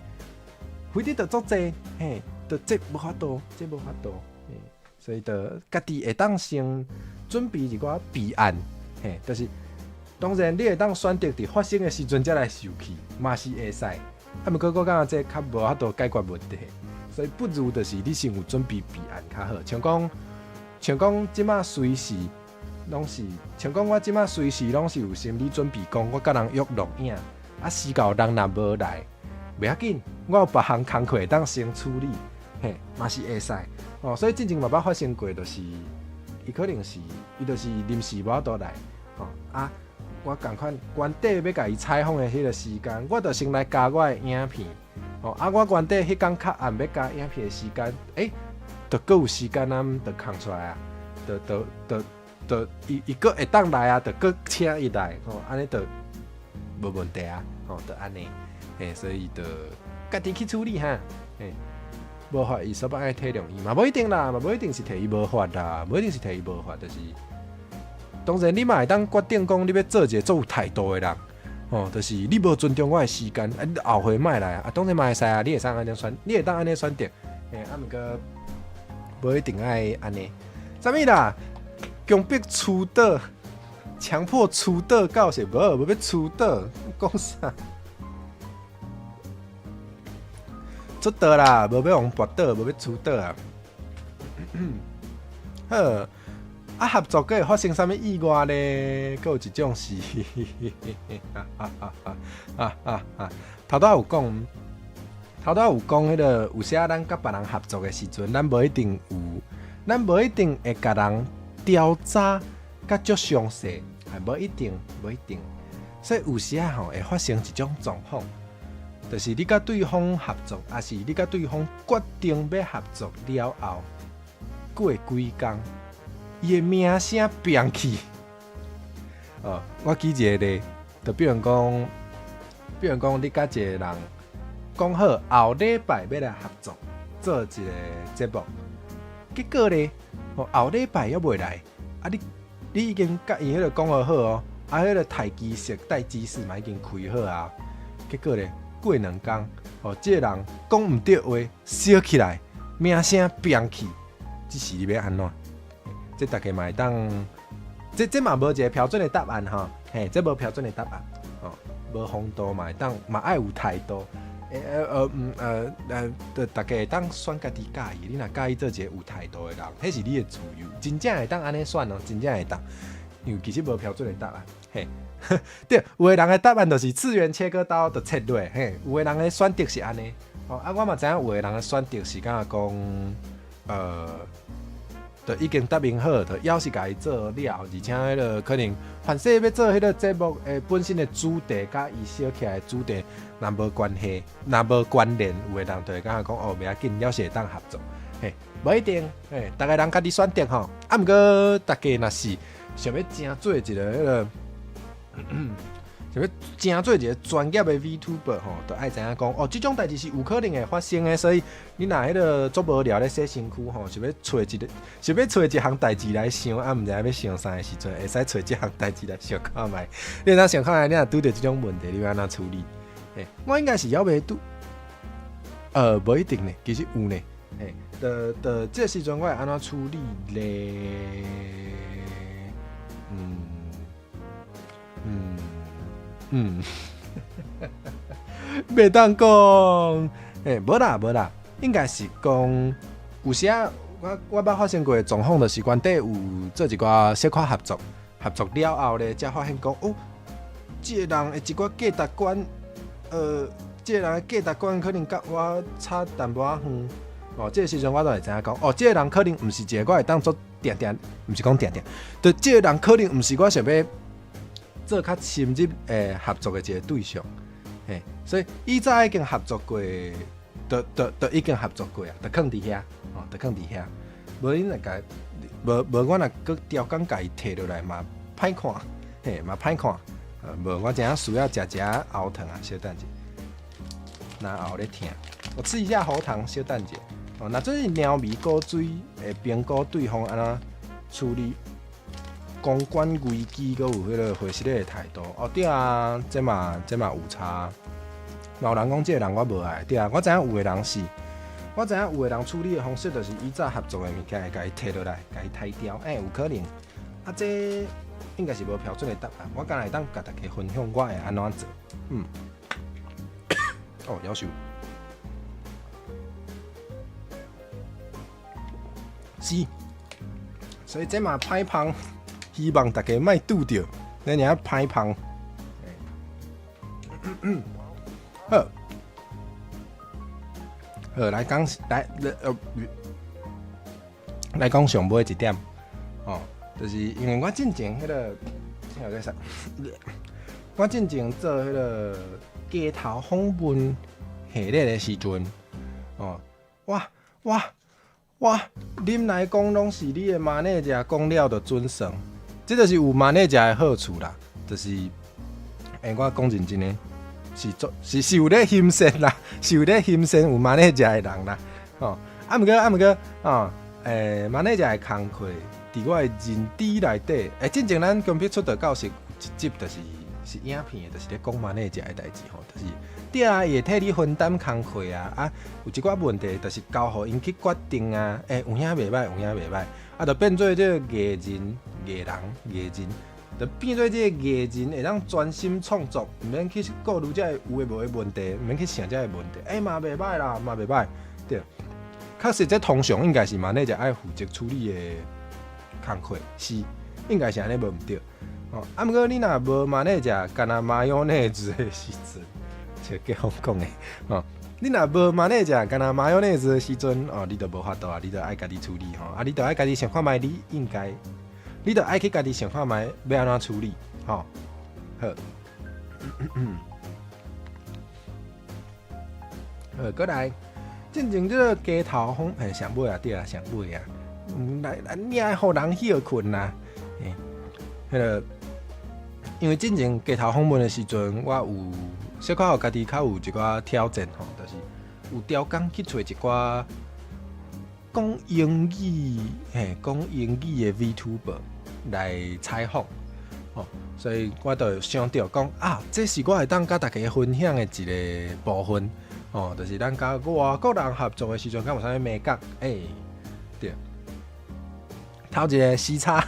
飛機就足濟，嘿，就這無法度，這無法度，嘿，所以就家己會當先準備一寡備案，嘿，就是當然你會當選擇佇發生的時陣才來受氣，嘛是會使。啊，毋過我感覺這較無法度解決問題，所以不如就是你先有準備備案較好，像講這擺隨時攏是，像講我這擺隨時攏是有心理準備，講我佮人約錄影，啊，時到人若無來，袂要緊，我有別項工課會當先處理，嘿，嘛是會使。哦，所以進前嘛捌發生過，就是伊可能是伊就是臨時無法度來，吼啊，我仝款原底欲共伊採訪的彼個時間，我就先來加我的影片，吼啊，我原底彼工較暗欲加影片的時間，欸，就閣有時間啊，就空出來啊，就伊閣會當來啊，就閣請伊來，吼，按呢就無問題啊，吼，就按呢，嘿，所以就家己去處理哈，嘿，無法伊煞欲愛體諒伊嘛，無一定啦，嘛無一定是提伊無法啦，無一定是提伊無法，就是當然你嘛會當決定講你欲做一個足有態度的人，吼，就是你無尊重我的時間，啊，你後悔莫來啊，啊，當然嘛會使啊，你會使按呢選，你會當按呢選擇，嘿，啊，毋過無一定愛按呢。啥物啦？強迫出道，強迫出道到是無，無欲出道，講啥？出道啦，無欲予人跋倒，無欲出道啊。好，啊合作閣會發生啥物意外咧？閣有一種是，啊啊啊啊啊啊！頭拄仔有講，頭拄仔有講彼个有時仔咱佮別人合作的時陣，咱無一定有，咱無一定會共人調查甲足詳細，啊，無一定，無一定。所以有時仔吼會發生一種狀況，就是你佮對方合作，抑是你佮對方決定欲合作了後，過幾工，伊的名聲變去。哦，我舉一個例，就比如講，比如講你佮一個人講好後禮拜欲來合作做一個節目，結果咧，哦後禮拜猶未來，啊你你已經佮伊彼个講好哦，啊彼个待機室待機室嘛已經開好啊，結果咧過兩工，哦這个人講毋對話，燒起來，名聲變去，這時你欲按怎？這大家嘛會當，這這嘛無一個標準的答案吼，嘿，這無標準的答案，哦，無風度嘛會當，嘛愛有態度，欸呃嗯呃呃，就大家會當選家己佮意，你若佮意做一個有態度的人，彼是你的自由，真正會當按呢選哦，真正會當，因為其實無標準的答案，嘿，對，有的人的答案就是次元切割刀就切落，嘿，有的人的選擇是按呢，哦，啊，我嘛知影有的人的選擇是敢若講，就已經答應好，就猶是共伊做了，而且彼个可能凡勢欲做彼个節目的本身的主題，佮伊燒起來的主題若無關係，若無關聯，有的人就會感覺講哦，袂要緊，猶是會當合作，嘿，無一定，嘿，逐个人家己選擇吼，啊，毋過大家若是想欲成做一個彼个，想欲成做一個專業的 VTuber 吼，就愛知影講哦，這種代誌是有可能會發生的，所以你若彼个足無聊咧洗身軀吼，想欲揣一个，想欲揣一項代誌來想，啊，毋知影欲想啥的時陣，會使揣這項代誌來想看覓。你若想看覓，你若拄著這種問題，你欲按怎處理？嘿，我應該是猶未拄，無一定呢，其實有呢，嘿，就就這個時陣我會按怎處理咧？嗯嗯嗯，袂當講，欸，無啦無啦，應該是講有時仔我我捌發生過的狀況，就是原底有做一寡小可合作，合作了後咧，才發現講哦，這个人的一寡價值觀，這个人的價值觀可能佮我差淡薄仔遠，哦，這个時陣我就會知影講，哦，這个人可能毋是一個我會當做定定，毋是講定定，就這个人可能毋是我想欲做較深入的合作的一個對象，嘿，所以以早已經合作過，就就就已經合作過啊，就囥佇遐，哦，就囥佇遐。無你若共，無無我若閣刁工共伊提落來嘛，歹看，嘿，嘛歹看。無我真正需要食一下喉糖啊，小等者。若喉咧疼，我吃一下喉糖，小等者。哦，若這是貓味古錐會評估對方按怎處理公關危機，閣有彼个回事的態度。哦，對啊，這嘛這嘛有差。嘛有人講這个人我無愛，對啊，我知影有的人是，我知影有的人處理的方式就是以早合作的物件會共伊提落來，共伊刣掉，欸，有可能。啊，這應該是無標準的答案，我敢若會當共大家分享我會按怎做。嗯。哦，夭壽。是，所以這嘛歹芳，希望大家莫拄著，咱爾歹芳。好，好來講來來講上尾一點，哦，就是因為我進前彼个，聽個啥？我進前做彼个街頭訪問系列的時陣，哦，哇哇哇，恁來講攏是你的 manager 講了就準算，這就是有 manager 的好處啦，就是，欸，我講認真的，是做是是有咧欣羨啦，是有咧欣羨有 manager 的人啦，吼，啊，毋過啊，毋過，哦，欸，manager 的工課，佇我的認知內底，欸，進前咱強迫出道教室有一集就是是影片的，就是咧講 manager 的代誌吼，就是對啊，伊會替你分擔工課啊，啊，有一寡問題就是交予𪜶去決定啊，欸，有影袂歹，有影袂歹，啊，就變做這個藝人、藝人、藝人，就變做這個藝人會當專心創作，毋免去顧慮這个有的無的問題，毋免去想這个問題，欸，嘛袂歹啦，嘛袂歹，對。確實，這通常應該是 manager 愛負責處理的工課，是應該是按呢無毋對。哦，啊，毋過你若無 manager，干焦マヨネーズ的時陣，這結婚講的哦。你若無 manager，干焦マヨネーズ的時陣，哦，你就無法度啊，你就愛家己處理吼，啊，你就愛家己想看覓，你應該，你就愛去家己想看覓欲按怎處理，吼，好。好，閣來。進前這個街頭訪，嘿，上尾啊，對啊，上尾啊，來，你愛予人歇睏啦，嘿，彼個，因為進前街頭訪問的時陣，我有小可予家己較有一寡挑戰吼，就是有調工去揣一寡講英語，嘿，講英語的 VTuber 來採訪，吼，所以我就想著講啊，這是我會當佮大家分享的一個部分。哦，就是咱佮外國人合作的時陣，敢有啥物眉角？欸，對，頭一個時差，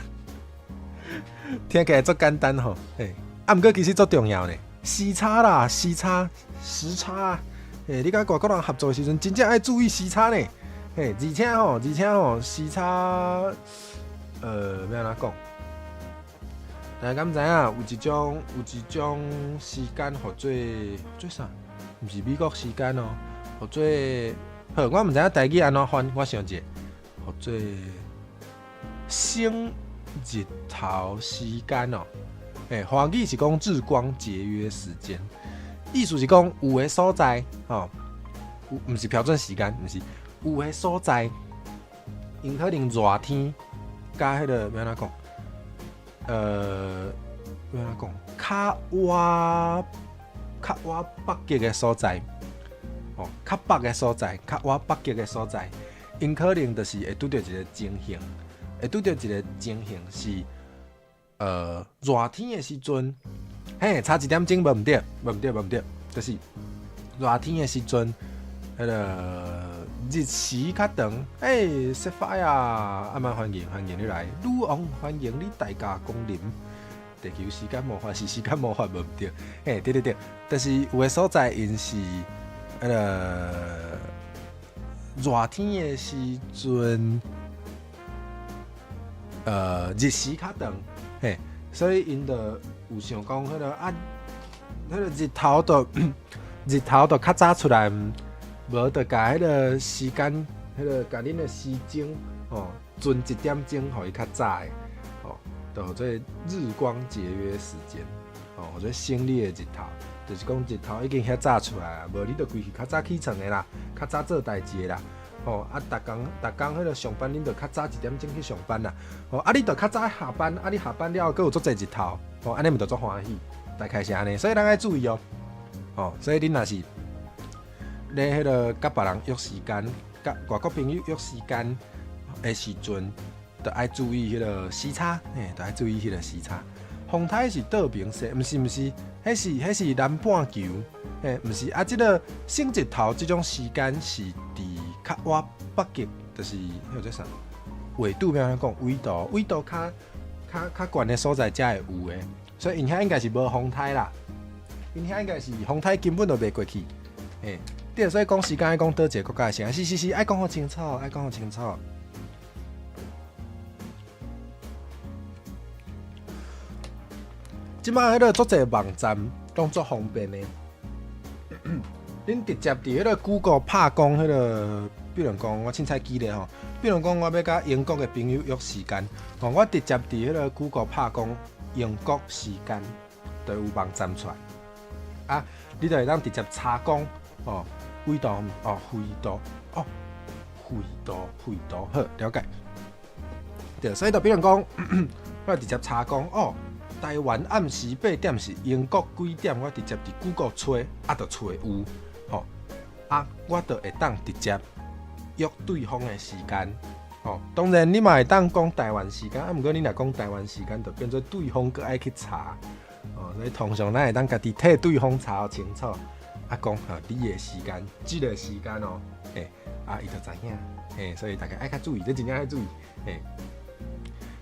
聽起來足簡單吼，欸，啊，毋過其實足重要呢。時差啦，時差，時差，欸，你佮外國人合作的時陣，真正愛注意時差呢。嘿，而且吼，而且吼，時差，欲按怎講？大家敢知影有一種時間，號做做啥？毋是美國時間哦，號做好，我毋知影台語按怎翻，我想者，號做省日頭時間哦。欸，華語是講日光節約時間，意思是講有的所在，吼，有毋是標準時間，毋是有的所在，𪜶可能熱天佮彼個欲按怎講？欲按怎講？較倚。較倚北極的所在，哦，較北的所在，較倚北極的所在，𪜶可能就是會拄著一個情形，會拄著一個情形是，熱天的時陣，嘿，差一點鐘無毋對，無毋對，無毋對，就是熱天的時陣，彼個日時較長，欸，說法呀，阿曼歡迎歡迎你來，女王歡迎你大駕光臨。地球時間魔法是時間魔法無毋對，嘿，對對對，但是有的所在𪜶是彼個熱天的時陣，日時較長，嘿，所以𪜶就有想講彼個啊，彼個日頭就較早出來，無就共彼個時間，彼個共恁的時鐘吼，準一點鐘，予伊較早的。就號做日光節約時間，哦，號做省你的日頭，就是講日頭已經遐早出來啊，無你就規氣較早起床的啦，較早做代誌的啦，吼啊，逐工逐工彼個上班，恁就較早一點鐘去上班啦，吼啊，你就較早下班，啊，你下班了後閣有足濟日頭，吼，按呢毋就足歡喜，大概是按呢，所以咱愛注意哦，吼，所以恁若是咧彼個佮別人約時間，佮外國朋友約時間的時陣。就愛注意彼個時差，嘿，就愛注意彼個時差。風颱是倒爿踅，毋是毋是，彼是南半球，嘿，毋是啊。這個省日頭這種時間是佇較倚北極，就是彼個叫啥？緯度欲按怎講？緯度緯度較較較懸的所在才會有的，所以𪜶遐應該是無風颱啦。𪜶遐應該是風颱根本就袂過去，嘿，對，所以講時間愛講佗一個國家的時間，是是是，愛講予清楚，愛講予清楚。這擺彼個足濟網站攏足方便的，恁直接佇彼個 Google 拍講彼個，比如講我凊彩舉例吼，比如講我欲佮英國的朋友約時間，吼，我直接佇彼個 Google 拍講英國時間，就有網站出來，啊，你就會當直接查講，哦，緯度，哦，緯度，哦，緯度，緯度，好，了解。對，所以就比如講，我直接查講，哦。台灣暗時八點是英國幾點？我直接佇 Google 揣，啊，就揣有，吼，啊，我就會當直接約對方的時間，吼。當然你嘛會當講台灣時間，啊，毋過你若講台灣時間，就變做對方閣愛去查，哦，所以通常咱會當家己替對方查予清楚，啊講吼你的時間，這個時間哦，嘿，啊伊就知影，嘿，所以大家愛較注意，這真正愛注意，嘿。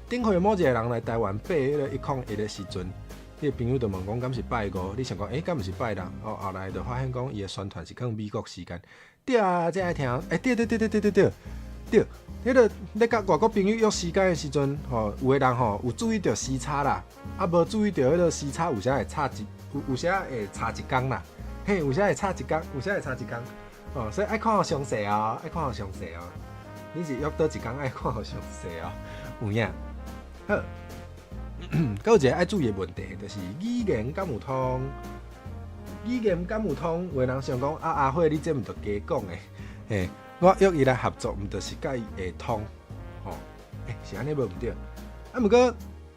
頂回某一個人來台灣爬彼個101的時陣，你的朋友就問講敢是拜五？你想講，欸，敢毋是拜六？哦，後來就發現講伊的宣傳是放美國時間。對啊，這愛聽，欸，對對對對對對對對，彼個咧佮外國朋友約時間的時陣，吼，有的人吼有注意著時差啦，啊無注意著彼個時差有時會差一有有時會差一工啦，嘿，有時會差一工，有時會差一工，哦，所以愛看予詳細哦，愛看予詳細哦。你是約佗一工愛看予詳細哦，有影。好，閣有一個愛注意的問題，就是語言敢有通？語言敢有通？有的人想講啊，阿火你這毋著加講的，嘿，我約伊來合作，毋就是佮伊會通？吼，欸，是按呢無毋對。啊，毋過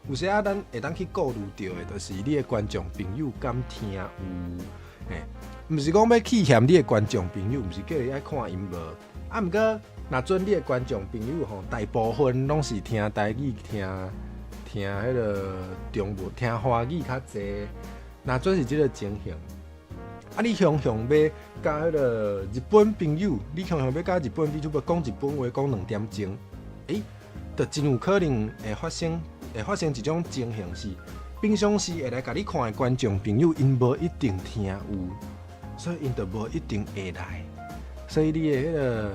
有時仔咱會當去顧慮著的，就是你的觀眾朋友敢聽有？嘿，毋是講欲棄嫌你的觀眾朋友，毋是叫伊愛看𪜶無。啊，毋過若準你的觀眾朋友吼，大部分攏是聽台語、聽聽彼個中文、聽華語較濟，若準是這個情形，啊，你雄雄欲佮彼個日本朋友，你雄雄欲佮日本朋友講日本話講2點鐘，欸，就真有可能會發生，會發生一種情形是，平常時會來共你看的觀眾朋友，𪜶無一定聽有，所以𪜶就無一定會來，所以你的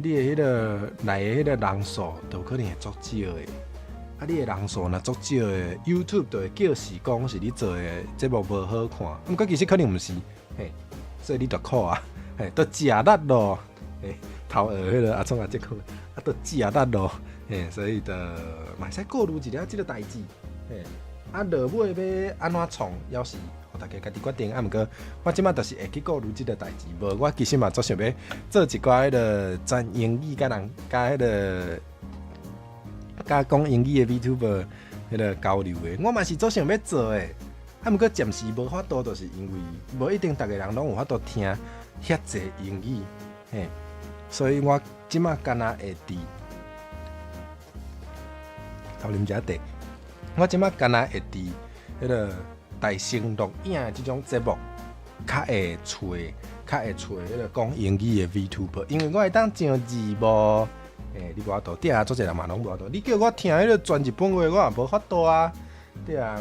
彼個來的彼個人數，就有可能會足少的。啊，你的人數若足少的，YouTube 就會叫是講是你做的節目無好看，毋過其實可能毋是，嘿，所以你著苦啊，嘿，都食力咯，嘿，頭學彼個阿聰阿叔講，啊，都食力咯，嘿，所以就嘛會使顧慮一下這個代誌，嘿，啊，落尾欲按怎創，猶是予大家家己決定。啊，毋過我這馬就是會去顧慮這個代誌，無我其實嘛足想欲做一寡彼個全英語佮人佮彼個。佮講英語的 VTuber 彼個交流的，我嘛是足想欲做的，啊，毋過暫時無法度，就是因為無一定逐个人攏有法度聽遐濟英語，嘿，所以我這馬敢若會佇偷啉一下茶，我這馬敢若會佇彼個大聲錄影的這種節目，較會揣彼個講英語的 VTuber，因為我會當上字幕。欸，你無法度，對啊，足濟人嘛攏無法度。你叫我聽彼個全日本話，我也無法度啊。對啊，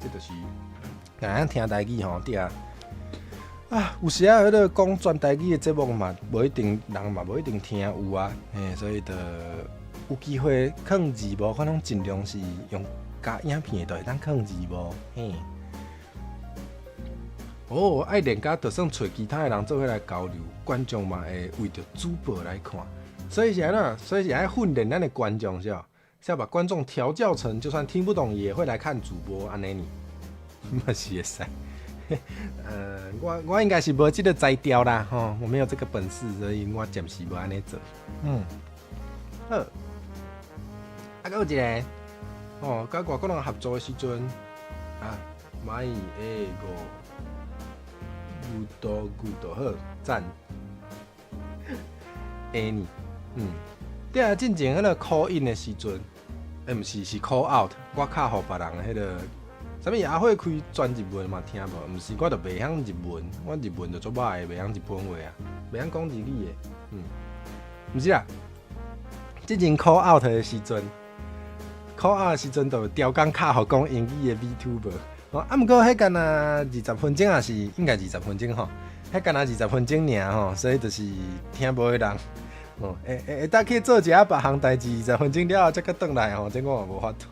這就是，若會聽台語吼，對啊。啊，有時仔彼個講全台語的節目嘛，無一定人嘛無一定聽有啊。嘿，所以就有機會囥字幕，我攏盡量是用加影片的，就會當囥字幕。嘿。哦，愛練甲就算揣其他的人做伙來交流，觀眾嘛會為著主播來看。所以是按怎？所以是愛訓練咱的觀眾是吧？是要把觀眾調教成，就算聽不懂也會來看主播按呢？嘛是會使。我應該是無這個才調啦，吼，我沒有這個本事，所以我暫時無按呢做。嗯，好。啊，閣有一個，哦，佮外國人合作的時陣，啊，買一個，good good 好，讚。Any。嗯，對啊，進前彼個 call in 的時陣，欸，毋是，是 call out，我敲予別人彼個，啥物阿火開全日文嘛聽無？毋是，我就袂曉日文，我日文就足歹的，袂曉日本話啊，袂曉講日語的，嗯，毋是啦，進前 call out 的時陣，call out 的時陣就調工敲予講英語的 VTuber，哦，啊，毋過彼敢若20分鐘也是應該二十分鐘吼，彼敢若二十分鐘爾吼，所以就是聽無的人。哦，會當去做一下別項代誌，二十分鐘了後才閣轉來吼，這我嘛無法度，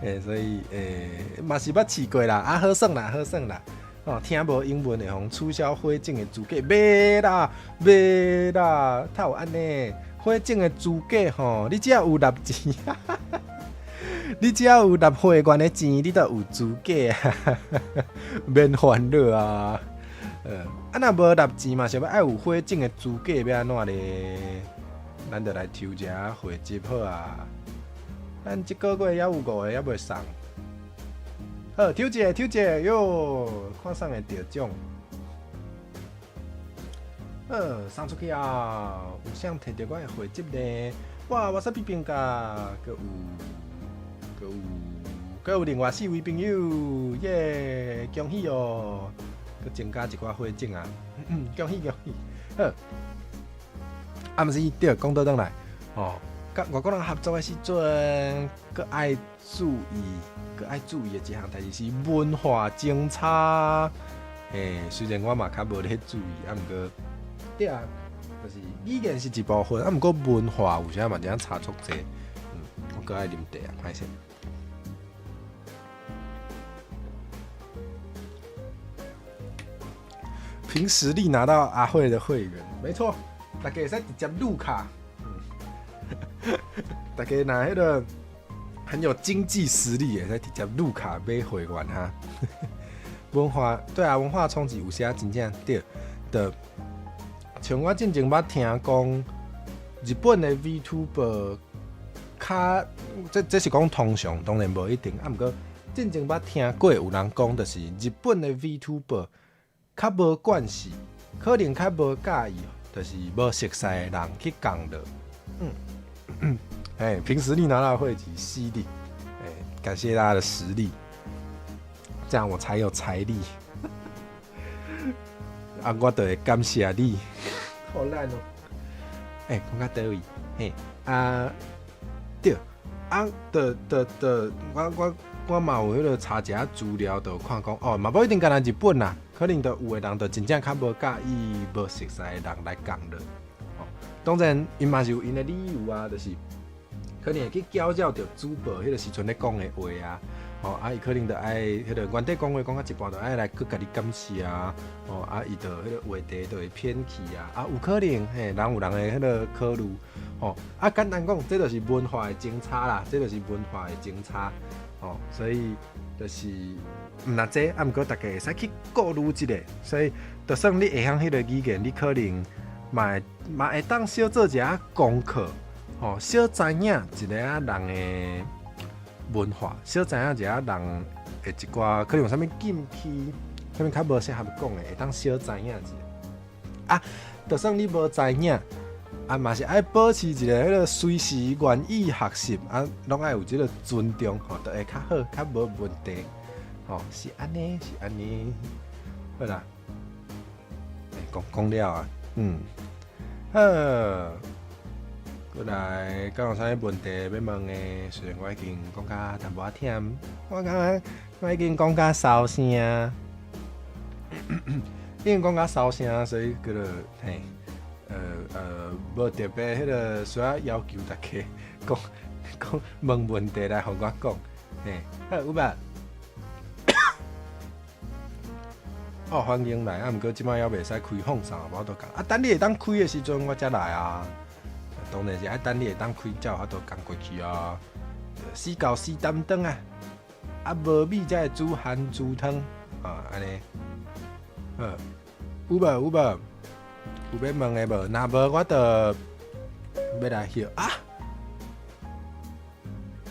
欸，所以欸嘛是捌試過啦，啊好耍啦，好耍啦，哦，聽無英文會予取消會證的資格，袂啦，袂啦，哪有按呢？會證的資格吼，你只要有納錢，你只要有納會員的錢，你就有資格啊，免煩惱啊。啊若無納錢嘛，想欲愛有會證的資格，欲按怎咧？咱就來抽一下會籍好啊！咱這個月猶有五個猶未送。好，抽一個，抽一個喲，看啥會得獎。好，送出去啊！有啥摕著我的會籍呢？哇，我說比冰噶，閣有，閣有，閣有另外四位朋友，耶，恭喜哦！閣增加一寡火種啊！恭喜恭喜！好，啊，毋是對，講倒轉來，哦，佮外國人合作的時陣，閣愛注意，閣愛注意的一項代誌是文化爭差。嘿，雖然我嘛較無咧注意，啊，毋過對啊，就是語言是一部分，啊，毋過文化有時嘛真正差足濟。嗯，我閣愛啉茶啊，歹勢。憑實力拿到阿慧的會員，沒錯，大家會使直接入卡。嗯，大家若彼個很有經濟實力的，會使直接入卡買會員哈。文化對啊，文化衝擊有時真正對的。像我進前捌聽講，日本的 VTuber 較這這是講通常，當然無一定。啊，毋過進前捌聽過有人講，就是日本的 VTuber 較無慣勢，可能較無佮意，就是無熟似的人去共落。嗯，哎，憑實力拿到會籍，犀利。哎，感謝大家的實力，這樣我才有財力。啊，我就會感謝你。好爛哦！欸，講到佗位？嘿，啊，對，啊，著著著，我我我嘛有彼個查一下資料，就看講，哦，嘛無一定干焦日本啦，可能著有的人就真正較無佮意無熟似的人來共落。哦，當然，𪜶嘛是有𪜶的理由啊，就是可能會去攪擾著主播彼個時陣咧講的話啊。哦，啊，伊可能就愛彼個原底講話講到一半，就愛來閣共你感謝啊。哦，啊，伊就彼個話題就會偏去啊。啊，有可能，嘿，人有人的彼個考慮。哦，啊，簡單講，這就是文化的爭差啦，這就是文化的爭差。哦，所以就是毋若這，啊，毋過大家會使去顧慮一下。所以，就算你會曉彼個語言，你可能嘛會嘛會當小做一下功課，吼，小知影一下人的文化，小知影一下人的一寡可能有啥物禁忌，啥物較無適合講的，會當小知影一下。啊，就算你無知影，啊嘛是愛保持一个彼個隨時願意學習，啊，攏愛有這个尊重，吼，就會較好，較無問題。吼，是按呢，是按呢。好啦，欸，講講了啊，嗯，好。過來，敢有啥物問題欲問的？雖然我已經講甲淡薄仔忝，我感覺我已經講甲梢聲，已經講甲梢聲，所以叫做嘿，無特別彼個需要要求大家講講問問題來予我講，嘿，好，有無？哦，歡迎來，啊，毋過這擺猶袂使開放送，無法度共。啊，等你會當開的時陣，我才來啊。當然是愛等你會當開，才有法度共過去啊。死猴死擔當啊，啊無米才會煮番薯湯啊，按呢。好，有無有無？有欲問的無？若無，我就欲來歇啊。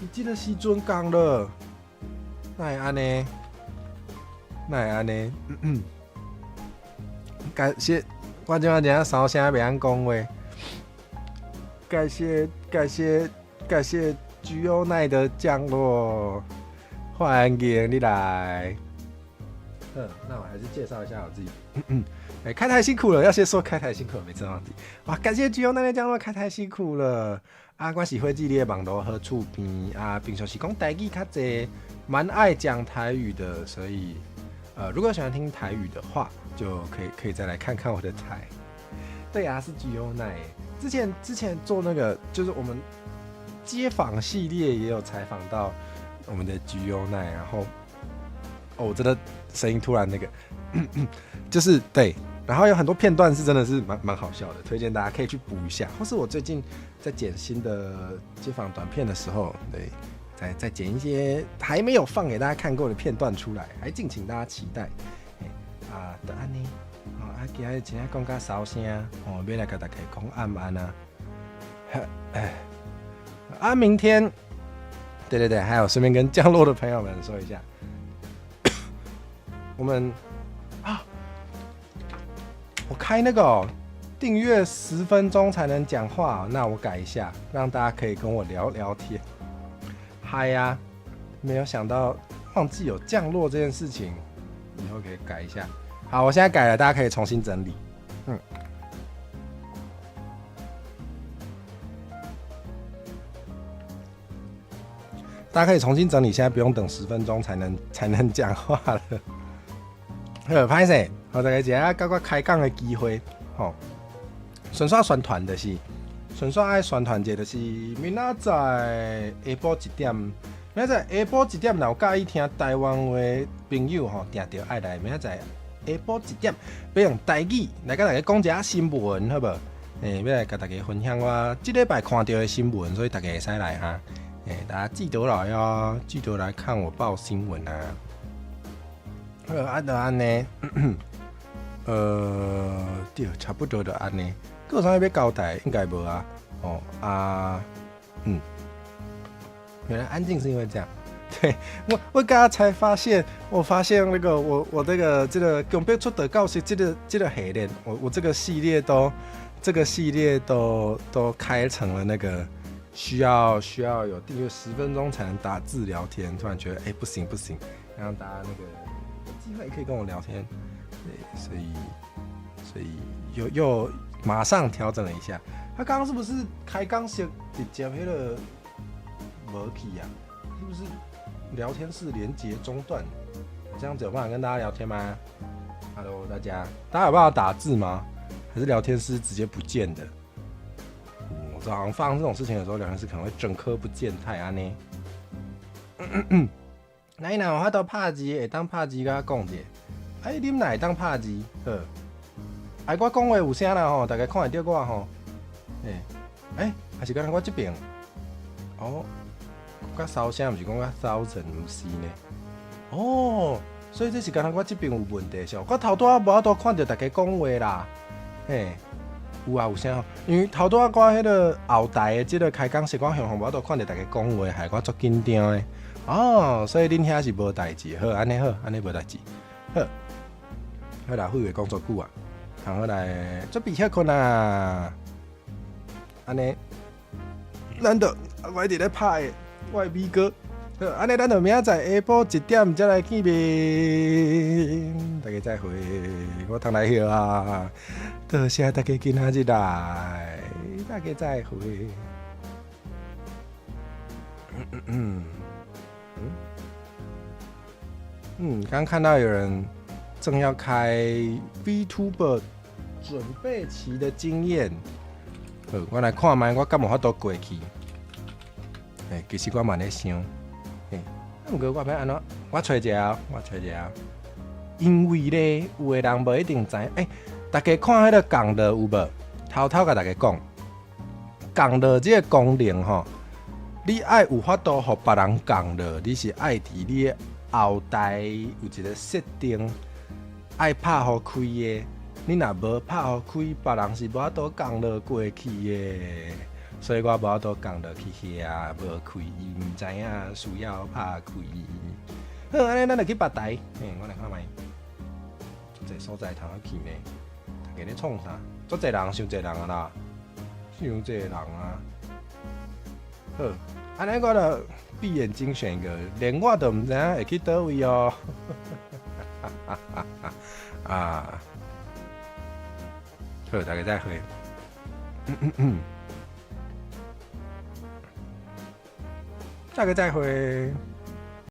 你這个時陣仝了，哪會按呢？哪會按呢？感謝我這擺真正梢聲袂曉講話。感謝感謝感謝橘優奈的降落，歡迎你來。嗯，那我還是介紹一下我自己。欸，開台辛苦了，要先說開台辛苦了，每次忘記。哇，感謝橘優奈的降落，開台辛苦了。啊，我是火姊你的網路好厝邊啊，平常時講台語較濟，蠻愛講台語的，所以如果喜歡聽台語的話，就可以再來看看我的台。對啊，是橘優奈。之前做那個，就是我們街訪系列也有採訪到我們的橘優奈，然後哦，我真的聲音突然那個，就是對，然後有很多片段是真的是蠻好笑的，推薦大家可以去補一下。或是我最近在剪新的街訪短片的時候，對，再剪一些還沒有放給大家看過的片段出來，還敬請大家期待。啊，就按呢。啊，今日真正講甲梢聲，哦，欲來共大家講暗安啊。啊，明天，對對對，還有順便跟降落的朋友們說一下，我們啊，我開那個訂閱10分鐘才能講話，那我改一下，讓大家可以跟我聊聊天。嗨呀，沒有想到忘記有降落這件事情，以後可以改一下。好，我現在改了，大家可以重新整理。大家可以重新整理，現在不用等10分鐘才能講話了。好，歹勢，予大家一下佮我開講的機會，吼。順煞宣傳就是，順煞愛宣傳者就是，明仔載下晡一點，明仔載下晡一點，若有佮意聽台灣話的朋友吼，定著愛來。明仔載下晡一點，欲用台語來佮大家講一下新聞，好無？欲來共大家分享我這禮拜看著的新聞，所以大家會使來哈。大家記得來哦，記得來看我報新聞啊。好，啊，就按呢，對，差不多就按呢。閣有啥欲交代？應該無啊。哦啊，原來安靜是因為這樣。對，我剛剛才發現，我發現那個我這個強迫出道教室這個系列，我這個系列都開成了那個需要有訂閱十分鐘才能打字聊天。突然覺得，欸，不行不行，讓大家那個有機會可以跟我聊天。對，所以又馬上調整了一下。他剛剛是不是開講時直接彼個無去啊？是不是聊天室連接中斷？這樣子有辦法跟大家聊天嗎？Hello，大家，大家有辦法打字嗎？還是聊天室直接不見的？我知道，好像發生這種事情的時候，聊天室可能會整顆不見，太按呢。來，若有法度拍字，會當拍字佮我講者。哎，恁若會當拍字，好。哎，我講話有聲啦吼，大家看會著我吼。欸，還是敢若我這邊？哦，較收聲，毋是講較收陣，毋是呢。哦，所以這是敢若我這邊有問題是？我頭拄仔無法度看著大家講話啦。嘿，有啊有聲吼，因為頭拄仔我彼個後台的這個開講時，我雄雄無法度看著大家講話，害我足緊張的。哦，所以恁遐是無代誌，好，按呢好，按呢無代誌，好。好啦，廢話講足久啊，通好來準備歇睏啊。按呢，咱就我一直咧拍的，我的美哥。好，按呢咱就明仔載下晡一點才來見面，大家再會，我通來歇啊。多謝大家今仔日來，大家再會。嗯嗯嗯嗯，剛看到有人正要開 VTuber 準備期的經驗，好，我來看覓，我敢有法度過去？欸，其實我嘛咧想，欸，毋過我欲按怎？我揣一下，我揣一下。因為咧，有的人無一定知，欸，大家看彼個降落有無？偷偷共大家講，降落這個功能吼，你愛有法度予別人降落，你是愛佇你的後台有一個設定，愛拍予開的。你若無拍予開，別人是無法度降落過去的。所以我無法度降落去遐，無開，伊毋知影需要拍開。好，按呢咱就去別台。嘿，我來看覓，足濟所在通好去呢。大家咧創啥？足濟人，傷濟人啊啦，傷濟人啊。好，按呢我就閉眼睛選一個，連我都毋知影會去佗位哦。啊，好，大家再會。大家再會。